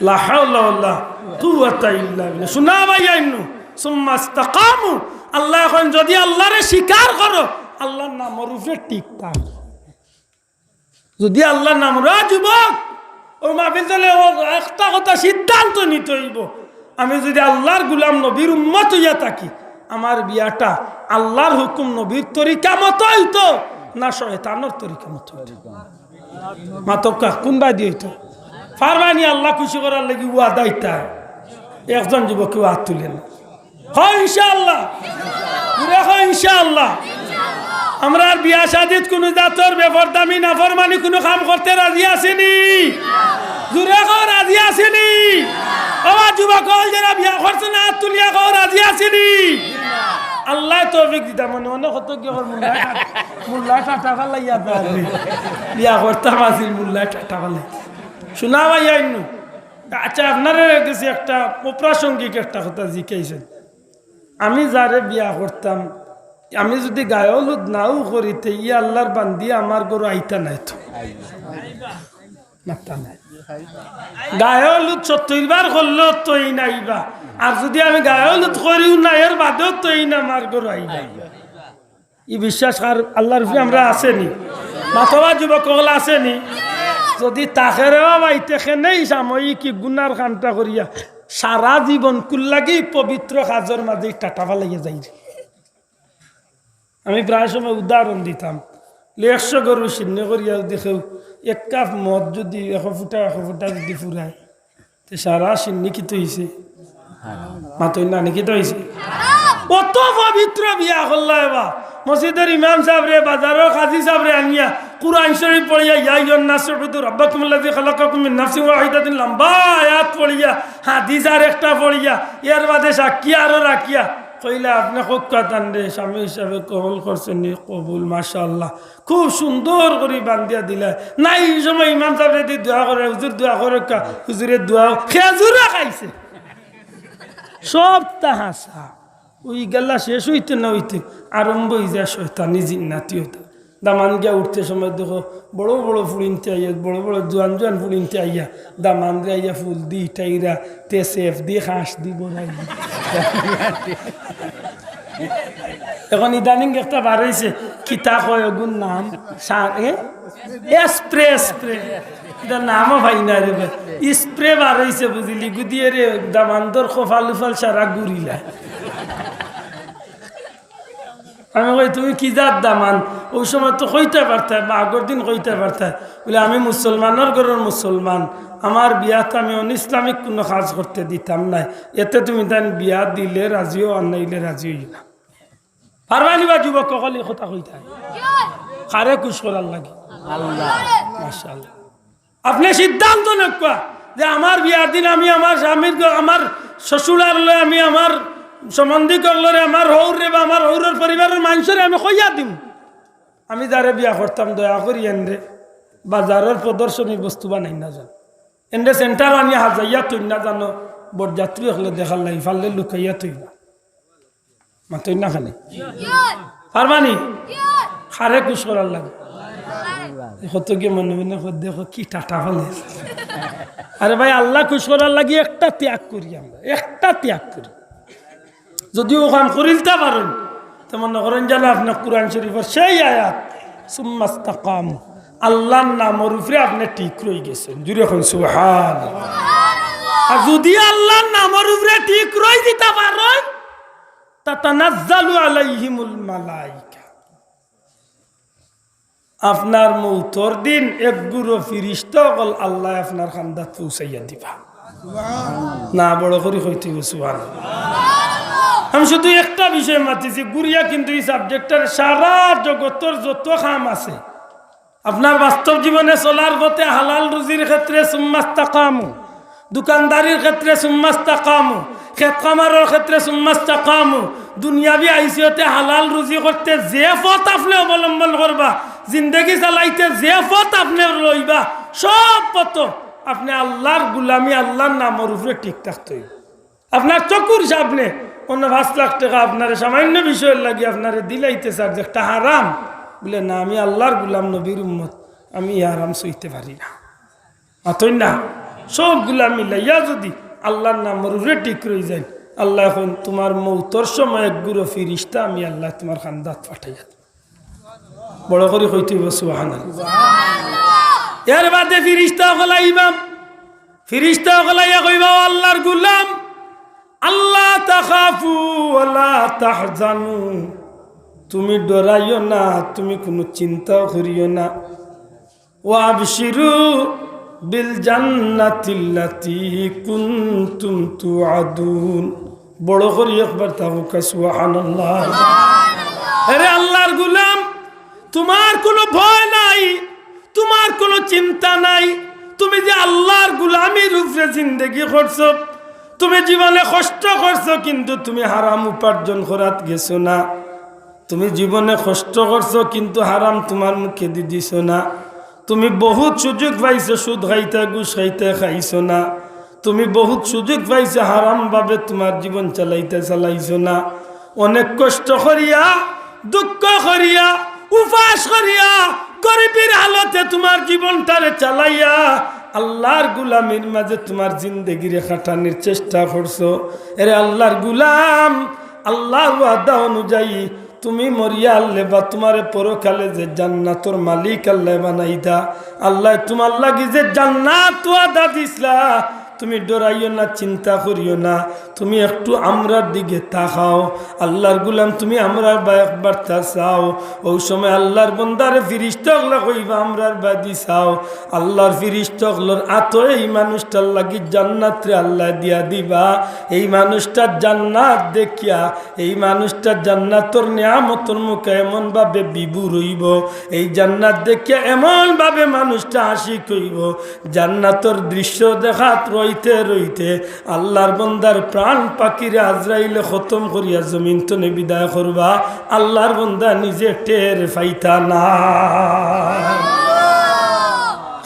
লা হাওলা ওয়ালা কুওয়াতা ইল্লা বিল্লাহ। শুনা ভাই আইনু, সুম্মা ইস্তাকামু। আল্লায় কইন, যুদি আল্লারে স্বীকার করো, আল্লার নামর উপরে টিক থাকো। যুদি আল্লার নাম, রে যুবক, অউ মাহফিল থনে অউ একটা কথা সিদ্ধান্ত নিতে অইবো, আমি যুদি আল্লার গুলাম নবীর উম্মত অইয়া থাকি, আমার বিয়াটা আল্লার হুকুম নবীর তরিকা মতো অইতো না শয়তানর তরিকা মতো অইতো? মাতউক্কা, কুনবায়দি অইতো? পারবায়নি আল্লা খুশি করার লাগি ওয়াদা ইতা? একজন যুবকে আত তুলে না। কও ইনশাআল্লাহ। জুরে কও ইনশাআল্লাহ। আমরার বিয়া শাদিত কুনু জাতর বেপরদামি নাফরমানি কুনু কাম করতে রাজি আছিনি? জুরে কও রাজি আছিনি? ও যুবক অকল যেরা বিয়া করছো না, আত তুলিয়া কও রাজি আছিনি? আল্লায় তৌফিক দিতা। মনে মনে কত কি কর মুল্লায় টা-, মুল্লায় টাটা ফালাইয়া দেয়। বিয়া করতাম আছিল মুল্লায় টাটা ফালাই। শুনা ভাই আইনু। আচ্ছা, আপনারার গেছে একটা অপ্রাসঙ্গিক একটা কথা জিকাইছইন। আমি যারে বিয়া করতাম, আমি যুদি গায়ে হলুদ নাও করি, তে ই আল্লার বান্দি আমার ঘরো আইতা নায় তো। মাত্তা নাই। গায়ে হলুদ সত্তইর বার করলেও তো ইন আইবা। আর যুদি আমি গায়ে হলুদ করিও না, এর বাদেও তো ইন আমার ঘরো আইবা। ই বিশ্বাস কার আল্লার উপরে আমরার আছেনি? মাতবা যুবক অকল আছেনি? যুদি থাকে রে বাবা, ইতে কেনে সাময়িক ই গুনার কামটা করিয়া সারা জীবন কুল্লাগি পবিত্র কাজর মাঝে টাটা ফালাইয়া যাইরে। আমি প্রায় সময় উদাহরণ দিতাম, লে একশো গরু সিন্নি করিয়া যুদি কেউ এক কাপ মদ যুদি একো ফুটা একো ফুটা যুদি ফুরায়, তে সারা সিন্নি কিতা অইছে? মাতইন না নি, কিতা অইছে? অত পবিত্র বিয়া করলা এবা। মসজিদর ইমাম সাবরে, বাজারর কাজী সাবরে আনিয়া কুরআন শরীফ পড়িয়া, ইয়া আইয়ুহান নাসু উবুদু রাব্বাকুমুল্লাযী খালাকাকুম মিন নাফসিন ওয়াহিদাতিন, লম্বা আয়াত পড়িয়া, হাদিস আর একটা পড়িয়া, এর বাদে সাক্ষী আরো রাখিয়া কইলা, আপনে কউক্কা তানরে স্বামী হিসাবে কবুল করছইন নি? কবুল, মাশাআল্লাহ। খুব সুন্দর করি বান্দিয়া দিলা। না, ই সময় ইমাম সাবরে দি দোয়া করে, হুজুর দোয়া করউক্কা, হুজুরে দোয়া, খেজুরও খাইছে। সবতা হাছা। অউ গেলা শেষ অইতে না অইতে আরম্ভ অই যায় শয়তানি জিন্নাতি অতা। দামান গিয়া উঠতে সময় দেখো, বড় বড় ফুড়িন্তে আইয়া, বড় বড় জুয়ান জুয়ান ফুড়িন্তে আইয়া, দামানরে আইয়া ফুল দি, টাইরা, তে সেফ দি, হাঁস দি, বড়াই দি। এখন ইদানিং একটা বার অইছে, কিতা কয় অগুর নাম? সা-, এ? Spray, spray. ইটার নামও পাই না রে ভাই। স্প্রে বার অইছে বুঝিলি, গুদিয়ে রে দামান্দর কপাল উপাল সারা ঘুরিলা। আমি কই, "তুমি কি জাত দামান?" অউ সময় তো কইতায় পারতায়, বা আগর দিন কইতায় পারতায়। বুলে, "আমি মুসলমানর ঘরর মুসলমান, আমার বিয়াত আমি অনইসলামিক কুনু কাজ করতে দিতাম নায়, এতে তুমি তাইন বিয়া দিলে রাজি অও আর নাইলে রাজি অইও না। পারবায়নি বা যুবক অকল ই কথা কইতায়? কারে খুশ করার লাগি? আল্লাহ। মাশাআল্লাহ। আপনে সিদ্ধান্ত নেউক্কা যে আমার বিয়ার দিন আমি আমার স্বামীর ঘ-, আমার শ্বশুরার লগে, আমি আমার সম্বন্ধী অকলরে, আমার হউররে বা আমার হউরর পরিবারর মানষরে আমি কইয়া দিমু, আমি যারে বিয়া করতাম দয়া করি এনরে বাজারর প্রদর্শনীর বস্তু বানাইন না জানো, এনরে সেন্টারো আনিয়া হাজাইয়া থইন না জানো, বরযাত্রী অকলে দেখার লাগি, পারলে লুকাইয়া থইবা। মাতইন না খালি। পারবায়নি? কারে খুশ করার লাগি? কতগিয়ে মনে মনে কয়, দেখো কি টাটা ফালে। আরে ভাই, আল্লাহ খুশ করার লাগি একটা ত্যাগ করি আমরা, একটা ত্যাগ করি। যুদি অউ কাম করিলতা পারইন, তে মনে করইন যেন আপনে কুরআন শরিফর সেই আয়াত, "সুম্মাস্তাকামু", আল্লার নামর উপরে আপনে ঠিক রইগেছইন। জুরে কইন সুবহানাল্লাহ। আর যুদি আল্লার নামর উপরে ঠিক রইযিতা পারইন, তাতানাজ্জালু আলাইহিমুল মালাইকা। আপনার মউতর দিন এক গুরু ফিরিস্তা অকল আল্লায় আপনার কান্দাত পৌঁছাইয়া দিবা। না, বড় করি কইতে অইবো সুবহানাল্লাহ। আমি শুধু একটা বিষয় মাতিছি, ঘুরিয়া কিন্তু ই subject-টার সারা জগতর যত কাম আছে, আপনার বাস্তব জীবনে চলার পথে হালাল রুজির ক্ষেত্রে সুম্মাস্তাকামু, দোকানদারির ক্ষেত্রে সুম্মাস্তাকামু, খেত খামারর ক্ষেত্রে সুম্মাস্তাকামু, দুনিয়াবি আইসিওতে হালাল রুজি করতে যে পথ আপনে অবলম্বন করবা, জিন্দেগি চালাইতে যে পথ আপনে লইবা, সব পথ আপনে আল্লার গুলামি, আল্লার নামর উপরে ঠিক থাকতে অইবো। আপনার চকুর সামনে অন্য পাঁচ লাখ টেকা আপনারে সামান্য বিষয়র লাগি আপনারে দিলাইতে চার যে একটা হারাম, বুলে, "না, আমি আল্লার গুলাম, নবীর উম্মত, আমি ই হারাম সইতে পারি না।" মাতইন না? সব গুলা মিলাইয়া যুদি আল্লার নামর উপরে ঠিক রইযাইন, আল্লায় কইন, "তুমার মউতর সময় এক গুরু ফিরিস্তা আমি আল্লায় তুমার কান্দাত পাঠাইয়া দিমু।" বড় করি কইতে অইবো সুবহানাল্লাহ। এর বাদে ফিরিস্তা অকল আইবা, ফিরিস্তা অকল আইয়া কইবা, "ও আল্লার গুলাম, আল্লা তাখাফু ওয়া লা তাহজানু, তুমি ডরাইও না, তুমি কুনু চিন্তাও করিও না।" "ওয়া আবশিরু বিল জান্নাতিল্লাতি কুনতুম তুআদুন।" বড় করি একবার তা কউক্কা, সুবহানাল্লাহ। আরে আল্লার গুলাম, তুমার কুনু ভয় নাই, তুমার কুনু চিন্তা নাই। তুমি যে আল্লার গুলামির উপরে জিন্দেগি করছো, তুমি জীবনে কষ্ট করছো, কিন্তু তুমি হারাম উপার্জন করাত গেছো না। তুমি জীবনে কষ্ট করছো, কিন্তু হারাম তুমার মুখেদি দিছো না। তুমি বহুত সুযোগ পাইছো, সুদ খাইতায়, ঘুষ খাইতায়, খাইছো না। তুমি বহুত সুযোগ পাইছো, হারাম ভাবে তুমার জীবন চালাইতায়, চালাইছো না। অনেক কষ্ট করিয়া, দুঃখ করিয়া, উপাস করিয়া, গরিবর হালতে তুমার জীবনটারে চালাইয়া, আল্লার গুলামির মাঝে তুমার জিন্দেগিরে কাটানির চেষ্টা করছো। এরে আল্লার গুলাম, আল্লার ওয়াদা অনুযায়ী তুমি মরিয়া হারলে বা তুমারে পরকালে যে জান্নাতর মালিক আল্লায় বানাইতা, আল্লায় তুমার লাগি যে জান্নাত ওয়াদা দিছলা, তুমি ডরাইও না, চিন্তা করিও না, তুমি একটু আমরার দিকে তাকাও। আল্লার গুলাম, তুমি আমরার বায় একবার তা চাও। অউ সময় আল্লার বন্দারে ফিরিস্তা অকলে কইবা, "আমরার বায়দি চাও।" আল্লার ফিরিস্তা অকলর আতো এই মানুষটার লাগি জান্নাতরে আল্লায় দিয়া দিবা। এই মানুষটার জান্নাত দেখিয়া, এই মানুষটা জান্নাতর নিয়ামতর মুখে এমন ভাবে বিভোর অইবো, এই জান্নাত দেখিয়া এমন ভাবে মানুষটা আশিক অইবো, জান্নাতর দৃশ্য দেখাত রইতে রইতে আল্লার বন্দার প্রাণ পাখিরে আজরাইলে খতম করিয়া জমিন তনে বিদায় করবা, আল্লার বন্দা নিজে টের পাইতা না।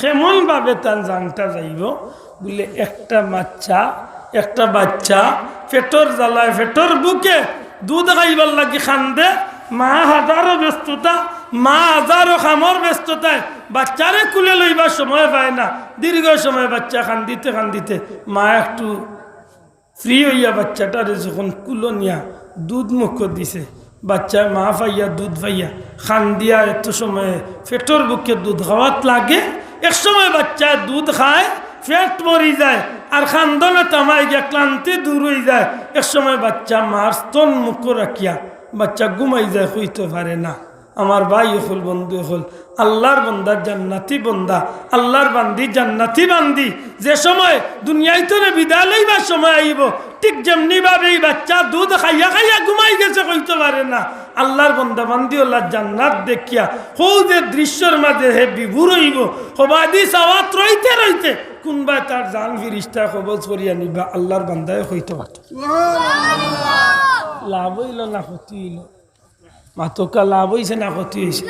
কেমন ভাবে তান জানটা যাইবো? বুলে, একটা বাচ্চা, একটা বাচ্চা পেটর জ্বালায়, পেটর ভুকে দুধ খাইবার লাগি কান্দে, মা হাজারো ব্যস্ততা, মা হাজারো কামর ব্যস্ততায় বাচ্চারে কুলে লইবার সময় পায় না। দীর্ঘ সময় বাচ্চা কান্দিতে কান্দিতে মা একটু free অইয়া বাচ্চাটারে যখন কুলো নিয়া দুধ মুখো দিছে, বাচ্চায় মা পাইয়া, দুধ পাইয়া, কান্দিয়া এত সময়ে পেটর ভুকে দুধ খাওয়াত লাগে। এক সময় বাচ্চায় দুধ খায়, পেট ভরি যায়, আর কান্দনো থামাই গিয়া ক্লান্তি দূর অইযায়। এক সময় বাচ্চা মার স্তন মুখো রাখিয়া বাচ্চা ঘুমাই যায়, কইতো পারে না। আমার ভাই অকল, বন্ধু অকল, আল্লার বন্দা জান্নাতি বন্দা, আল্লার বান্দি জান্নাতি বান্দি। যে সময় দুনিয়াইতনে বিদায় লইবার সময় আইবো, ঠিক যেমনি ভাবে ই বাচ্চা দুধ খাইয়া খাইয়া ঘুমাই গেছে, কইতো পারে না, আল্লার বন্দা বান্দি অকলর জান্নাত দেখিয়া হউ যে দৃশ্যর মাঝে হে বিভোর অইবো। হবাদি সাওয়াত রইতে রইতে কুনবায় তার জান ফিরিস্তায় কবজ করিয়া নিবা, আল্লার বান্দায় কইতো পারে। লাভ অইলো না ক্ষতি অইলো? মাতউক্কা, লাভ অইছে না ক্ষতি অইছে?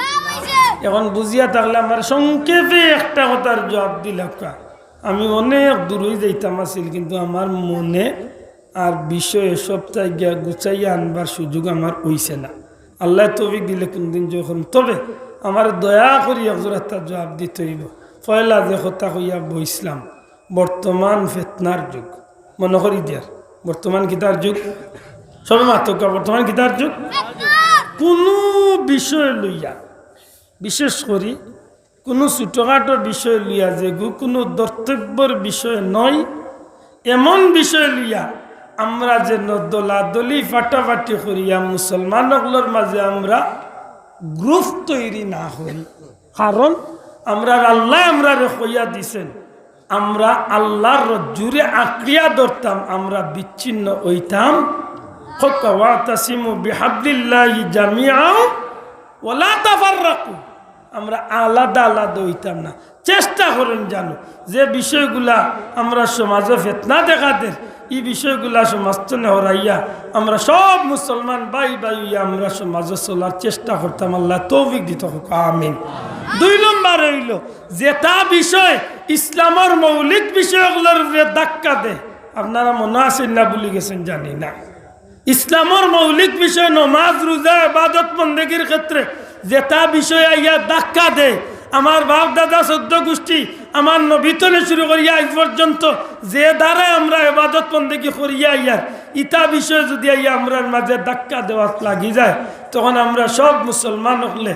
অখন বুঝিয়া থাকলে আমার সংক্ষেপে একটা কথার জুয়াপ দিলাউক্কা। আমি অনেক দূরই যাইতাম আছিল, কিন্তু আমার মনে আর বিষয়ে সবতায় গিয়া গুছাইয়া আনবার সুযোগ আমার অইছে না। আল্লায় তৌফিক দিলে কুনদিন জয় করমু। তবে আমারে দয়া করি এক জুড়া একটা জুয়াপ দিতে অইবো। পয়লা যে কথা কইয়া বইছলাম, বর্তমান ফিতনার যুগ। মনো করি দিয়ার, বর্তমান কিতার যুগ? সবে মাতউক্কা, বর্তমান কিতার যুগ? কুনু বিষয় লইয়া, বিশেষ করি কুনু ছোটখাটো বিষয় লইয়া, যেগু কুনু ধর্তব্যর বিষয় নয়, এমন বিষয় লইয়া আমরা যেন দলাদলি ফাটাফাটি করিয়া মুসলমান অকলর মাঝে আমরা গ্রুপ তৈরি না করি। কারণ আমরার আল্লায় আমরারে কইয়া দিছেন, আমরা আল্লার রজ্জুরে আঁকড়িয়া ধরতাম, আমরা বিচ্ছিন্ন অইতাম। কউক্কা, "ওয়াতাসিমু বিহাবলিল্লাহি জামিআ ওয়ালা তাফাররাকু।" আমরা আলাদা আলাদা অইতাম না। চেষ্টা করইন জানো যে বিষয়গুলা আমরার সমাজো ফিতনা দেখা দের, ই বিষয়গুলা সমাজ তনে হরাইয়া আমরা সব মুসলমান ভাই ভাই অইয়া আমরা সমাজো চলার চেষ্টা করতাম। আল্লায় তৌফিক দিতো, কউক্কা আমিন। দুই নম্বর অইলো, যেতা বিষয় ইসলামর মৌলিক বিষয় অকলর উপরে ধাক্কা দেয়, আপনারা মনো আছইন না ভুলি গেছইন জানি না, ইসলামর মৌলিক বিষয় নমাজ, রোজা, ইবাদত বন্দেগীর ক্ষেত্রে যেতা বিষয় আইয়া ধাক্কা দেয়, আমার বাপ দাদা চৌদ্দ গুষ্টি, আমার নবী তনে শুরু করিয়া আইজ পর্যন্ত যে ধারায় আমরা ইবাদত বন্দেগী করিয়া আইয়ার, ইতা বিষয় যুদি আইয়া আমরার মাঝে ধাক্কা দেওয়াত লাগি যায়, তখন আমরা সব মুসলমান অকলে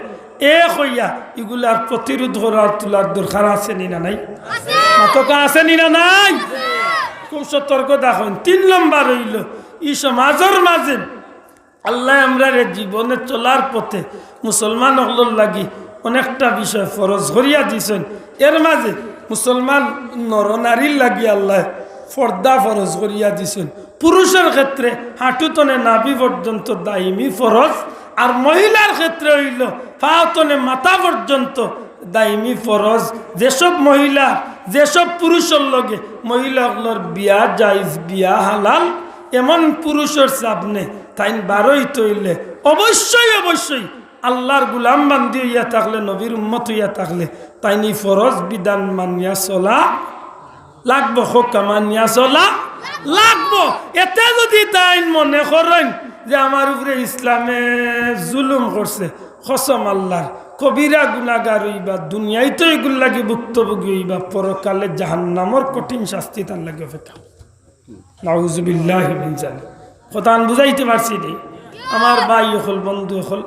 এক অইয়া ইগুলার প্রতিরোধ করার তুলার দরকার আছে নি না নাই? মাতউক্কা, আছে নি না নাই? খুব সতর্ক থাকইন। তিন নম্বর অইলো, ই সমাজর মাঝে আল্লায় আমরারে জীবনে চলার পথে মুসলমান অকলর লাগি অনেকটা বিষয় ফরজ করিয়া দিছইন। এর মাঝে মুসলমান নরনারীর লাগি আল্লায় পর্দা ফরজ করিয়া দিছইন। পুরুষর ক্ষেত্রে হাঁটু তনে নাভি পর্যন্ত দাইমি ফরজ, আর মহিলার ক্ষেত্রে অইলো পাও তনে মাথা পর্যন্ত দাইমি ফরজ। যেসব মহিলা, যেসব পুরুষর লগে মহিলা অকলর বিয়া জাইজ, বিয়া হালাল, এমন পুরুষর সামনে তাইন বারইতো অইলে অবশ্যই, অবশ্যই আল্লার গুলাম বান্দি অইয়া থাকলে, নবীর উম্মত অইয়া থাকলে, তাইন ই ফরজ বিধান মানিয়া চলা লাগবো, কউক্কা, মানিয়া চলা লাগবো। এতে যুদি তাইন মনে করইন যে আমার উপরে ইসলামে জুলুম করছে, কসম আল্লার, কবিরা গুনাগার অইবা, দুনিয়াইতো ইগুর লাগি ভুক্তভোগী অইবা, পরকালে জাহান্নামর কঠিন শাস্তি তান লাগি অপেক্ষা। নাউজুবিল্লাহি মিন জালিক। কথাখান বুঝাইতে পারছি নি? আমার ভাই অকল, বন্ধু অকল,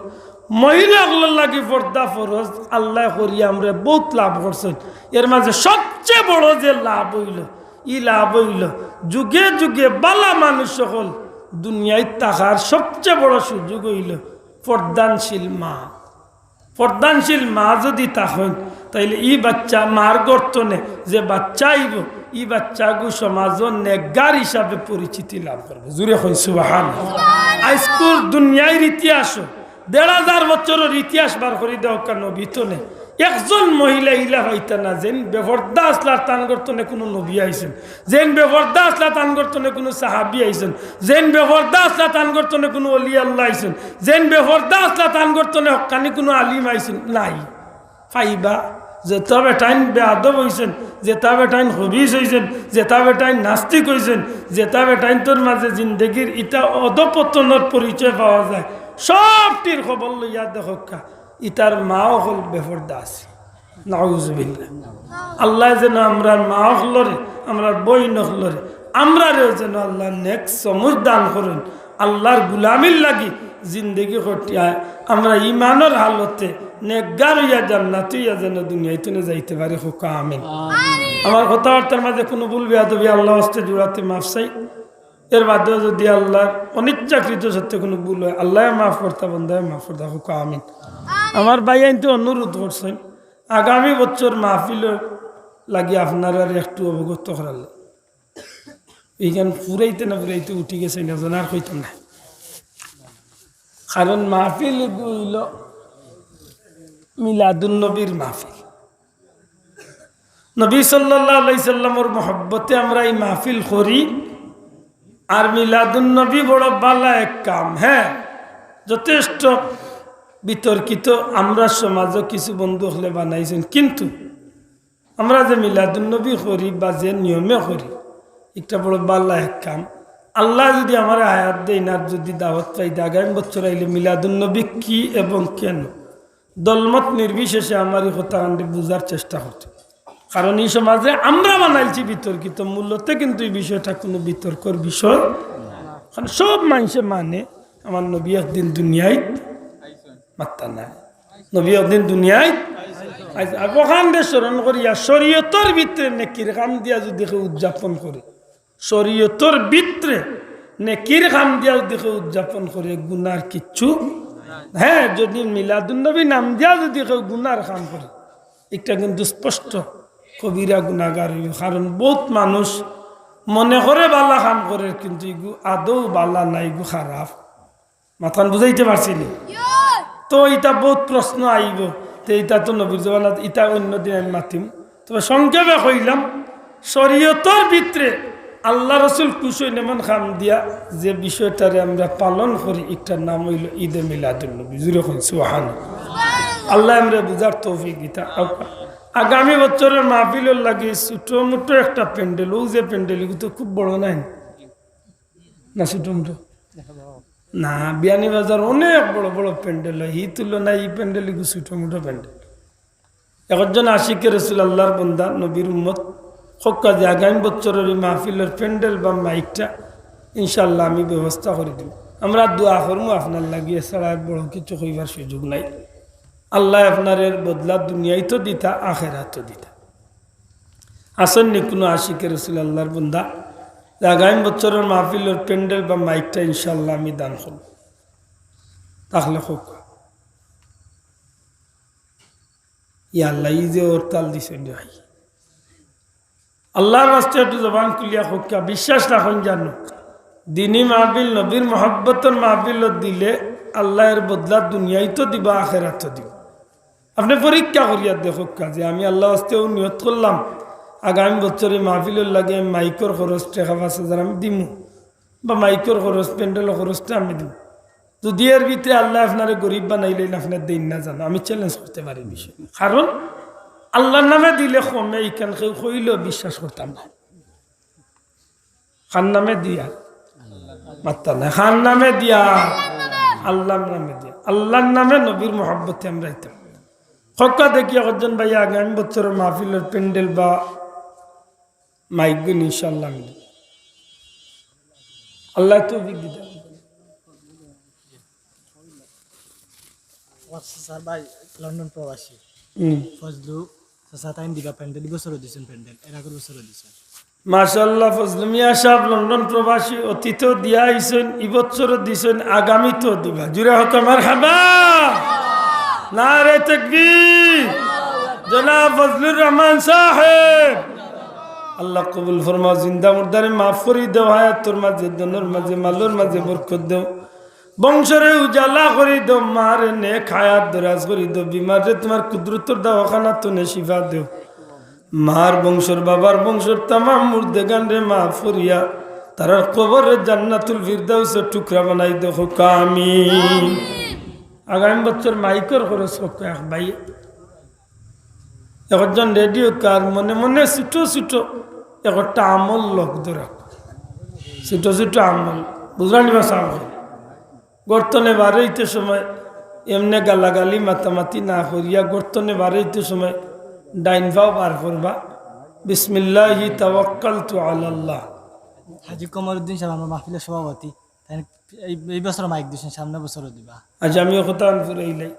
মহিলা অকলর লাগি পর্দা ফরজ, আল্লায় করিয়া আমরারে বউত লাভ করছইন। এর মাঝে সবচেয়ে বড় যে লাভ অইলো, ই লাভ অইলো যুগে যুগে বালা মানুষ অকল দুনিয়াইত থাকার সবচেয়ে বড় সুযোগ অইলো পর্দানশীল মা। পর্দানশীল মা যুদি থাকইন, তাইলে ই বাচ্চা মার গর্ত তনে যে বাচ্চা আইবো, ই বাচ্চাগু সমাজো নেককার হিসাবে পরিচিতি লাভ করবো। জুরে কইন সুবহান। আইজকুর দুনিয়ার ইতিহাসো, দেড় হাজার বছরর ইতিহাস বার করি দেউক্কা নবী তনে, একজন মহিলা ইলা পাইতা না, যেইন বেপর্দা আছলা তান গর্ত তনে কুনু নবী আইছইন, যেইন বেপর্দা আছলা তান গর্ত তনে কুনু সাহাবী আইছইন, যেইন বেপর্দা আছলা তান গর্ত তনে কুনু ওলি আল্লাহ আইছইন, যেইন বেপর্দা আছলা তান গর্ত তনে হক্কানি কুনু আলিম আইছইন, নাই। পাইবা, যেতা বেটাইন বেয়াদব অইছইন, যেতা বেটাইন খবিছ অইছইন, যেতা বেটাইন নাস্তিক অইছইন, যেতা বেটাইন্তর মাঝে জিন্দেগির ইতা অধঃপতনর পরিচয় পাওয়া যায়, সবটির খবর লইয়া দেখউক্কা, ইতার মা অকল বেপর্দা আছে। নাউজুবিল্লাহ। আল্লায় যেন আমরার মা অকলরে, আমরার বইন অকলরে, আমরারেও যেন আল্লায় নেক সমুজ দান করইন। আল্লার গুলামির লাগি জিন্দেগি কাটাইয়া আমরা ইমানর হালতে নেককার অইয়া জান্নাতি অইয়া যেন দুনিয়া তনে যাইতে পারি। কউক্কা আমিন। আমার কথাবার্তার মাঝে কুনু ভুল বেয়াদবি আল্লার ওয়াস্তে জুড়াতে মাফ চাই। এর বাদেও যদি আল্লাহর অনিচ্ছাকৃত সত্ত্বে কুনু ভুল অয়, আল্লায় মাফ করতা, বন্দায় মাফ করতা, কউক্কা আমিন। আমার ভাইয়াইন্তে অনুরোধ করছইন, আগামী বছর মাহফিলর লাগি আপনারারে একটু অবগত করার লাগি। ইখান ফুরাইতে না ফুরাইতে উঠি গেছইন, এজন্য আর কইতাম না। কারণ মাহফিল ইগু অইলো মিলাদুন নবীর মাহফিল। নবী সাল্লাল্লাহু আলাইহি সাল্লামর মহব্বতে আমরা ই মাহফিল করি। আর মিলাদুন নবী বড় বালা এক কাম, হ্যাঁ, যথেষ্ট বিতর্কিত, আমরার সমাজো কিছু বন্ধু অকলে বানাইছইন, কিন্তু আমরা যে মিলাদুন নবী করি বা যে নিয়মে করি, ইটা বড় বালা এক কাম। আল্লায় যদি আমারে হায়াত দেইন আর যদি দাওয়াত পাই, আগামী বছর আইলে মিলাদুন নবী কি এবং কেন, দলমত নির্বিশেষে আমার ই কথাখানরে বুঝার চেষ্টা করতে। কারণ ই সমাজে আমরা বানাইছি বিতর্কিত, মূলতে কিন্তু ই বিষয়টা কুনু বিতর্কর বিষয়। কারণ সব মানষে মানে আমার নবী একদিন দুনিয়াইত মাত্তা নাই। নবী একদিন দুনিয়াইত আইছইন। আর অখানরে স্মরণ করিয়া শরীয়তর ভিতরে নেকির কাম দিয়া যদি কেউ উদযাপন করে, শরীয়তর ভিতরে নেকির কাম দিয়া যদি কেউ উদযাপন করে, গুনার কিচ্ছু। হ্যাঁ, যদি মিলাদুন নবী নাম দিয়া যদি কেউ গুনার কাম করে, ইটা কিন্তু স্পষ্ট কবিরা গুনাগার অইবো। কারণ বউত মানুষ মনে করে বালা কাম করের, কিন্তু ইগু আদৌ বালা নায়, ইগু খারাপ। মাতখান বুঝাইতে পারছি নি? তো ইটা বউত প্রশ্ন আইবো, তে ইটা তো নবীর জমানাত, ইটা অইন্য দিন আমি মাতিম। তবে সংক্ষেপে কইলাম, শরীয়তর ভিতরে আল্লার রসুল খুশ অইন এমন কাম দিয়া যে বিষয়টারে আমরা পালন করি, ইটার নাম অইলো ঈদে মিলাদুন নবী। জুরে কইন সুবহানাল্লাহ। আল্লায় আমরারে বুঝার তৌফিক দিতা। আগামী বছরর মাহফিলর লাগি ছোট মোটো একটা প্যান্ডেল, অউ যে প্যান্ডেল, ইগু তো খুব বড় নায় না, ছোট মোটো না, বিয়ানীবাজার অনেক বড় বড় প্যান্ডেল অয়, হি তুলনায় ই প্যান্ডেল ইগু ছোট মোটো প্যান্ডেল। একজন আশিকে রসুল, আল্লার বন্দা, নবীর উম্মত, কউক্কা যে আগামী বছরর ই মাহফিলর প্যান্ডেল বা মাইকটা ইনশাআল্লাহ আমি ব্যবস্থা করি দিমু। আমরা দোয়া করমু আপনার লাগি, এছাড়া আর বড় কিছু কইবার সুযোগ নাই। আল্লায় আপনার এর বদলা দুনিয়াইতো দিতা, আখেরাতো দিতা। আছইন নি কুনু আশিকে রসুল, আল্লার বন্দা, যে আগামী বছরর মাহফিলর প্যান্ডেল বা মাইকটা ইনশাআল্লাহ আমি দান করমু? তাইলে কউক্কা। ইয়া আল্লাহ, ই যে হরতাল দিছইন রে ভাই, আল্লার ওয়াস্তে একটু জবান খুলিয়া কউক্কা, বিশ্বাস রাখইন জানো, দিনি মাহফিল, নবীর মহব্বতর মাহফিল দিলে আল্লায় এর বদলা দুনিয়াইতো দিবা, আখেরাতো দিবা। আপনে পরীক্ষা করিয়া দেখউক্কা যে আমি আল্লার ওয়াস্তে অউ নিয়ত করলাম, আগামী বছর ই মাহফিলর লাগি আমি মাইকর খরচ টেকা পাঁচ হাজার আমি দিমু, বা মাইকর খরচ, প্যান্ডেলর খরচটা আমি দিমু। যদি এর ভিতরে আল্লায় আপনারে গরিব বানাইলাইন, আপনে দেইন না জানো, আমি challenge করতে পারি বিষয়। কারণ আল্লার নামে দিলে কমে, ইখান কেউ কইলেও বিশ্বাস করতাম না। কার নামে দিয়া? মাত্তা না। কার নামে দিয়া? আল্লার নামে দিয়া। আল্লার নামে, নবীর মহব্বতে আমরা ইতা। কউক্কা দেখি একজন ভাই আগামী বছরর মাহফিলর প্যান্ডেল বা মাইকগুন ইনশাআল্লাহ আমি দিমু। আল্লায় তৌফিক দিতা। আমার চাচার ভাই লন্ডন প্রবাসী। হুম। ফজলু চাচা তাইন দিবা প্যান্ডেল, ই বছরও দিছইন প্যান্ডেল, এর আগর বছরও দিছইন। মাশাআল্লাহ, ফজলু মিয়া সাব লন্ডন প্রবাসী, অতীতেও দিয়া আইছইন, ই বছরও দিছইন, আগামীতেও দিবা। জুরে কউক্কা মারহাবা। নারে তাকবীর। জনাব ফজলুর রহমান সাহেব। আল্লাহ কবুল ফরমাও, জিন্দা মুর্দারে মাফ করি দেও, হায়াতর মাঝে, ধনর মাঝে, মালর মাঝে বরকত দেও। বংশরে উজালা করি দেও, মারে নেক হায়াত দরাজ করি দেও, বিমাররে তুমার কুদরতর দাওয়াখানাত নে শিফা দেও। মার বংশর, বাবার বংশর তামাম মুর্দেগানরে মাফ করিয়া তারার কবররে জান্নাতুল ফিরদাউসর টুকরা বানাই দেও, কউক্কা আমিন। আগামী বছর মাইকর খরচ কউক্কা এক ভাই। একজন রেডিও কার মনে মনে ছোট ছোট একটা আমল লগ ধরা, ছোট ছোট আমল, বুঝরা নি বা সাব? গর্ত থনে বারইতে সময় এমনে গালাগালি মাতামাতি না করিয়া গর্ত থনে বারইতে সময় ডাইন পাও বার করবা, বিসমিল্লাহি তাওয়াক্কালতু আলাল্লাহ। হাজী কমরুদ্দিন সাব আমরার মাহফিলর সভাপতি, তাইন এই, এই বছর মাইক দিছইন, সামনে বছরও দিবা। আচ্ছা, আমি অউ কথাখান ফুরাইলাই।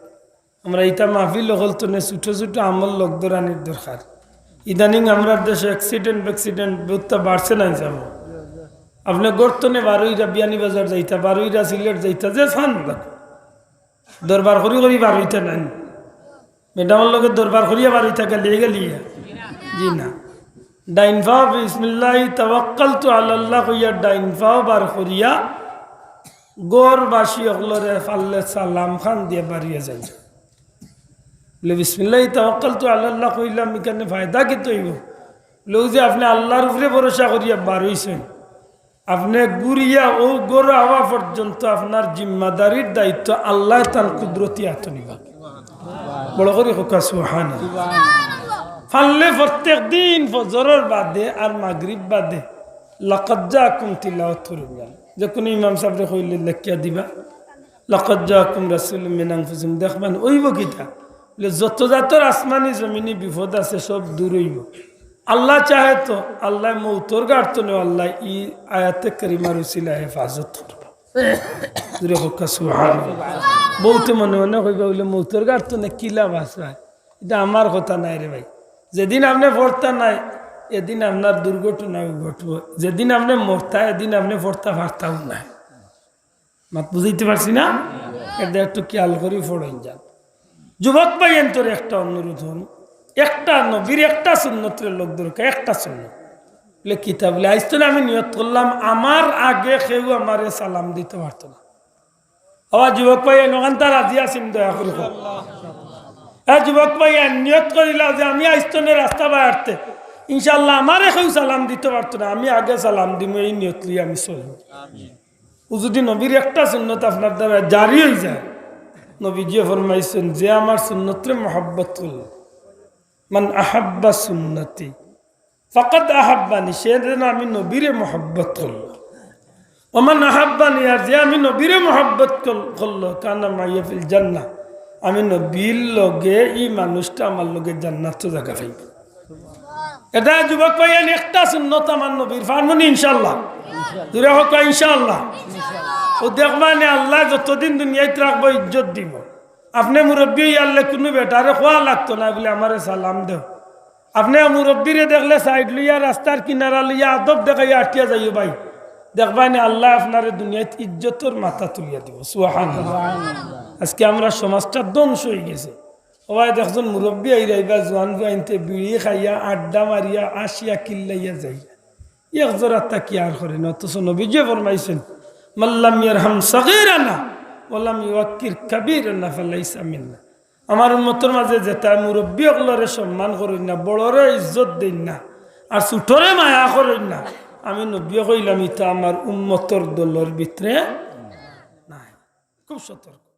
আমরা ইতা মাহফিল অকল থনে ছোট ছোট আমল লগ ধরানির দরকার। ইদানিং আমরার দেশো accident ফ্যাক্সিডেন্ট বউততা বাড়ছে না যাবো। আপনে ঘর তনে বারইরা, বিয়ানীবাজার যাইতা, বারইরা সিলেট যাইতা, যে ফান লাগে, দরবার করি করি বারইতা নায়। ম্যাডামর লগে দরবার করিয়া বারইতা, গালিয়া গালিয়া। জি না। ডাইন পাও বিসমিল্লাহি তাওয়াক্কালতু আলাল্লাহ কইয়া ডাইন পাও বার করিয়া ঘরবাসী অকলরে পারলে সালাম খান দিয়া বারইয়া যাইন। বলে, "বিসমিল্লাহি তাওয়াক্কালতু আলাল্লাহ কইলাম, ইখানে ফায়দা কিতা অইবো?" বলে, "অউ যে আপনে আল্লার উপরে ভরসা করিয়া বারইছইন, আপনে ঘুরিয়া অউ ঘরো আওয়া পর্যন্ত আপনার জিম্মাদারির দায়িত্ব আল্লায় তান কুদরতি আতো নিবা।" বড় করি কউক্কা সুবহানাল্লাহ। পারলে প্রত্যেক দিন ফজরর বাদে আর মাগরিব বাদে লাকাদ জাআকুম তিলাওয়াত করিবা। যে কুনু ইমাম সাবরে কইলে লেখিয়া দিবা, "লাকাদ জাআকুম রাসূলুম মিন আনফুসিকুম।" দেখবায়নে অইবো কিতা? বলে, যত জাতর আসমানি জমিনি বিপদ আছে, সব দূর অইবো। আল্লায় চাহে তো, আল্লায় মউতর ঘাট তনে, আল্লায় ই আয়াতে কারিমার উসিলায় হেফাজত করবা। জুরে কউক্কা সুবহানাল্লাহ। বউতে মনে মনে কইবা, "বলে মউতর ঘাট তনে কিলা বাঁচবায়?" ইটা আমার কথা নায় রে ভাই। যেদিন আপনে পড়তা নায়, এদিন আপনার দুর্ঘটনা ঘটবো। যেদিন আপনে মরতা, এদিন আপনে পড়তা পারতাউ নায়। মাত বুঝাইতে পারছি না? এটা একটু খেয়াল করি পড়ইন যান। যুবক ভাইয়াইন্তরে একটা অনুরোধ অইলো, একটা নবীর একটা সুন্নতরে লগ ধরউক্কা, একটা সুন্নত। বলে, "কিতা?" বলে, "আইজ তনে আমি নিয়ত করলাম, আমার আগে কেউ আমারে সালাম দিতো পারতো না।" আবার যুবক ভাইয়াইন, অখানতা রাজি আছইন, দয়া করি কউক্কা। এ যুবক ভাইয়াইন, নিয়ত করিলাও যে আমি আইজ তনে রাস্তা বায় আটতে, ইনশাআল্লাহ আমারে কেউ সালাম দিতো পারতো না, আমি আগে সালাম দিমু, এই নিয়ত লইয়া আমি চলমু। অউ যুদি নবীর একটা সুন্নত আপনার দ্বারা জারি অইযায়, নবীজিয়ে ফরমাইছইন, "যে আমার সুন্নতরে মহব্বত করলো, মান আহাব্বা সুন্নতি ফাকাদ আহাব্বানি, সে যেন আমি নবীরে মহব্বত করলো। ওমান আহাব্বানি, আর যে আমি নবীরে মহব্বত করল-, করলো, কানা মাইয়া ফিল জান্নাহ, আমি নবীর লগে ই মানুষটা আমার লগে জান্নাতো জাগা পাইবো।" এটা যুবক ভাইয়াইন, একটা সুন্নত আমার নবীর, পারমুনি ইনশাআল্লাহ? জুরে কউক্কা ইনশাআল্লাহ। অউ দেখবায়নে আল্লায় যতদিন দুনিয়াত রাখবো ইজ্জত দিবো। আপনে মুরব্বি অইয়ারলে কুনু বেটারে কওয়া লাগতো নায় বলে, "আমারে সালাম দেও।" আপনে মুরব্বিরে দেখলে সাইড লইয়া, রাস্তার কিনারা লইয়া, আদব দেখাইয়া আটিয়া যাইও ভাই। দেখবায়নে আল্লায় আপনারে দুনিয়াত ইজ্জতর মাথা তুলিয়া দিবো। সুবহানাল্লাহ। আজকে আমরার সমাজটা ধ্বংস অইগেছে। ও ভাই, দেখছইন মুরব্বি আইরা, ইবা জোয়ান জোয়াইন্তে বিড়ি খাইয়া, আড্ডা মারিয়া, আসিয়া কিল্লাইয়া যাইরা। এক জরাতা কেয়ার করে না, অথচ নবীজিয়ে ফরমাইছইন, "মাল্লাম ইয়ারহাম সাগীরানা ওয়ালাম ইউয়াক্কির কাবীরানা ফালাইসা মিন্না।" আমার উম্মতর মাঝে যেতায় মুরব্বি অকলরে সম্মান করইন না, বড়রে ইজ্জত দেইন না, আর ছুটরে মায়া করইন না, আমি নবীয়ে কইলাম, ইতা আমার উম্মতর দলর ভিতরে নাই। খুব সতর্ক।